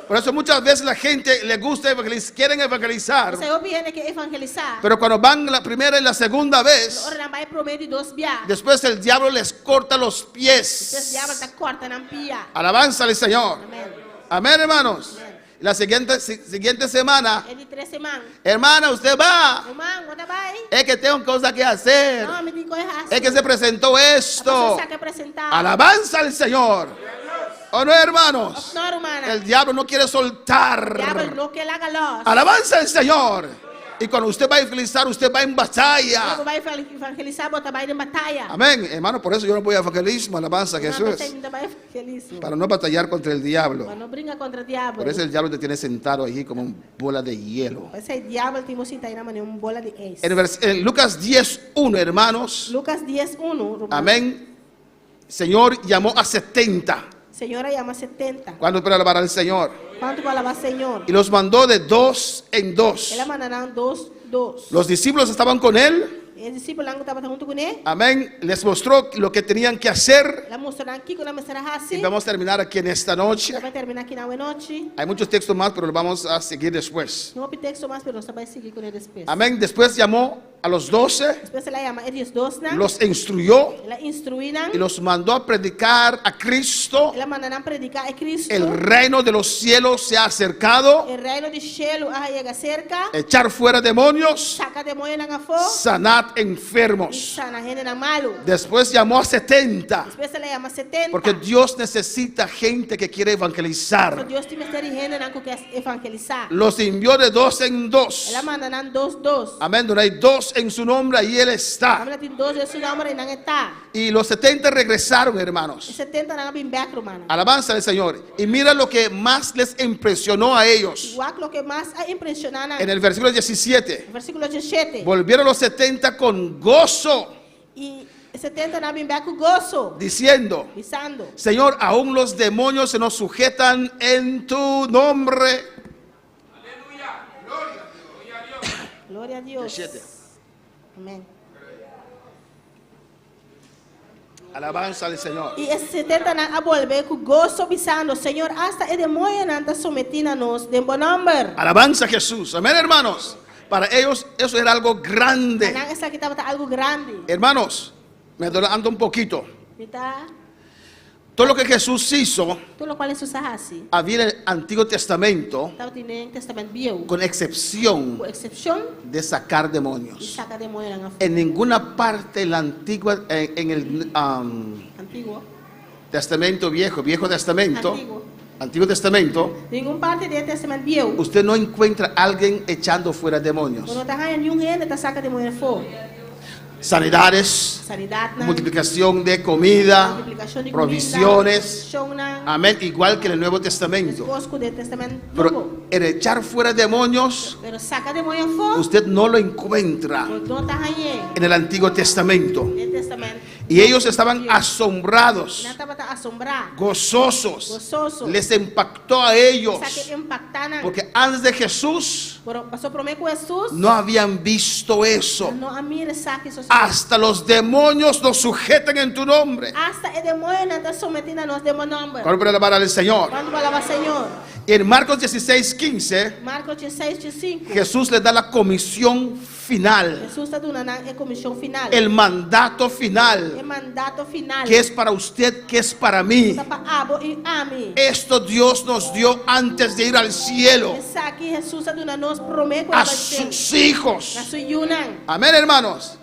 Por eso muchas veces la gente le gusta evangelizar, quieren evangelizar. P'esei hopi hende ke evangelisá. Pero cuando van la primera y la segunda vez, Ora nan bai promé di dos bia. Después el diablo les corta los Despues pies. diabel ta kòrta nan pia. Alabanza al Señor. Amèn. Amén, hermanos. La siguiente semana, E di tres siman. Hermana, usted va. Ruman, bo ta bai. Es que tengo cosas que hacer. No, mi tin kos di hasi. Es que se presentó esto. Esaki a presentá. Alabanza al Señor. ¿O no, hermanos? No, ruman. El diablo no quiere soltar. Diabel no ke laga lòs. Alabanza al Señor. Y cuando usted va a evangelizar, usted va en batalla. Ora bo bai evangelisá, bo ta bai den bataya. Amén, hermano. Por eso yo no voy a evangelismo. Alabanza a Jesús. No bai evangelismo. Para no batallar contra el diablo. Pa no bringa kontra diabel. Por eso el diablo te tiene sentado allí como una bola de hielo. P'esei diabel tin bo sintá ei manera un bola di eis. En Lucas 10:1, hermanos. Lucas 10:1, ruman. Amén. Señor llamó a 70. Señor a yama 70. ¿Cuándo para alabar al Señor? Kuantu pa alabá Señor? Y los mandó de dos en dos. El a manda nan dos, dos. Los discípulos estaban con él. E disipelnan tabata huntu kuné. Amén. Les mostró lo que tenían que hacer. El a mustra nan kiko nan mester hasi. Y vamos a terminar aquí en esta noche. Nos ta bai terminá aki awe nochi. Hay muchos textos más, pero lo vamos a seguir después. Tin hopi teksto mas, pero nos ta bai sigui kuné despues. Amén. Después llamó a los 12, Despues el a yama e diesdosnan. los instruyó El a instruí nan. y los mandó a predicar a Cristo. El a manda nan prediká e Kristu. El reino de los cielos se ha acercado. E reino di shelu a yega serka. Echar fuera demonios, Saka demoñonan afó. sanad I enfermos. sana hendenan malu. Después llamó a 70, Despues el a yama 70. porque Dios necesita gente que quiere evangelizar. Pasobra Dios tin mester di hendenan ku ke evangelisá. Los envió de dos en dos. El a manda nan dos dos. Amén. Donde hay dos en su nombre, ahí Él está. Kaminda tin dos den su nòmber, einan e ta. Y los 70 regresaron, E hermanos. setentanan a bin bèk, rumannan. Alabanza al Señor. Y mira lo que más les impresionó a ellos. I wak loke mas a impreshoná nan. En el versículo 17. Versíkulo diesshete. Volvieron los 70 con gozo, I e setentanan a bin bèk ku goso, diciendo, bisando. Señor, aún los demonios se nos sujetan en tu nombre. Gloria a Dios. 17. Amén. Alabanza al Señor. I e setentanan a bolbe ku goso bisando, Señor, asta e demoñonan ta sometí na nos den bo nòmber. Alabanza a Jesús. Amén, hermanos. Para ellos eso era algo grande. Pa nan esaki tabata algu grandi. Hermanos, me adelanto un poquito. Mi ta. Todo lo que Jesús hizo Tur lokual Hesus a hasi. había en el Antiguo Testamento, Tabatin den Testament Bieu. con excepción Ku eksepshon de sacar di demonios. saka demoñonan afó. En ninguna parte en la antigua, en el Antiguo. Testamento Viejo, Viejo Testamento, Antiguo. Antiguo Testamento, Ningun parti den Testament Bieu. usted no encuentra a alguien echando fuera demonios. Bo no ta haña niun hende ta saka demoño afó. Sanidades, Sanidatnan, multiplicación de comida, multiplikashon di kuminda, provisiones. provishonnan, Amén, igual que en el Nuevo Testamento. meskos ku den Testament Nobo. Pero el echar fuera demonios, Pero saka demoño afó, usted no lo encuentra bo no ta hañ'é en el Antiguo Testamento. den Testament. Y ellos estaban asombrados, Nan tabata asombrá, gozosos. gososo. Les impactó a ellos. Esaki a impaktá nan. Porque antes de Jesús Pero paso promé ku Hesus, no habían visto eso. nan no a mira esaki sosodé. Hasta los demonios nos sujetan en tu nombre. Asta e demoñonan ta sometí na nos den bo nòmber. ¿Cuánto puede alabar al Señor? Kuantu por alabá Señor? Y en Marcos 16, 15, Marko diesseis, diesinku. Jesús les da la comisión final, Hesus ta duna nan e komishon final. el mandato final, E mandato final. que es para usted, que es para mí. Ta pa abo i ami. Esto Dios nos dio antes de ir al cielo, Esaki Hesus a duna nos promé ku a el bai shelu. sus hijos. Na su yunan. Amén, hermanos.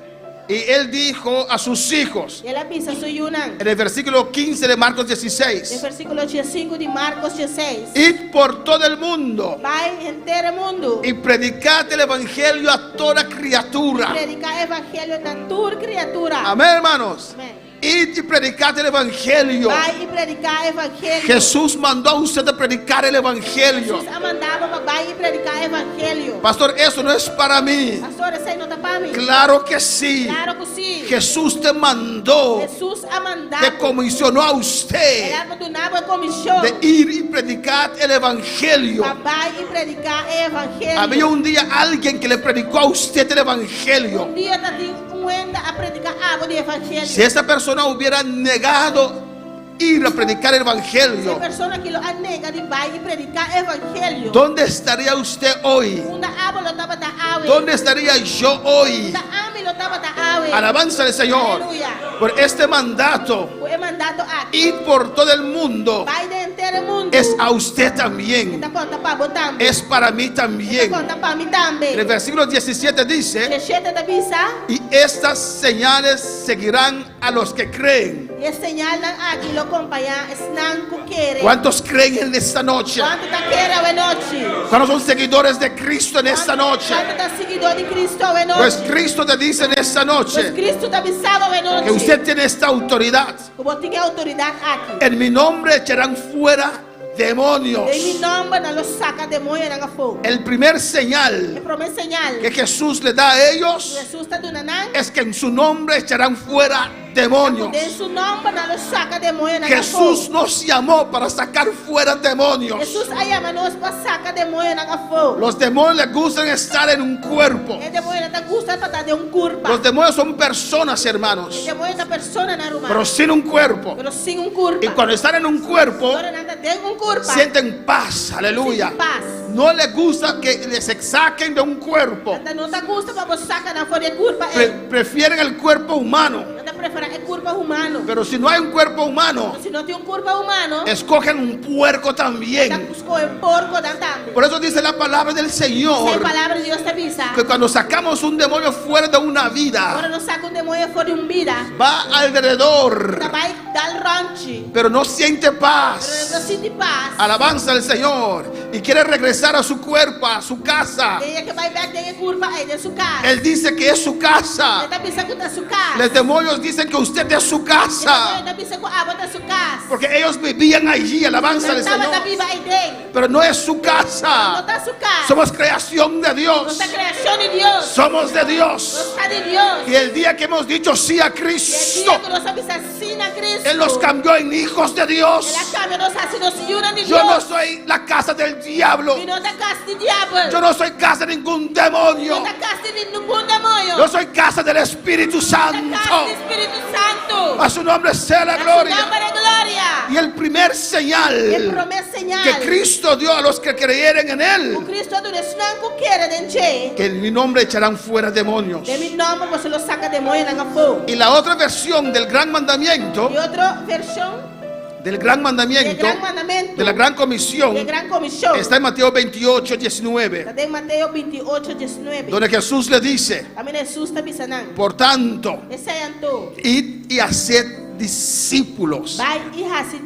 Y él dijo a sus hijos, I el a bisa su yunan. en el versículo 15 de Marcos Den 16, versíkulo diesinku di Markos diesseis. id por todo el mundo Bai henter e mundu. y predicad el evangelio a toda criatura. Prediká evangelio na tur kriatura. Amén, hermanos. Amén. Id y predicad el evangelio. Bai i prediká evangelio. Jesús mandó a usted a predicar el evangelio. Hesus a manda bo pa bai i prediká evangelio. Pastor, eso no es para mí. Pastor, esei no ta pa mi. Claro que sí. Klaro ku sí. Jesús te mandó, Hesus a manda te bo. comisionó a usted El a duna bo e komishon. de ir y predicar el evangelio. Pa bai i prediká e evangelio. Había un día alguien que le predicó a usted el evangelio. Un dia tatin un hende a prediká abo di evangelio. Si esa persona hubiera negado ir a predicar el Si e evangelio, persona aki lo a nega di bai i prediká evangelio. ¿dónde estaría usted hoy? Unda abo lo tabata awe? ¿Dónde estaría yo hoy? Unda ami lo tabata awe? Alabanza al Señor. Aleluya. Por este mandato, Ku e mandato aki. ir por todo el mundo, Bai den henter e mundu. es a usted también. Ta konta pa bo tambe. Es para mí también. Ta konta pa mi tambe. En el versículo 17 dice, Diesshete ta bisa. y estas señales seguirán a los que creen. I e señalnan aki lo kompañá esnan ku kere. ¿Cuántos creen en esta noche? Kuantu ta kere awe nochi? ¿Cuántos son seguidores de Cristo en esta noche? Kuantu ta siguidó di Kristu awe nochi? Pues Cristo te dice en esta Pues noche Kristu ta bisa bo awe nochi. que usted tiene esta autoridad. Ku bo tin e outoridat aki. En mi nombre echarán fuera demonios. Den mi nòmber nan lo saka demoñonan afó. El primer señal E promé señal que Jesús le da a ellos Hesus ta duna nan es que en su nombre echarán fuera demonios. Den su nòmber nan lo saka demoñonan afó. Jesús nos llamó para sacar fuera demonios. Hesus a yama nos pa saka demoñonan afó. Los demonios les gustan estar en un cuerpo. E demoñonan ta gusta pa ta den un kurpa. Los demonios son personas, hermanos, E demoño ta personanan, ruman. pero sin un cuerpo. Pero sin un kurpa. Y cuando están en un cuerpo, Ora nan ta den un kurpa. Sienten paz, aleluya. Sinti pas. No les gusta que les saquen de un cuerpo. Nan no ta gusta pa bo saka nan for di e kurpa Pre- ei. prefieren el cuerpo humano. Nan ta preferá e kurpa humano. Pero si no hay un cuerpo humano, Si no tin un kurpa humano, escogen un puerco nan ta también. skohe porko nan tambe. Por eso dice la palabra del E Señor palabra di Dios ta bisa. que cuando sacamos un demonio fuera de una Ora vida, nos saka un demoño for di un bida. va alrededor, Ta bai dal rònchi. pero no siente Pero no paz. sinti pas. Alabanza al Señor y quiere regresar a su cuerpo, a su casa. E ke bai bèk den e kurpa ei den su kas. Él dice que es su casa. E ta bisa ku ta su kas. Los demonios dicen que usted es su E casa. ta bisa ku abo ta su kas. Porque ellos vivían allí, alabanza al Nan tabata Señor. biba ei den. Pero no es su No casa. ta su kas. Somos creación de Nos Dios. ta kreashon di Dios. Somos de Dios. Nos ta di Dios. Y el día que hemos dicho sí a E Cristo, dia ku nos a bisa sí na Kristu. Él nos cambió en hijos de Dios. El a kambia nos hasi nos yunan di Yo no Dios. soy la casa del diablo. Mi no ta kas di diabel. Yo no soy casa de ningún demonio. No ta kas di ningun demoño. Yo soy casa del Espíritu Ta Santo. kas di Spiritu Santu. A su nombre sea la Na su gloria. nòmber e gloria. Y el primer E señal promé señal. que Cristo dio a los que creyeren en Ku Él, Kristu a duna esnan ku kere den dje. que en mi nombre echarán fuera demonios. Den mi nòmber boso lo saka demoñonan afó. Y la otra versión del gran mandamiento, E otro vershon del gran di mandamiento, gran mandamentu, de la gran comisión, di gran komishon, está en Mateo 28, 19, Ta den Mateo 28, 19. donde Jesús le dice, Kaminda Hesus ta bisa nan. por tanto, P'esei anto. id y haced discípulos. Bai i hasi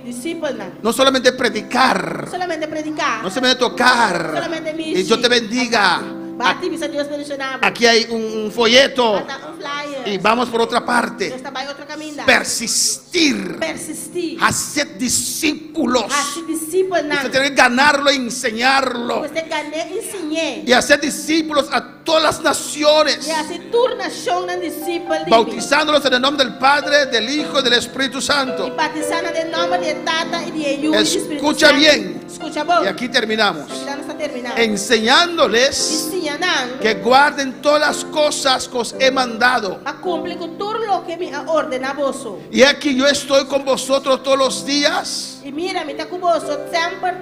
disipelnan. No solamente predicar, No solamente prediká. no solamente tocar, Solamente y Dios te bendiga. Bati bisa Dios bendishoná bo. Aquí hay un folleto Ata un flyer. y vamos por otra parte. Nos ta bai otro kaminda. Persistir, Persistí. haced discípulos. Hasi disipelnan. Usted tiene que ganarlo e enseñarlo. Bo gan'é i siñ'é. Y hacer discípulos a todas las naciones, I hasi tur nashonnan disipel di mi. bautizándolos en el nombre del Padre, del Hijo y del Espíritu Santo. I batisá nan den nòmber di Tata i di Yu i di Spiritu Escucha Santu. bien. Skucha bon. Y aquí terminamos. Aki nos ta terminá. Enseñándoles Siña nan. que guarden todas las cosas que os he mandado. Pa kumpli ku tur loke mi a ordená boso. Y aquí yo estoy con vosotros todos los días I mira, mi ta ku boso semper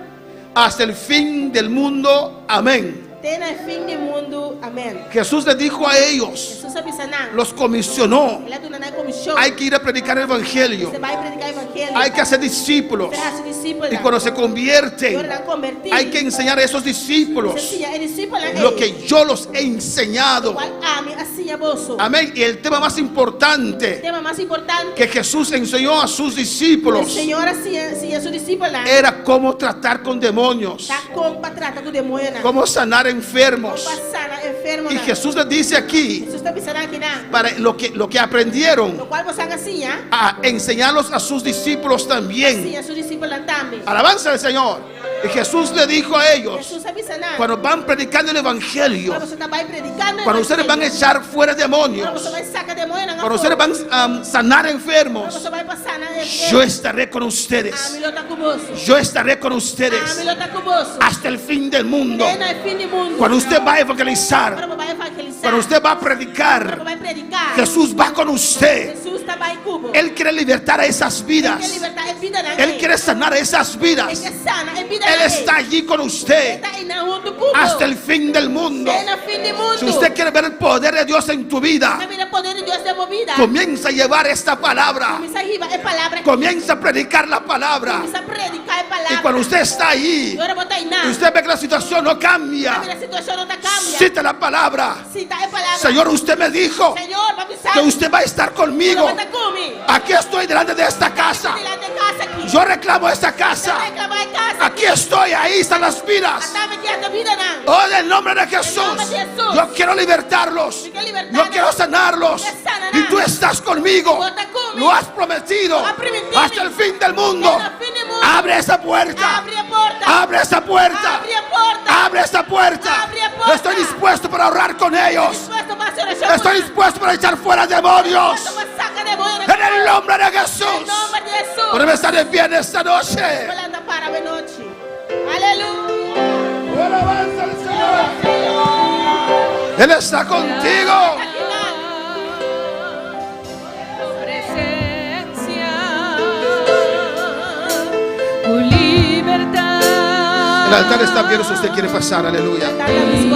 hasta el fin del mundo. Amén. te na fin di mundu. Amèn. Jesús les dijo a ellos, Hesus a bisa nan. los comisionó. El a duna nan komishon. Hay que ir a predicar el evangelio. Mester bai prediká evangelio. Hay que hacer discípulos. Mester hasi disipel. Y cuando se convierten, Konvertí. hay que enseñar a esos discípulos Siña e disipelnan lo que yo los he enseñado. Kual ami a siña boso. Amén. Y el tema más importante Tema mas importante. que Jesús enseñó a sus discípulos Señor a siña su disipelnan. era cómo tratar con demonios, Ta kon pa trata ku demoñonan. cómo sanar enfermos. Kon pa sana enfermo. Y Jesús les dice aquí, Hesus ta bisa nan akinan. para lo que aprendieron, Lokual boso a siña. a enseñarlos a sus discípulos también. Siña su disipelnan tambe. Alabanza al Señor. Y Jesús le dijo a ellos, Hesus a bisa nan. cuando van predicando el evangelio, Cuando boso ta bai predikando. cuando ustedes van a echar fuera demonios, Cuando boso bai saka demoñonan. cuando ustedes van a sanar enfermos, Cuando boso bai pa sana enfermo. yo estaré con ustedes. Ami lo ta ku boso. Yo estaré con ustedes Ami lo ta ku boso. hasta el fin del mundo. Te na fin di mundu. Cuando usted va a evangelizar, Ora bo bai evangelisá. cuando usted va a Ora bo predicar, bai prediká. Jesús va con usted. Hesus ta bai ku bo. Él quiere libertar a esas E ke vidas. libertá e bidanan. Él quiere sanar a esas vidas. E ke sana e bida Él está allí con usted E ta einan huntu ku bo. hasta el fin del mundo. Te na fin di mundu. Si usted quiere ver el poder de Dios en tu vida, Ke mira poder di Dios den bo bida. comienza a llevar esta palabra. Kuminsá hiba e palabra. Comienza a predicar la palabra. Kuminsá prediká e palabra. Y cuando usted está ahí, I ora bo ta einan. y usted ve que la situación no cambia, Mira situashon no ta kambia. cita la palabra. Sita e palabra. Señor, usted me dijo Señor, bo a bisa. que usted va a estar conmigo. Bo ta ku mi. Aquí estoy delante de esta casa. Dilanti di e kas aki. Yo reclamo esta casa. Reklamá e kas. Aquí estoy, ahí están las vidas. Ata mi aki, bidanan. Oh, en el nombre de Jesús. nombre de Jesús. Yo quiero libertarlos. Yo quiero libertarlos. Yo quiero sanarlos. Yo quiero sanarlos. Y tú estás conmigo. Bo ta ku mi. Lo has prometido. Lo has prometido. Hasta el fin del mundo. Hasta el fin del mundo. Abre esa puerta. Habri e porta. Abre esa puerta. Habri e porta. Abre esa puerta. Habri e porta. Estoy dispuesto para orar con ellos. Dispuesto pa hasi orashon. Estoy dispuesto para echar fuera demonios. Dispuesto pa saka demoño. En el nombre de Jesús. En nòmber di Hesus. Podemos estar de pie en esta noche. Por lanta para awe nochi. Aleluya. Alabanza al Señor. Él está contigo. Presencia, tu altar está abierto si usted quiere pasar, aleluya.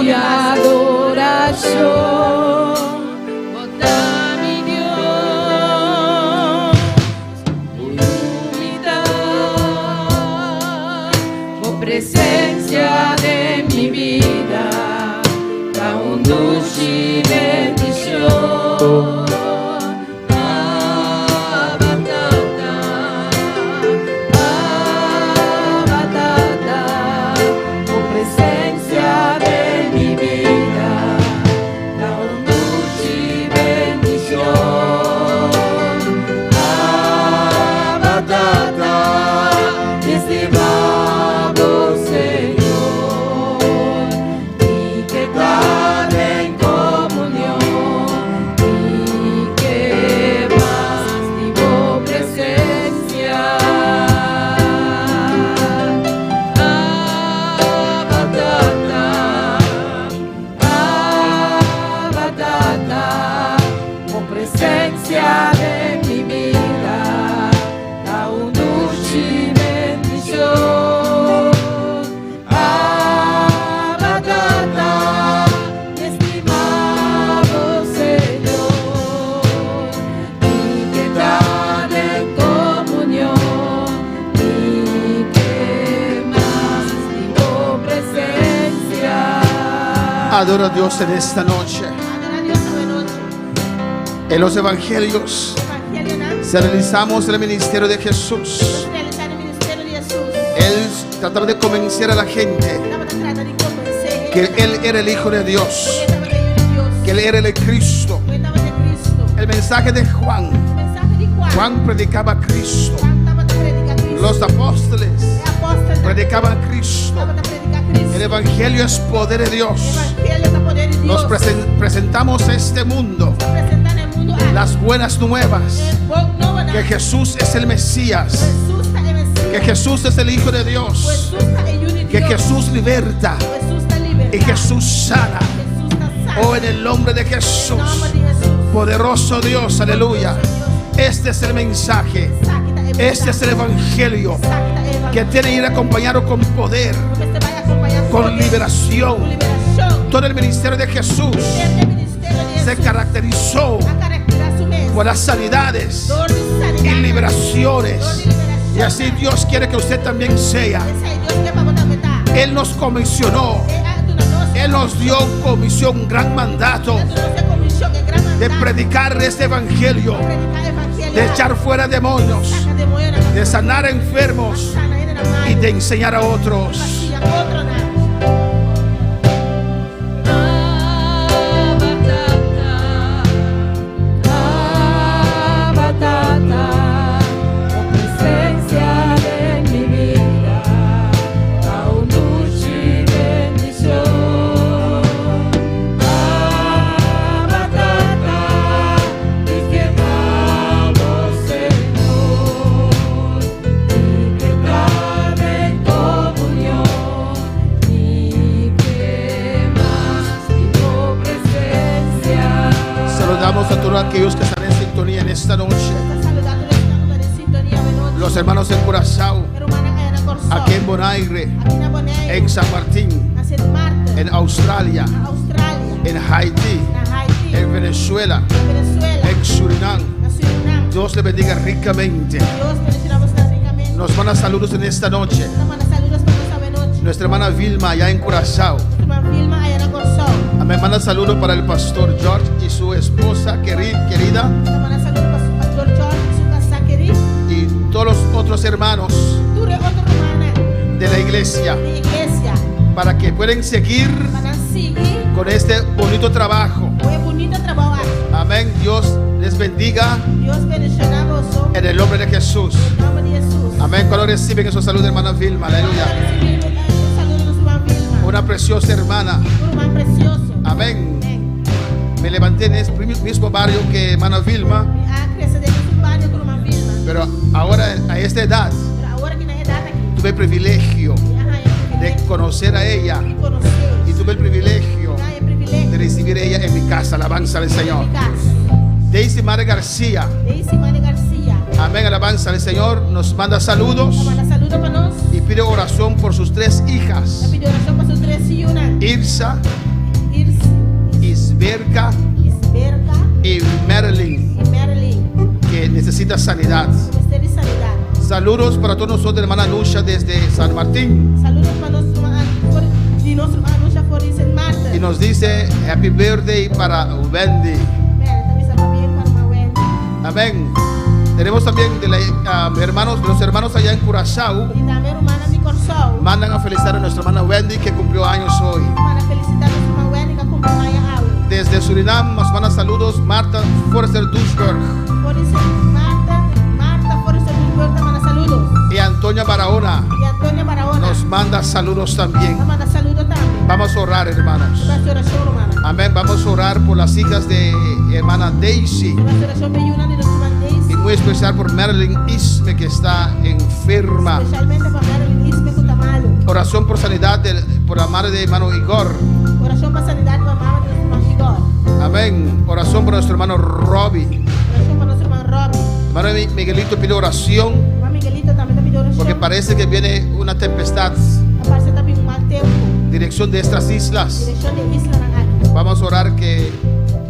Mi adoración, bota mi Dios, humildad, oh presencia de mi vida, da un dulce bendición. Abba, Tata, Abba, Tata, oh presencia de mi vida, da un dulce bendición. Abba, Tata, mi estimado Señor, y que tal en comunión, y que más vivo presencia. Abba, Tata, Abba, Tata, oh presencia de mi vida, da un dulce bendición. Abba, Tata, mi estimado Señor, y que tal en comunión, y que más vivo presencia. Adora a Dios en esta noche. Adora Dios awe nochi. En los evangelios Evangelionan. se realizamos el ministerio de Jesús. Realisá e ministerio di Hesus. Él trataba de convencer a la gente Tabata trata di konvensé. que Él era el Hijo de Dios, E tabata e Yu di Dios. que Él era el Cristo. E tabata Kristu. El mensaje de Juan, E mensahe di Juan. Juan predicaba a Cristo. Juan tabata prediká Kristu. Los apóstoles E apòstelnan. predicaban a Cristo. Tabata prediká Kristu. El Evangelio es poder de Dios. Evangelio ta poder di Dios. Nos presentamos a este mundo Presentá na e mundu aki. las buenas nuevas, Bon nobo que Jesús es el Mesías, Hesus ta e Mesías. que Jesús es el Hijo de Dios, Hesus ta e Yu di que Dios. Jesús liberta Hesus ta libertá. y Jesús sana. Hesus ta sana. Oh, en el nombre de Jesús, Nòmber di Hesus. poderoso Dios, aleluya. Este es el mensaje, este es el Evangelio que tiene que ir acompañado con poder, con liberación. Todo el ministerio de Jesús se caracterizó por las sanidades y liberaciones. Y así Dios quiere que usted también sea. Él nos comisionó, Él nos dio comisión, un gran mandato de predicar este evangelio, de echar fuera demonios, de sanar enfermos y de enseñar a otros. Abba, Tata, Abba, Tata, oh presencia de mi vida, da un dulce bendición. Abba, Tata, mi estimado Señor, y que tal en comunión, y que más vivo presencia. Saludamos a todos aquellos que están en sintonía en esta noche. Los hermanos en Curazao, aquí en Bonaire, en San Martín, en Australia, en Haití, en Venezuela, en Surinam. Dios le bendiga ricamente. Nos manda saludos en esta noche. Nuestra hermana Vilma allá en Curazao. Me manda saludos para el pastor George y su esposa querida y todos los otros hermanos de la iglesia para que puedan seguir con este bonito trabajo. Amén. Dios les bendiga Dios bendishoná boso. en el nombre de Jesús. Nòmber di Hesus. Amén. Cuando reciben esos saludos, hermana Vilma. Aleluya. Una preciosa hermana. Ruman presioso. Amén. Me levanté en ese mismo barrio que hermana Vilma, Mi a krese den mesun bario ku ruman Vilma. pero ahora a esta edad Pero awor aki na e edat aki. tuve el privilegio de conocer a ella y tuve el privilegio de recibir a ella en mi casa. Alabanza al Señor. Daisy Mare García. Daisy Mare García. Amén. Alabanza al Señor. Nos manda saludos. Manda saludos. saludo pa nos. Y pide oración por sus tres hijas. Ta pidi orashon pa su tres yunan. Irsa, Irsi, Isberka Isberka y Marilyn, i Marilyn. que necesita sanidad. Mester di sanidat. Saludos para todos nosotros, hermana Lucia, desde San Martín. Saludo pa nos ruman for di nos ruman Lucia for di Sint Maarten. Y nos dice happy birthday para Wendy. Amèn. E ta bisa pabien pa ruman Wendy. Amén. Tenemos también de la, ah, hermanos, los hermanos allá en Curazao. I tambe rumannan di Kòrsou. Mandan a felicitar a nuestra hermana Wendy que cumplió años hoy. Ta manda felisitá nos ruman Wendy ku a kumpli aña awe. Desde Surinam nos mandan saludos Marta Forster Duisburg For di Sint Maarten, Marta Forster Duisburg ta manda saludo. y Antonia Barahona I Antonia Barahona nos manda saludos también. ta manda saludo tambe. Vamos a orar, hermanos. Nos ta bai hasi orashon, rumannan. Amén. Vamos a orar por las hijas de hermana Daisy. Nos ta bai hasi orashon pa e yunan di nos ruman Daisy. Y muy especial por Marilyn Isme que está enferma. Espesialmente pa Marilyn Isme ku ta malu. Oración por sanidad por la madre de hermano Igor. Orashon pa sanidat pa mama di nos ruman Igor. Amén. Oración por nuestro hermano Robbie. Orashon pa nos ruman Robbie. Hermano Miguelito pide oración Ruman Miguelito tambe ta pidi orashon. porque parece que viene una tempestad. Ta parse ta bin un mal tempu. Dirección de estas islas. Direkshon di e islanan aki. Vamos a orar que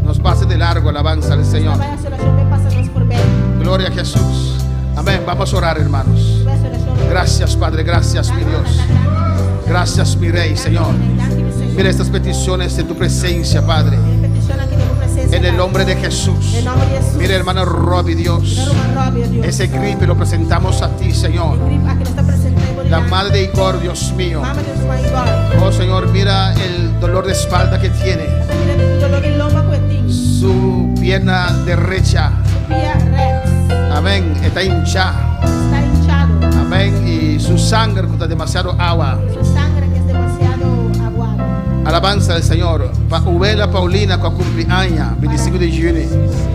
nos pase de largo alabanza al Señor. Nos ta bai hasi orashon p'e pasa nos forbei. Gloria a Jesús. Amén. Vamos a orar, hermanos. Nos ta bai hasi orashon. Gracias, Padre. Gracias, mi Dios. Gracias, mi Rey, Señor. Mira estas peticiones en tu presencia, Padre. En el nombre de Jesús. Mira, hermano Robbie, Dios. Ese gripe lo presentamos a ti, Señor. La madre de Igor, Dios mío. Oh, Señor, mira el dolor de espalda que tiene. Su pierna derecha. Amén. Está hinchada. Está hinchado. Amén. Y su sangre está demasiado agua. Su sangre que es demasiado aguado. Alabanza al Señor. Pa Uela Paulina que cumple años, 25 de junio.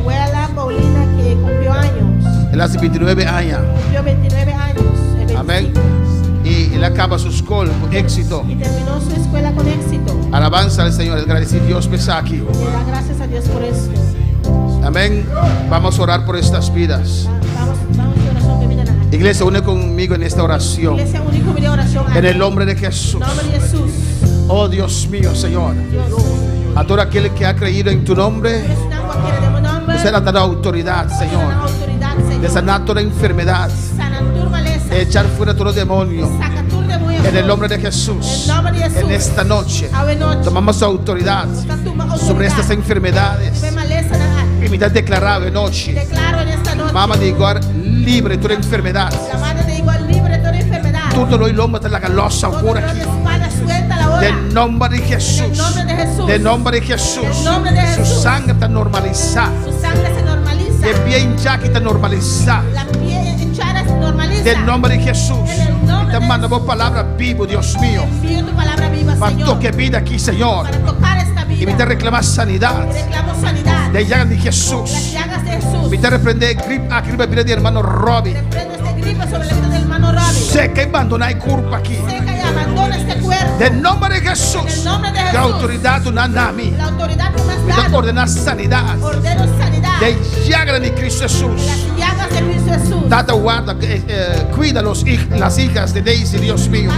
Uela Paulina que cumplió años. El a hasi 29 aña. Cumplió 29 años. El 25. Amén. Y el a caba su skol ku éxito. Y terminó su escuela con éxito. Alabanza al Señor. Gradisí Dios pa esaki. Le da gracias a Dios por esto. Amén. Vamos a orar por estas vidas. Vamos, vamos a oración que viene acá. Iglesia, une conmigo en esta oración. Iglesia, uni ku mi den orashon. En el nombre de Jesús. Nòmber di Hesus. Oh Dios mío, Señor. Dios. A todo aquel que ha creído en tu nombre, usted ha dado autoridad, Señor. De sanar toda enfermedad. De echar fuera todo demonio. En el nombre de Jesús. En esta noche tomamos autoridad sobre estas enfermedades. Y mi declarado de noche. Mama di Igor libre de toda enfermedad. Tur doló di lomba ta laga lòs awor aki. Den nòmber di Hesus. Den nòmber di Hesus. Su sanger ta normalisá. E pia hinchá aki ta normalisá. Den nòmber di Hesus. Mi ta manda bo palabra bibu, Dios mio. Pa toka e bida aki, Señor. I mi ta reklamá sanidat. Den llaga di Hesus. Mi ta reprendé e grip aki riba e bida di hermano Robbie. Seka i bandoná e kurpa aki. Den nòmber di Hesus, ku e outoridat duna na mi, mi ta ordená sanidat den llaga di Cristo Hesus. Tata warda, kuida los las hijas de Daisy, Dios mío.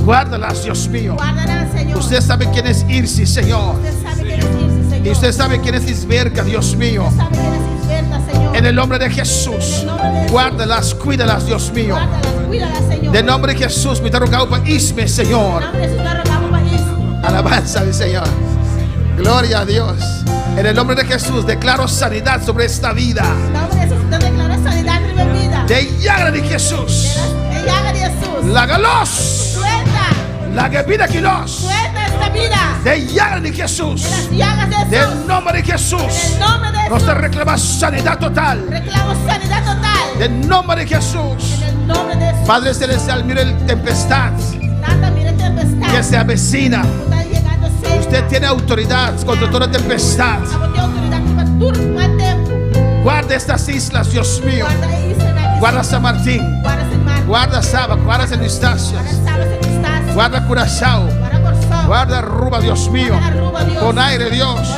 Guárdalas, Dios mío. Usted sabe quién es Irsi, Señor. Y usted sabe quién es Isberga, Dios mío. En el nombre de Jesús. Guárdalas, cuídalas, Dios mío. Den nomber di Jesús, mi ta roga pa Isme, Señor. Alabanza al Señor. Gloria a Dios. En el nombre de Jesús declaro sanidad sobre esta vida. Den llaga di Jesús. Laga los. Laga e bida aki los. Den llaga di Jesús. Den nomber di Jesús. Nos ta reclama sanidad total. Den nomber di Jesús. Padre Celestial, mira el tempestad que se avecina. Usted tiene autoridad contra toda tempestad. Guarda estas islas, Dios mío. Guarda San Martín. Guarda Saba, guarda San Eustacio. Guarda Curazao. Guarda Aruba, Dios mío. Bonaire, Dios.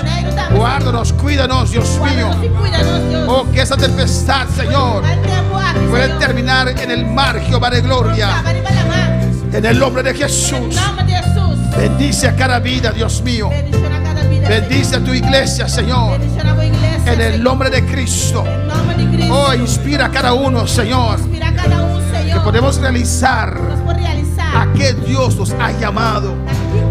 Guárdanos, cuídanos, Dios mío. Guárdanos y cuídanos, Dios. Oh, que esa tempestad, Señor, Al tempo aki, pueda Señor. terminar en el mar, Jehová de gloria. Kaba riba laman. En el nombre de Den Jesús. nòmber di Hesus. Bendice a cada vida, Dios mío. Bendishoná kada bida. Bendice a tu iglesia, Señor. Bendishoná bo iglesia. En el Señor. nombre de Cristo. Den nòmber di Kristu. Oh, inspira a cada uno, Señor. Inspirá kada un, Que Señor. podemos realizar Nos por realisá. a qué Dios nos ha llamado.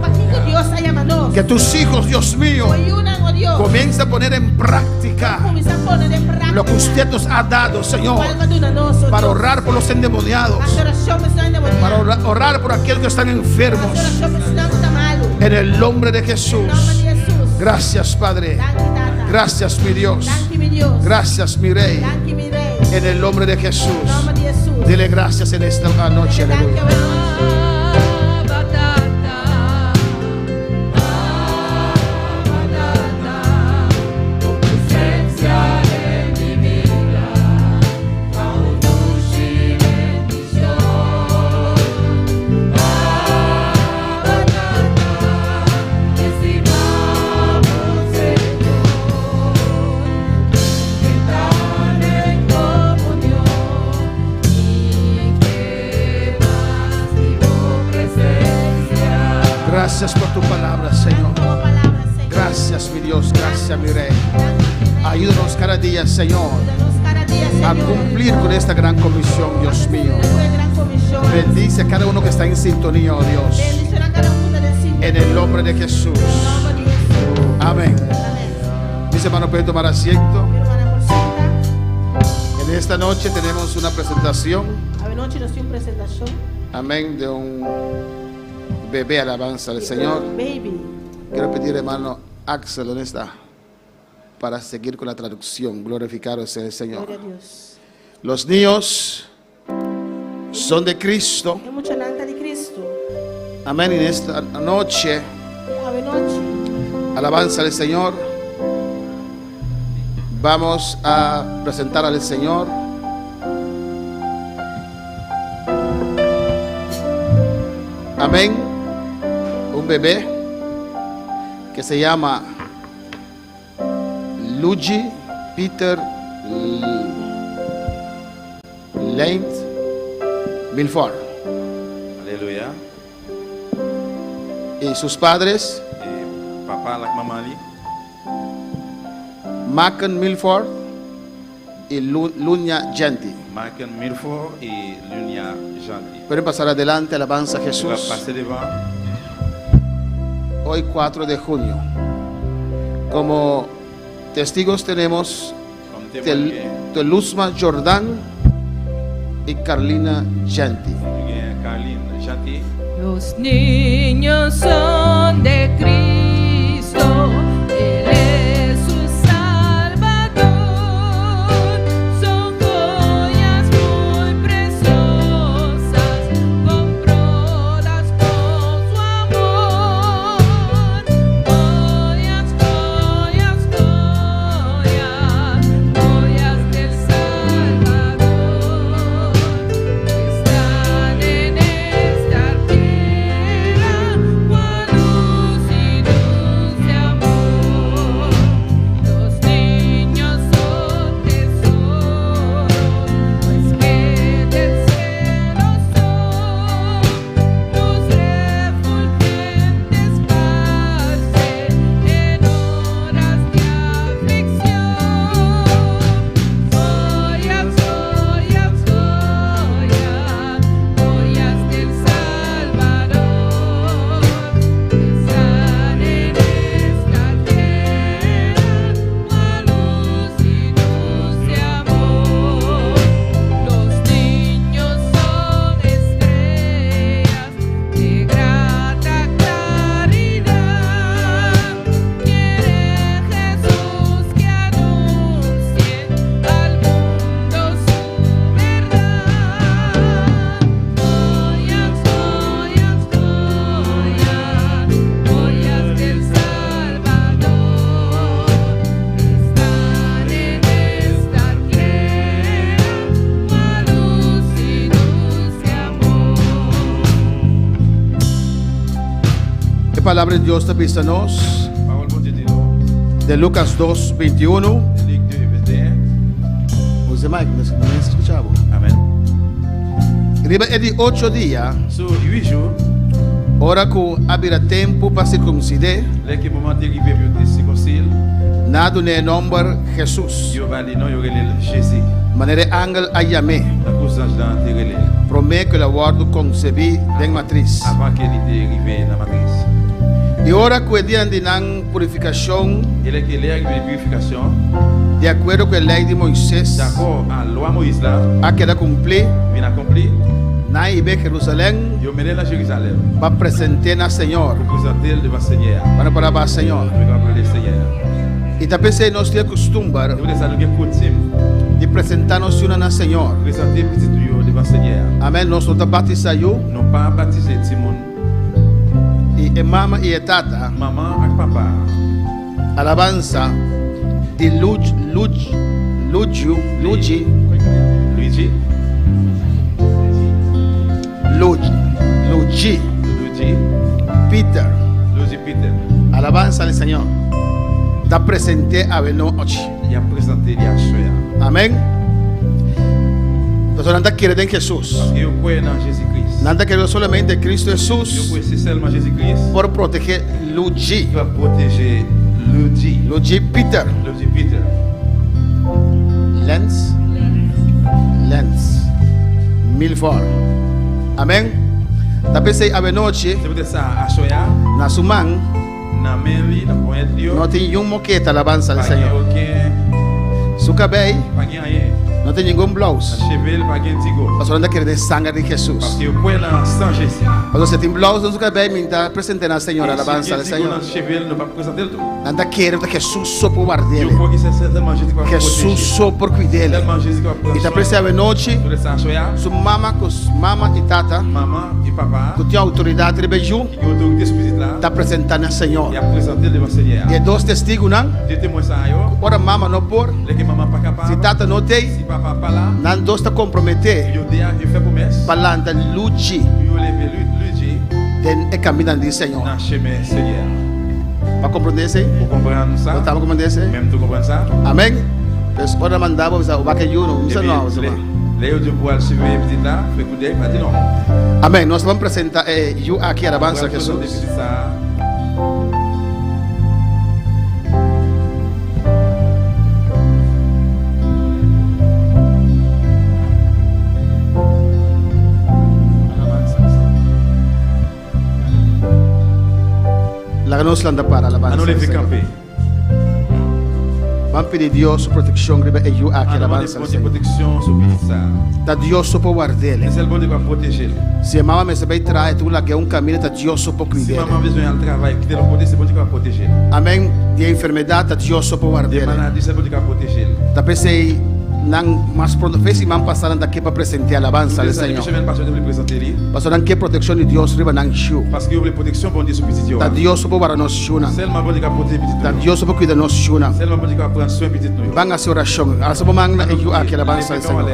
Pa kiko Dios a yama nos. Que tus hijos, Dios mío, Bo yunan, oh Dios. comiencen a poner en práctica Kuminsá pone den práktika. lo que usted nos ha dado, Señor, Kual bo a duna nos, oh para Dios. orar por los endemoniados, Hasi orashon pa esnan endemoniá. para orar por aquellos que están enfermos. Hasi orashon pa esnan ku ta malu. En el nombre de Den nòmber Jesús. di Hesus. Gracias, Padre. Danki, Tata. Gracias, mi Dios. Danki, mi Dios. Gracias, mi Rey. Danki, mi Rei. En el nombre de Jesús. Nòmber di Hesus. Dele gracias en esta noche. Danki, Aleluya. awe nochi. Tu presencia en mi vida, con tu bendición. Abba, Tata, te estimamos, Señor, que están en comunión y que más vivo presencia. Gracias por tu palabra, Señor. Gracias, mi Dios. Gracias, mi Rey. Ayúdanos cada día, Señor, a cumplir con esta gran comisión, Dios mío. Bendice a cada uno que está en sintonía, oh Dios. Bendishoná kada un den sintonia. En el nombre de Jesús. Amén. Mis hermanos pueden tomar asiento. En esta noche tenemos una presentación, Awe nochi nos tin un presentashon. amén, de un bebé alabanza al Señor. Baby. Quiero pedir, hermano Axel, ¿dónde está? Para seguir con la traducción. Glorificado sea el Señor. Gloria a Dios. Los niños son de Cristo. E muchanan ta di Kristu. Amén. En esta noche, Awe nochi. alabanza al Señor. Vamos a presentar al Señor. Amén. Un bebé que se llama Luigi Peter Leint Milford. Aleluya. Y sus padres, E papa ak manman li. Macon Milford y Lunia Genti. Michael Milford y Lunia Janti. Pueden pasar adelante, alabanza a Jesús. Pasa devan. Hoy 4 de junio. Como testigos tenemos Como Teluzma Jordán y Carlina Genti. Carlin Janti. Los niños son de Cristo, Él es su Salvador. Son joyas muy preciosas, compradas con su amor. Joyas, joyas, joyas, joyas del Salvador. Están en esta tierra cual luz y dulce amor. Los niños son tesoros, pues que del cielo son. Luz refulgente esparcen en horas de aflicción. Joyas, joyas, joyas, joyas del Salvador. Están en esta tierra cual luz y dulce amor. Los niños son estrellas de grata claridad. Quiere Jesús que anuncien al mundo su verdad. Joyas, joyas, joyas, joyas del Salvador. Están en esta tierra cual luz y dulce amor. La palabra de Dios te nos Pawòl Bondye di nou. De Lucas 2, 21. De Luc 2, 21. José Mike, no se escuchaba. Amen. Riba e di ocho dia. Sou uit jou. Ora ku a bira tempu pa sirkumsid'é. Lè ke moman te rive pou yo te sikonsi l. Nan a dun'é e nòmber Hesus. Yo ba li non yo rele l Jezi. Manera e angel a yam'é. Tankou zanj lan te rele l. Promé ku el a wòrdu konsebí den matris. Avan ke li te rive nan matris. I ora ku e dianan di nan purifikashon. E lè ke lè a rive di purifikashon. Di akuerdo ku e lei di Moises. Dakò a lwa Moiz la. A keda kumplí. Vin akonplí. Nan a hib'é Jerusalèm. Yo mennen l nan Jerizalèm. Pa present'é na Señor. Pou prezante l devan Senyè a. Pa nou pale aba Señor. Nou kapab rele Senyè a. I ta p'esei nos tin e kustumber. Se poutèt sa nou gen koutim. Di presentá nos yunan na Señor. Prezante pitit nou yo devan Senyè a. Amèn. Nos no ta batisá yu. Nou pa batize timoun. I e mama i e tata. Manman ak papa a. Alabansa di Luj, Luj, Luju, Luji. Luigi. Luj, Luji. Luji. Peter. Luji Peter. Alabansa al Señor. Ta presente awe nochi. Y a presente di aswè a. Amén. Pasobra nan ta kere den Jesús. Paske yo kwè nan Jezi Kris. Nan ta kere solamente Cristo Jesús. Yo kwè se sèlman Jezi Kris. Por protege Luigi. Ki va pwoteje Luigi. Luigi Peter. Luigi Peter. Lens. Lens. Milford. Amen. Ta p'esei awenochi. Se poutèt sa aswè a. Na su man. Nan men li, nan ponyèt li yo. No tin yun moketa, alabansa al Pa gen Señor. oken. Su kabei. Pa gen anyen. No tin ningun blous. Nan cheve l pa gen digo. Pasobra nan ta kere den sanger di Jesus. Paske yo kwè nan san Jezi. Pasobra si tin blous den su kabei mi ta presente na Señor, E si alabansa gen al digo Señor. nan cheve l, nou pap prezante l tou. Nan ta kere ta Jesus so por wardele. Yo kwè ke se sèlman Jezi ki pral Jesus pwoteje. so por kuidele. Sèlman Jezi ki pral pran I ta swen. prese awenochi. Sou lè sa aswè a. Su mama ku mama i tata. Manman i papa. Ku tin outoridat riba e yu. Ki gen otorite sou pitit la. Ta presentá na Señor. Y ap prezante l devan Senyè a. I e dos testigunan. De temwen sa yo. Ku ora mama no por. Lè ke mama pa kapab. Si tata no t'ei. Si papa pa la. Nan dos ta komprometé. Yo de a yo fè pwomès. Pa lanta Luchi. Pou yo leve Luchi. Den e kaminnan di Señor. Nan chemen Senyè a. Bo a komprondé esei? Bo konprann sa? Bo tabata komprondé esei? Menm tou konprann sa? Amèn. Pues ora nan manda bo bisa bo wak e yu no. Mi bisa no. Epi lè yo di w pou al siveye pitit la, fè koudèy pa di non. Amèn. Nos ta ban presentá e yu aki alabansa Pral prezante Jesús. pitit sa a. Alabansa al Señor. Laga nos lanta para alabansa Ano al leve Señor. kanpe. Ban pidi Dios su proteccion riba e yu aki, Ana mande alabansa al Bondye Señor. proteccion su pitit sa. Ta Dios so por wardele. E sel Bondye pa protejel. Si e mama mester bay traha e tur lag'é un caminda ta Dios so por Si cuidele. mama bezwen al travay kite lon kote se Bondye ki pa protejel. Amen di e enfermedad ta Dios so por Di wardele. maladi sel Bondye ka protejel. Ta p'esey nan mas pronto fe siman pasa nan ta ke pa presente alabansa al Sa Señor. semen pase yo te vle prezante li. Pasobra nan ke proteccion di Dios riba nan yu. Paske yo vle proteccion Bondye sou pitit yo Ta a. Dios so por warda nos yunan. Selman Bondye ka pwoteje pitit Ta nou yo. Dios so por cuida nos yunan. Selman Bondye ka pran swen pitit nou yo. Ban haci oracion. Alsa bo man na e yu aki alabansa al Señor.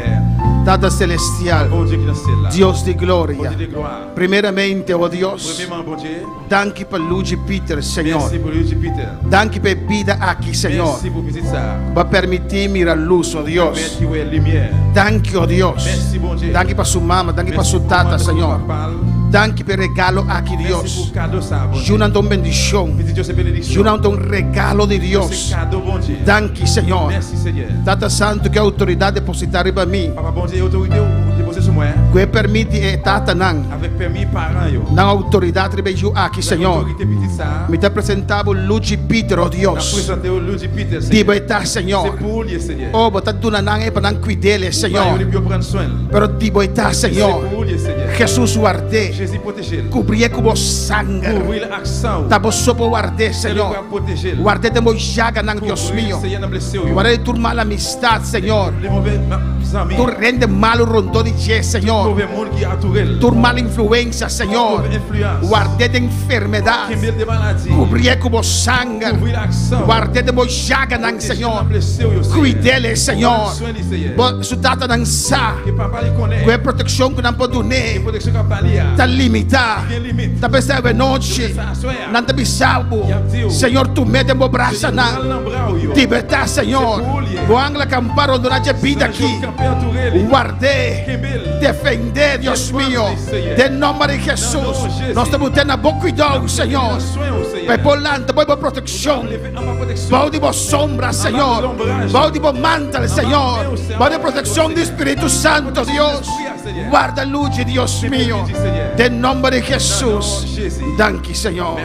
Tata Celestial, Bondye ki nan syèl la. Dios di gloria. Bondye de glwa. Primeramente, oh Dios, Premyeman, Bondye. danki pa Luigi Pieter, Señor. Mèsi pou Luigi Pieter. Danki pa e bida aki, Señor. Mèsi pou pitit sa a. Bo a permiti mira lus, oh Dios. Pèmèt ki wè limyè. Danki, oh Dios. Mèsi, Bondye. Danki pa su mama, danki pa Mèsi su pou tata, manman, Señor. pou papa l. Danki pa e regalo aki, Mèsi Dios. pou kado sa a, Bondye. Yunan ta un bendicion. Pitit yo se benediksyon. Yunan ta un regalo di Yo se Dios. kado Bondye. Danki, Señor. Mèsi, Senyè. Tata Santu, ku e outoridat depositá riba mi. Papa Bondye, e otorite ou depose sou mwen. Ku e permiti e tatanan. Avèk pèmi paran yo. Nan outoridat riba e yu aki, Señor. Nan otorite pitit sa a. Mi ta presentá bo Luchi Peter, o Dios. N ap prezante ou Luchi Peter, Senyè. Di bo e ta, Señor. Se pou ou li ye, Senyè. O, bo ta duna nan e pa nan kuid'el, Señor. Ou ba yo li pou yo pran swen l. Pero di bo e ta, Señor. Se pou ou li ye, Senyè. Jesus ward'é. Jezi pwoteje l. Kubrié ku bo sanger. Kouvri l ak san ou. Ta bo so por ward'é, Señor. Se li pou ap pwoteje l. Ward'é den bo yaganan, Dios mio. Kouvri l, Senyè, nan blese ou yo. Ward'é di tur mal amistad, Señor. Di move zanmi. Tur hende malu rondó di dje, Señor. Tur move moun ki antoure l. Tur mal influensia, Señor. Tur move influens. Ward'é den enfermedat. Kenbe l de maladi. Kubrié ku bo sanger. Kouvri l ak san ou. Ward'é den bo yaganan, Pwoteje l Señor. nan blese ou yo, Senyè. Kuid'é le, Señor. Pran swen li, Senyè. Bo su tatanan sa. Ke papa li konnen. Ku e protekshon ku nan por dun'é. Ta limitá. Ta p'esei awenochi nan ta bisa bo, Señor, tum'é den bo brasanan. Libertá, Señor. Bo angel a kampá rondoná dje bida akí. Ward'é, defend'é, Dios mio. Den nòmber di Hesus, nos ta but'é na bo kuidou, Señor, pa e por lanta bou di bo protekshon, bou di bo sombra, Señor, bou di bo mantel, Señor, bou di e protekshon di Spiritu Santo, Dios. Warda Luigi, Dios mio, den nomber di Hesus. Danki, Señor.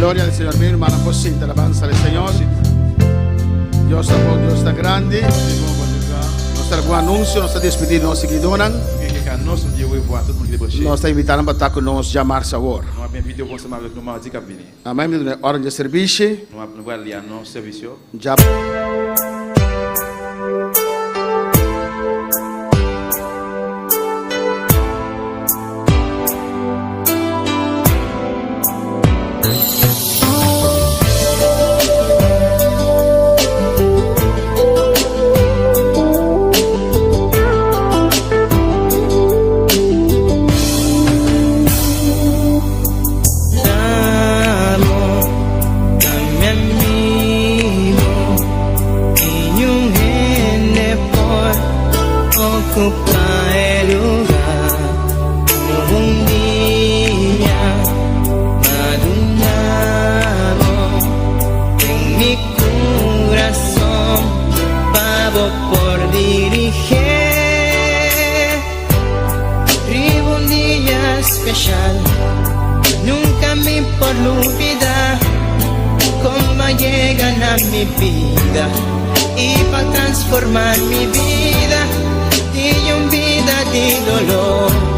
Gloria al Señor. Mi hermana, pues sinta alabanza al Señor. Dios ta bon, Dios ta grandi. Nos ta algun anuncio, nos ta despedi nos seguidornan. Nos ta invita nan pa ta cu nos djamarsa awor. Amén. Mi ta duna e orden dje servishi. Dja. Amo, ta mi amigo. Ocupa el lugar. Un dia m'a dunabo den mi curason pa bo por dirigi. Riba un dia special, nunca mi por lubida con b'a yega na mi bida y pa transforma mi bida di un bida di dolor.